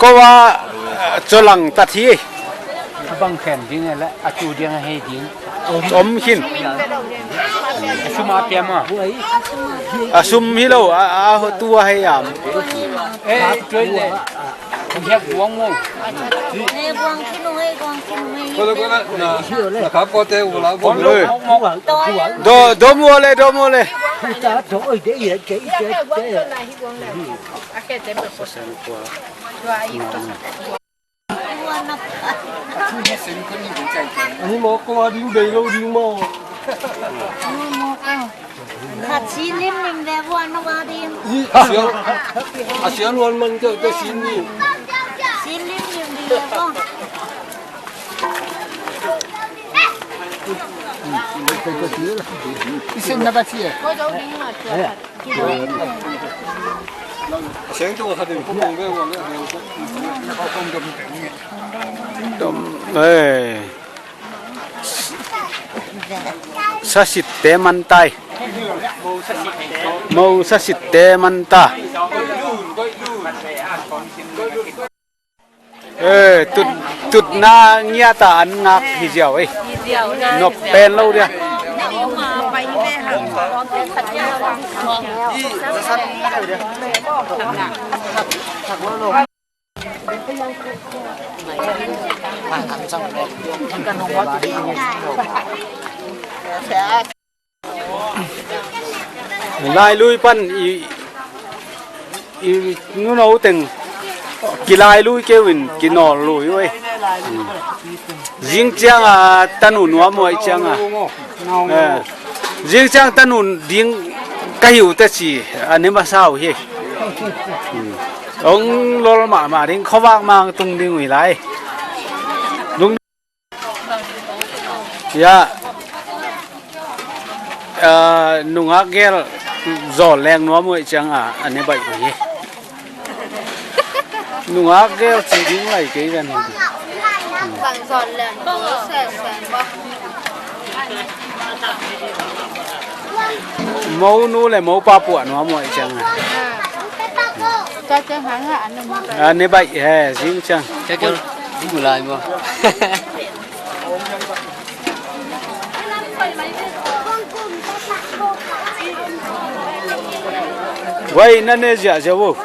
Ko a, eh, colang tat hi. A bang khen ding le a tu ding a hei ding. Om khin. A sum a piam a. A sum hi lo a, a tu a hei am. Eh, tuai le. Hia guang mo. Hei guang khin uh, hei guang khin uh, hei. Ko le, ko le, na, na ka ko te u la ko. Do, do mo le, do mo le. Ani mo ko a ding bei lo ding mo. Khat si limlim ve vua na va ding. I, a sial, a sial nuan man keu te si ni. Si limlim ve vua. I sin na ba si e. Seng tu khat in ko mong ve vua le. Dom, eh. Sasitte man tai. Mo sasitte man ta. Eh, tut, tutna ngiata an ngak hi ziau ei. Nop pen lo dia. Lailui pan i, i nuno teng kilailui keu in kinawl lui uh ei. Zing cianga tanu nuam uh ei cianga. Eh, zing ciang tanu ding ka hi uh teh ci a ni masa uh hi. Hong lol mahmah ding khuavak mang tung ding uh hi lai. Lung ya, ah, nungak gel Zawn leng nuam uh ahih ciangin a ne baih uh hi. Nungak gel ci ding lai kei ven hi. Bang zawn leng nuam sesen bang. Mo nu le mo pa puah nuam uh ahih ciangin a ne baih he zing ciang. Vai na ne ziahziah uh.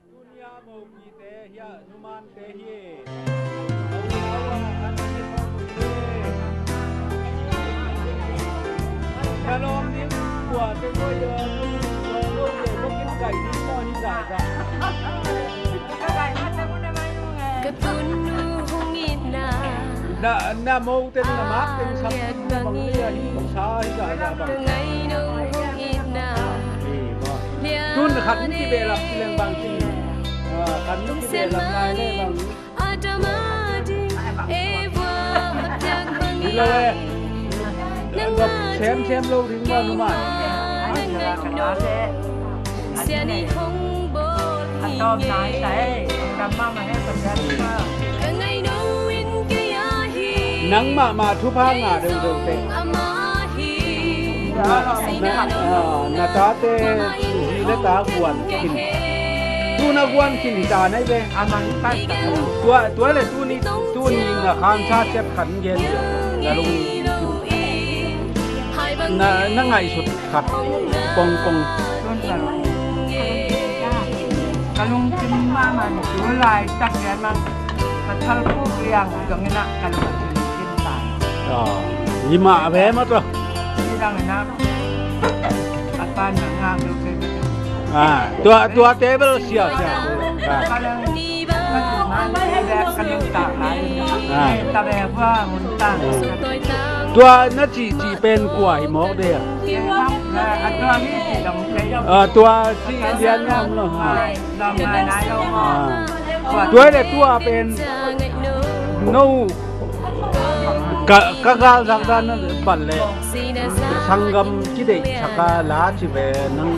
Tunia mopite hiah numante hi. Ka lawm ding kuate koi a, lawm lo te bawkin kaih ding maw hi zahzah. Ka tun nu hong itna. Na, na mo teng na mak teng sam bang le a hi sa hi zahzah bang. Ka ngai no hong itna. Tun khat in kibehlap ci leng bang ci. Ah, khat in kibehlap lai le bang. Hi lo e. Nang sem sem lo ding maw numan. Sian i hong bawl hi nge. Nang mahmah thupha ngah deuhdeuh teh. Na, na, na tate zi le ta guan khin. Tu na guan khin hi ta nai ve. Tua, tua le tuni, tuni na khansa ciat khat gen. Na lung, na, na ngaihsut khat pongpong. Tun ka lung, ka lungkim mahmah, tu laitak lian mah ka thalpuk liang zongin ah ka lungkim kim ta. Hi mah ve mah tua. Hi dang in ah ka pan na ngak lo ke. Ah, tua, tua te bel sia, sia. Ah. Tua na cihcih pen kua hi mawk de a? Ah, tua cih lian ngam lo. Ah. Tua le tua pen no ka, ka galzak dan na pan le sanggam kideihsak a la ci ve nang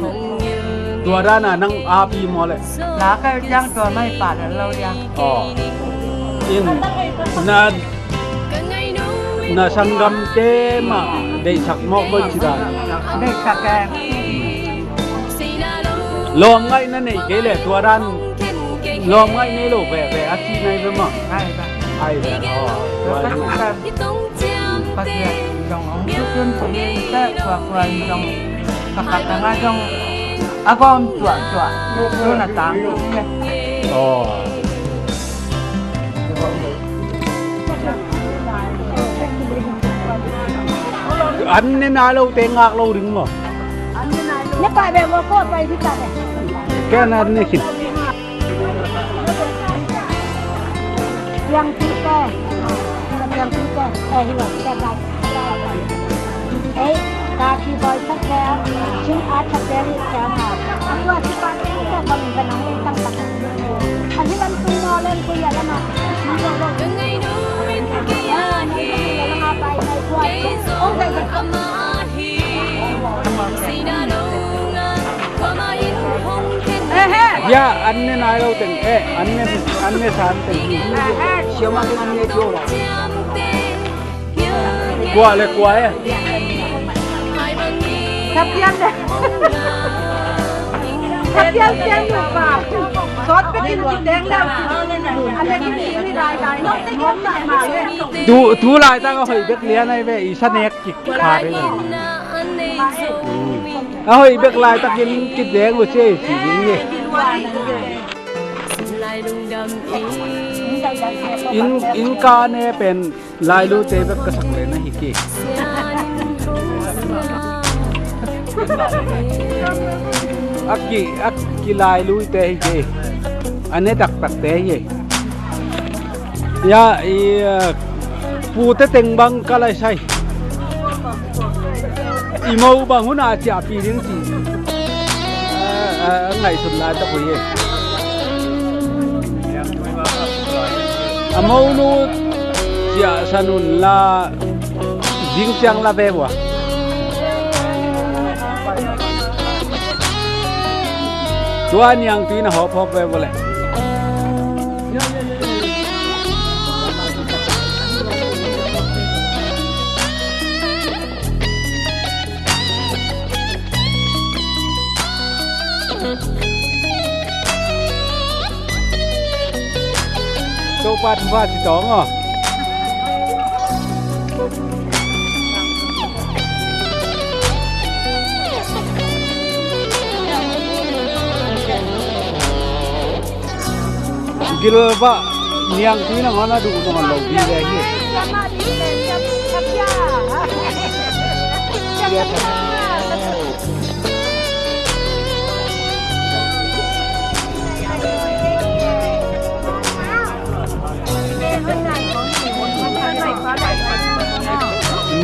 tua dan a nang api maw le? La ka ciang tua mai pa lo dia. Aw. In na, na sanggamte mah deihsak mawk boi ci dan. Deihsak e. Lawmngaih na neih kei le tua dan lawmngaih nei lo veve a ci nai ve maw? Ai ve. Ai ve. Aw. Pasian zong hong tutun pui in teh kuakua in zong ka khat tangah zong a gawm tuahtuah tun a tang tung le. Aw. An ne nai lote ngak lo ding maw? Ne pai ve maw ko pai hi ta ve. Ken an ne khin. Piangthute, piangthute, eh, hi lo, step lai. Eh, ka ki boy tak ke, chin a tak ke, ka ma. Aku a si pa ke, ka bang ka nang le tang tak. A hi lam tung no len ku ya la ma. Ka ngai no in ka ya hi. Ka ngai no in ka ya hi. Oh, ka ya. Ya, an ne nai lo teng, eh, an ne, an ne san teng hi. Siama teng an ne jo la. Kua le kua e. Ka pian le. Ka pian pian lo pa. Sawt pekin kiteng le. An ne kiteng hi lai lai. Tu, tu laitak a hoih bek lian ai ve, i sa nek kik kha ve. A hoih bek laitakin kideng uh ci ci ding hi. Inn, innka ne pen lailute bek ka sak leh na hi kei. A ki, a kilailute hi kei. A ne taktakte hi kei. Ya, i, eh, pute teng bang ka lai sai. I mo bang hun a ciahpih ding ci. A ngaihsut lai tak uh hi. A monu ciahsan un la, zing ciang la ve vua. Tua niangtui na hawphawk ve vua leh. Topa thupha ci tawng aw. Gilbah niangtui nangawn a duh nangawn lo ding le hi.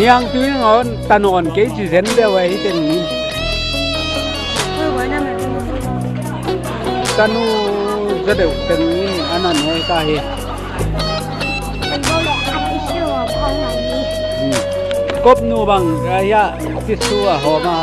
Niangtui nangawn tanawn kei ci zen deuh a hi teng in. Tanu za deuh teng in a na nuai ta hi. Kopnu bang a hiah tisu a hawm a.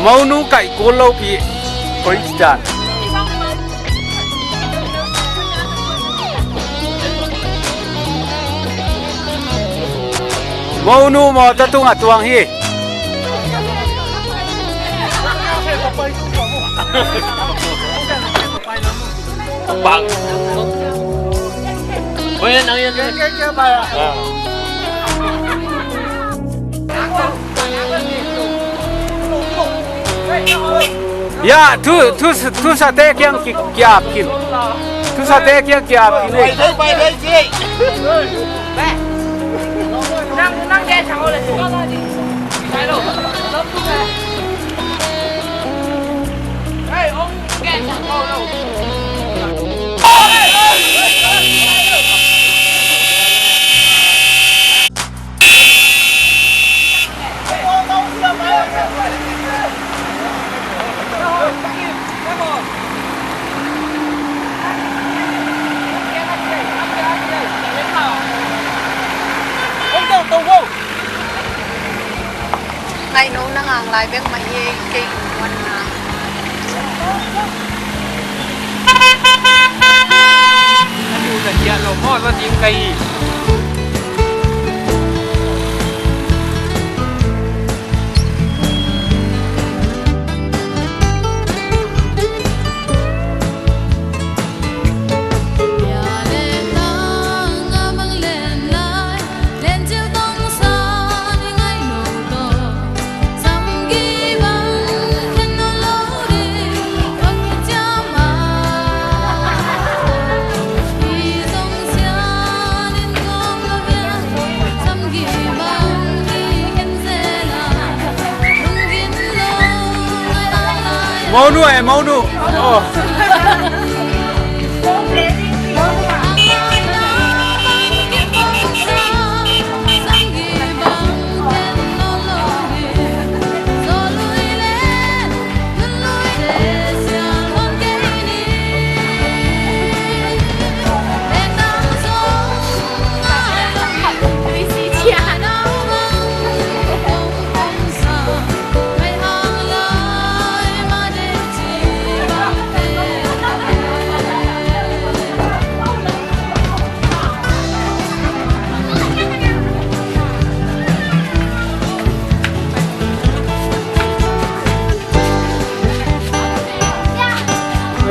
Monu kaih kul lo pi. Koi ci dan. Monu mawtaw tungah tuang hi. Bang. Koi na nang yan. Ya, thu, thu, thusate kiang ki, ki-ap kin. Thusate kiang ki-ap kin. Ngaih no na ngang lai bek mah hi, kei lungmuanna. A nu na hiah lo maw, lo ding ka hi. Monu eh, monu. Oh.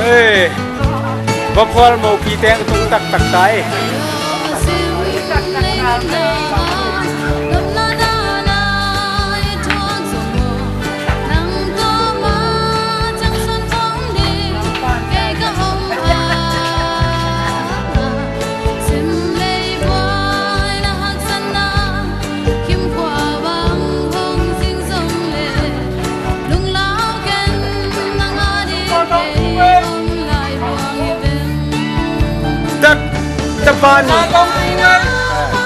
Hey, baphual mopi teng tung taktak ta e. Tapa ni.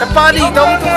Tapa ni dong tu.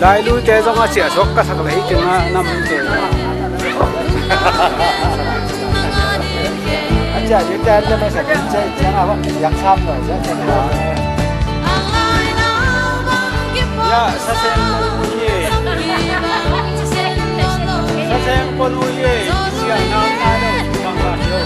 Lailuite zong a ciah suak ka sak lei, tingah nam te. A ciah ding te an te masa ding ciah, ciah a bang yak sam lo, ciah ciah. Ya, sa seng pon u ye. Sa seng pon u ye. Ciah na na lo, bang bang lo.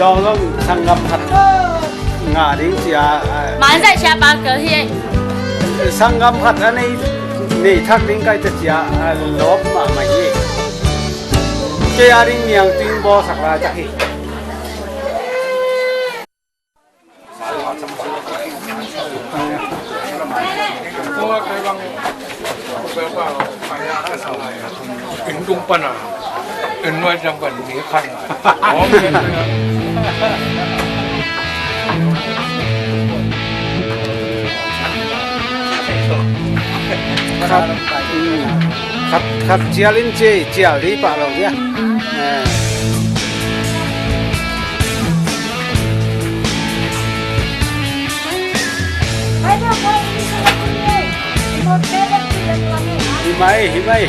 Dawng zong sanggam khat ngah ding cia. Manzai cia pa kal hi. Sanggam khat a nei, nei thak ding kai ta cia, a lawp mahmah hi. Kei a ding niang ting bawlsak lai tak hi. Inn tung pan a, inn nuai ciang pan mi khan a. Khat, mm, khat, khat cial in ci, cial dih pah lo hia. Eh. Hi mai, hi mai.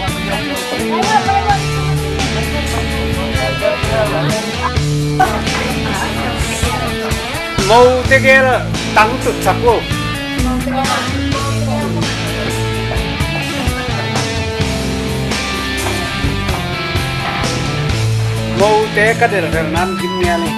Mo tegel tang tutsak lo. Mote ka delhel nan gim nia ni.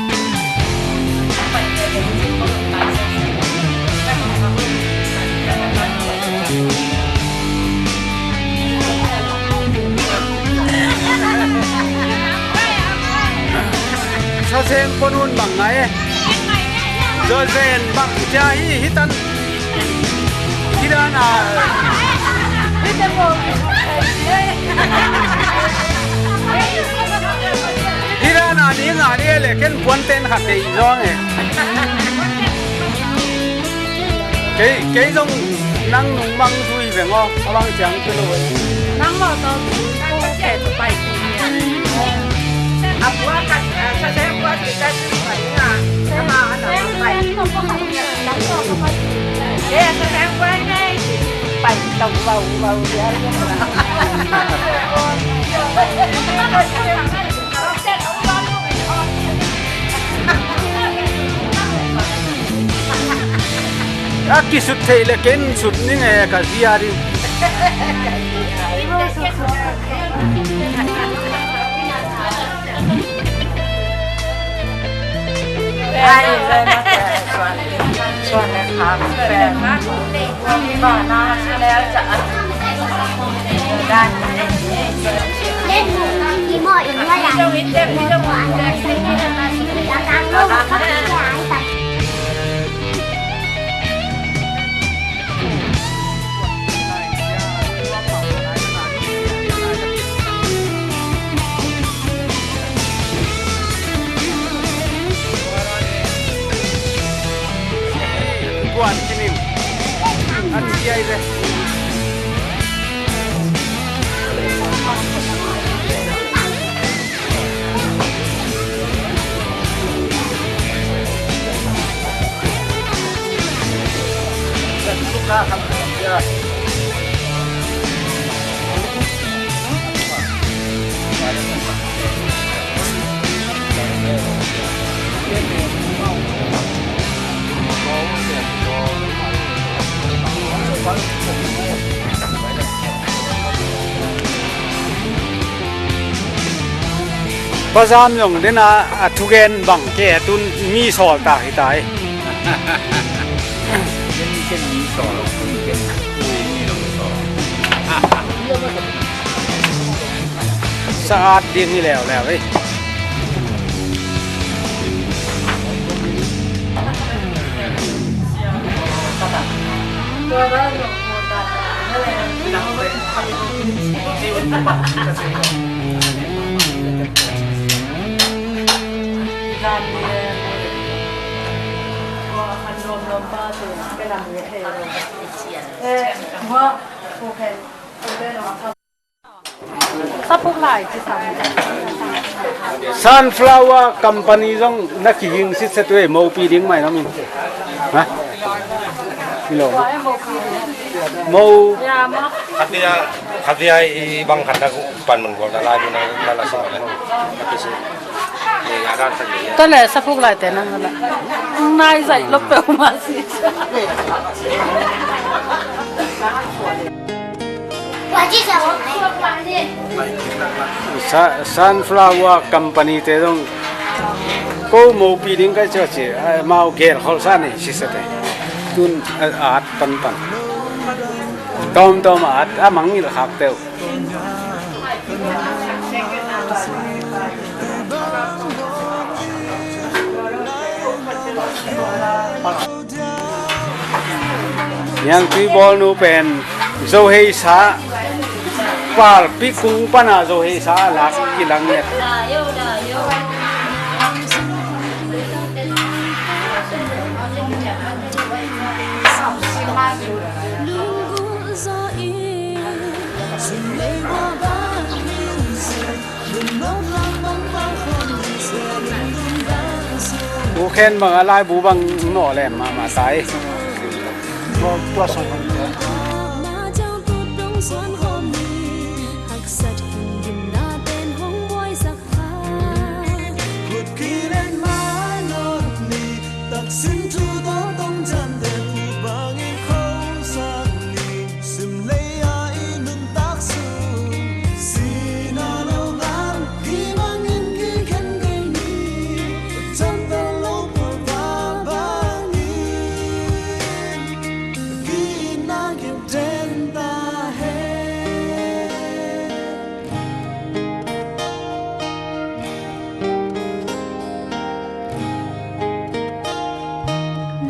Sa seng pon un bang ngai e. Zo zen bang cia hi hi tan. Hi dan a. Hi dan a ni nga ni le ken puan ten khat dei zong e. Kei, kei zong nang nung mang zui veng aw, a bang ciang tu lo. Nang lo to, ko ke to pai. A bua ka, a sa se bua ki ka pai nga, ka ma a na pai. Ke a sa se bua ngai, pai to bau bau ya. A kisut theih le ken sut ning e ka zia ding. Ai, le na te, suan, suan le khak, pen. Kuan kinin a ciai le. Bazam zong dena a thugen bang ke a tun mi sawl ta hi ta hi. Ken, ken mi sawl, ken mi sawl. Sa at ding hi leuleu hi. Sunflower company zong na kihing sitset uh ei, mopi ding mai na min. Ha? Hi lo. Mo. Khatia, khatia i bang khat na pan man gol na lai na la sa. Tale sapuk lai te nang la. Nai zai lo pe ma si. Sa-, sunflower company te zong ko mopi ding kai cia ci, mau gel khol sa ni sisate. Tun a, a at pan pan. Tom tom a at a mangngilh khak teu. Niangtui bawlnu pen Zo hei sa, Palpi kung pana Zo hei sa a lak kilang ngiat. U Khen bang a laibu bang nawh lem mahmah ta hi.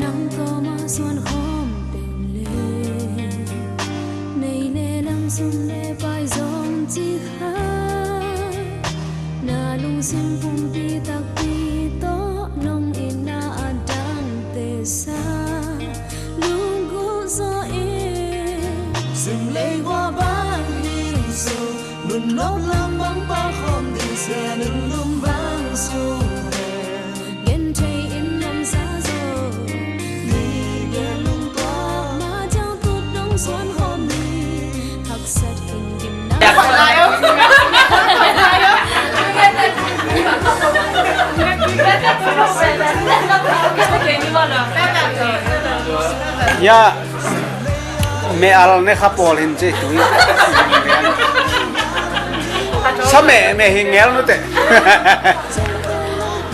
Nang koma suan khawm pen le, mei le lam, sum le pai zong ci kha. Na lungsim pumpi takpi tawh nong itna a dangte sa. Lungkul zaw in sim lei gua bang hi zaw, mun nop lam bang pa khawm ding sia, nun lum bang sung he. Gen thei in nuamsa zaw, ni gen lungtuak, ma ciang tut dong suan khawm ni. Haksat in gimna. Ya, me al ne kha pawl hin ci tui. Sa me, me hi ngel nu te.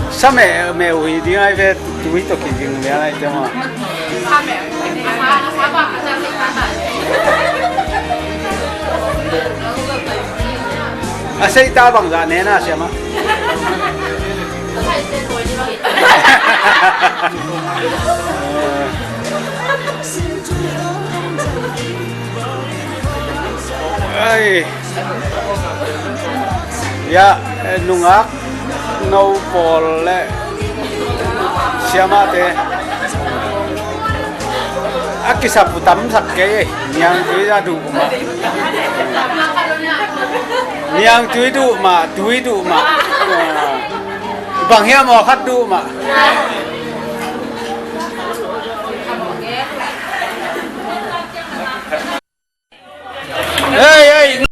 Sa me, me uh hi ding ai ve, tui to ki ding le ai te ma. A seita bangzah ne na siamah. Ai. Ya, eh, nungak no pawl le siamahte a kisap uh tamsak kei ei. Niangtui a duh mah. Niangtui duh mah, tui duh mah. Ah. Bang hiam aw khat duh mah. Ei, ei.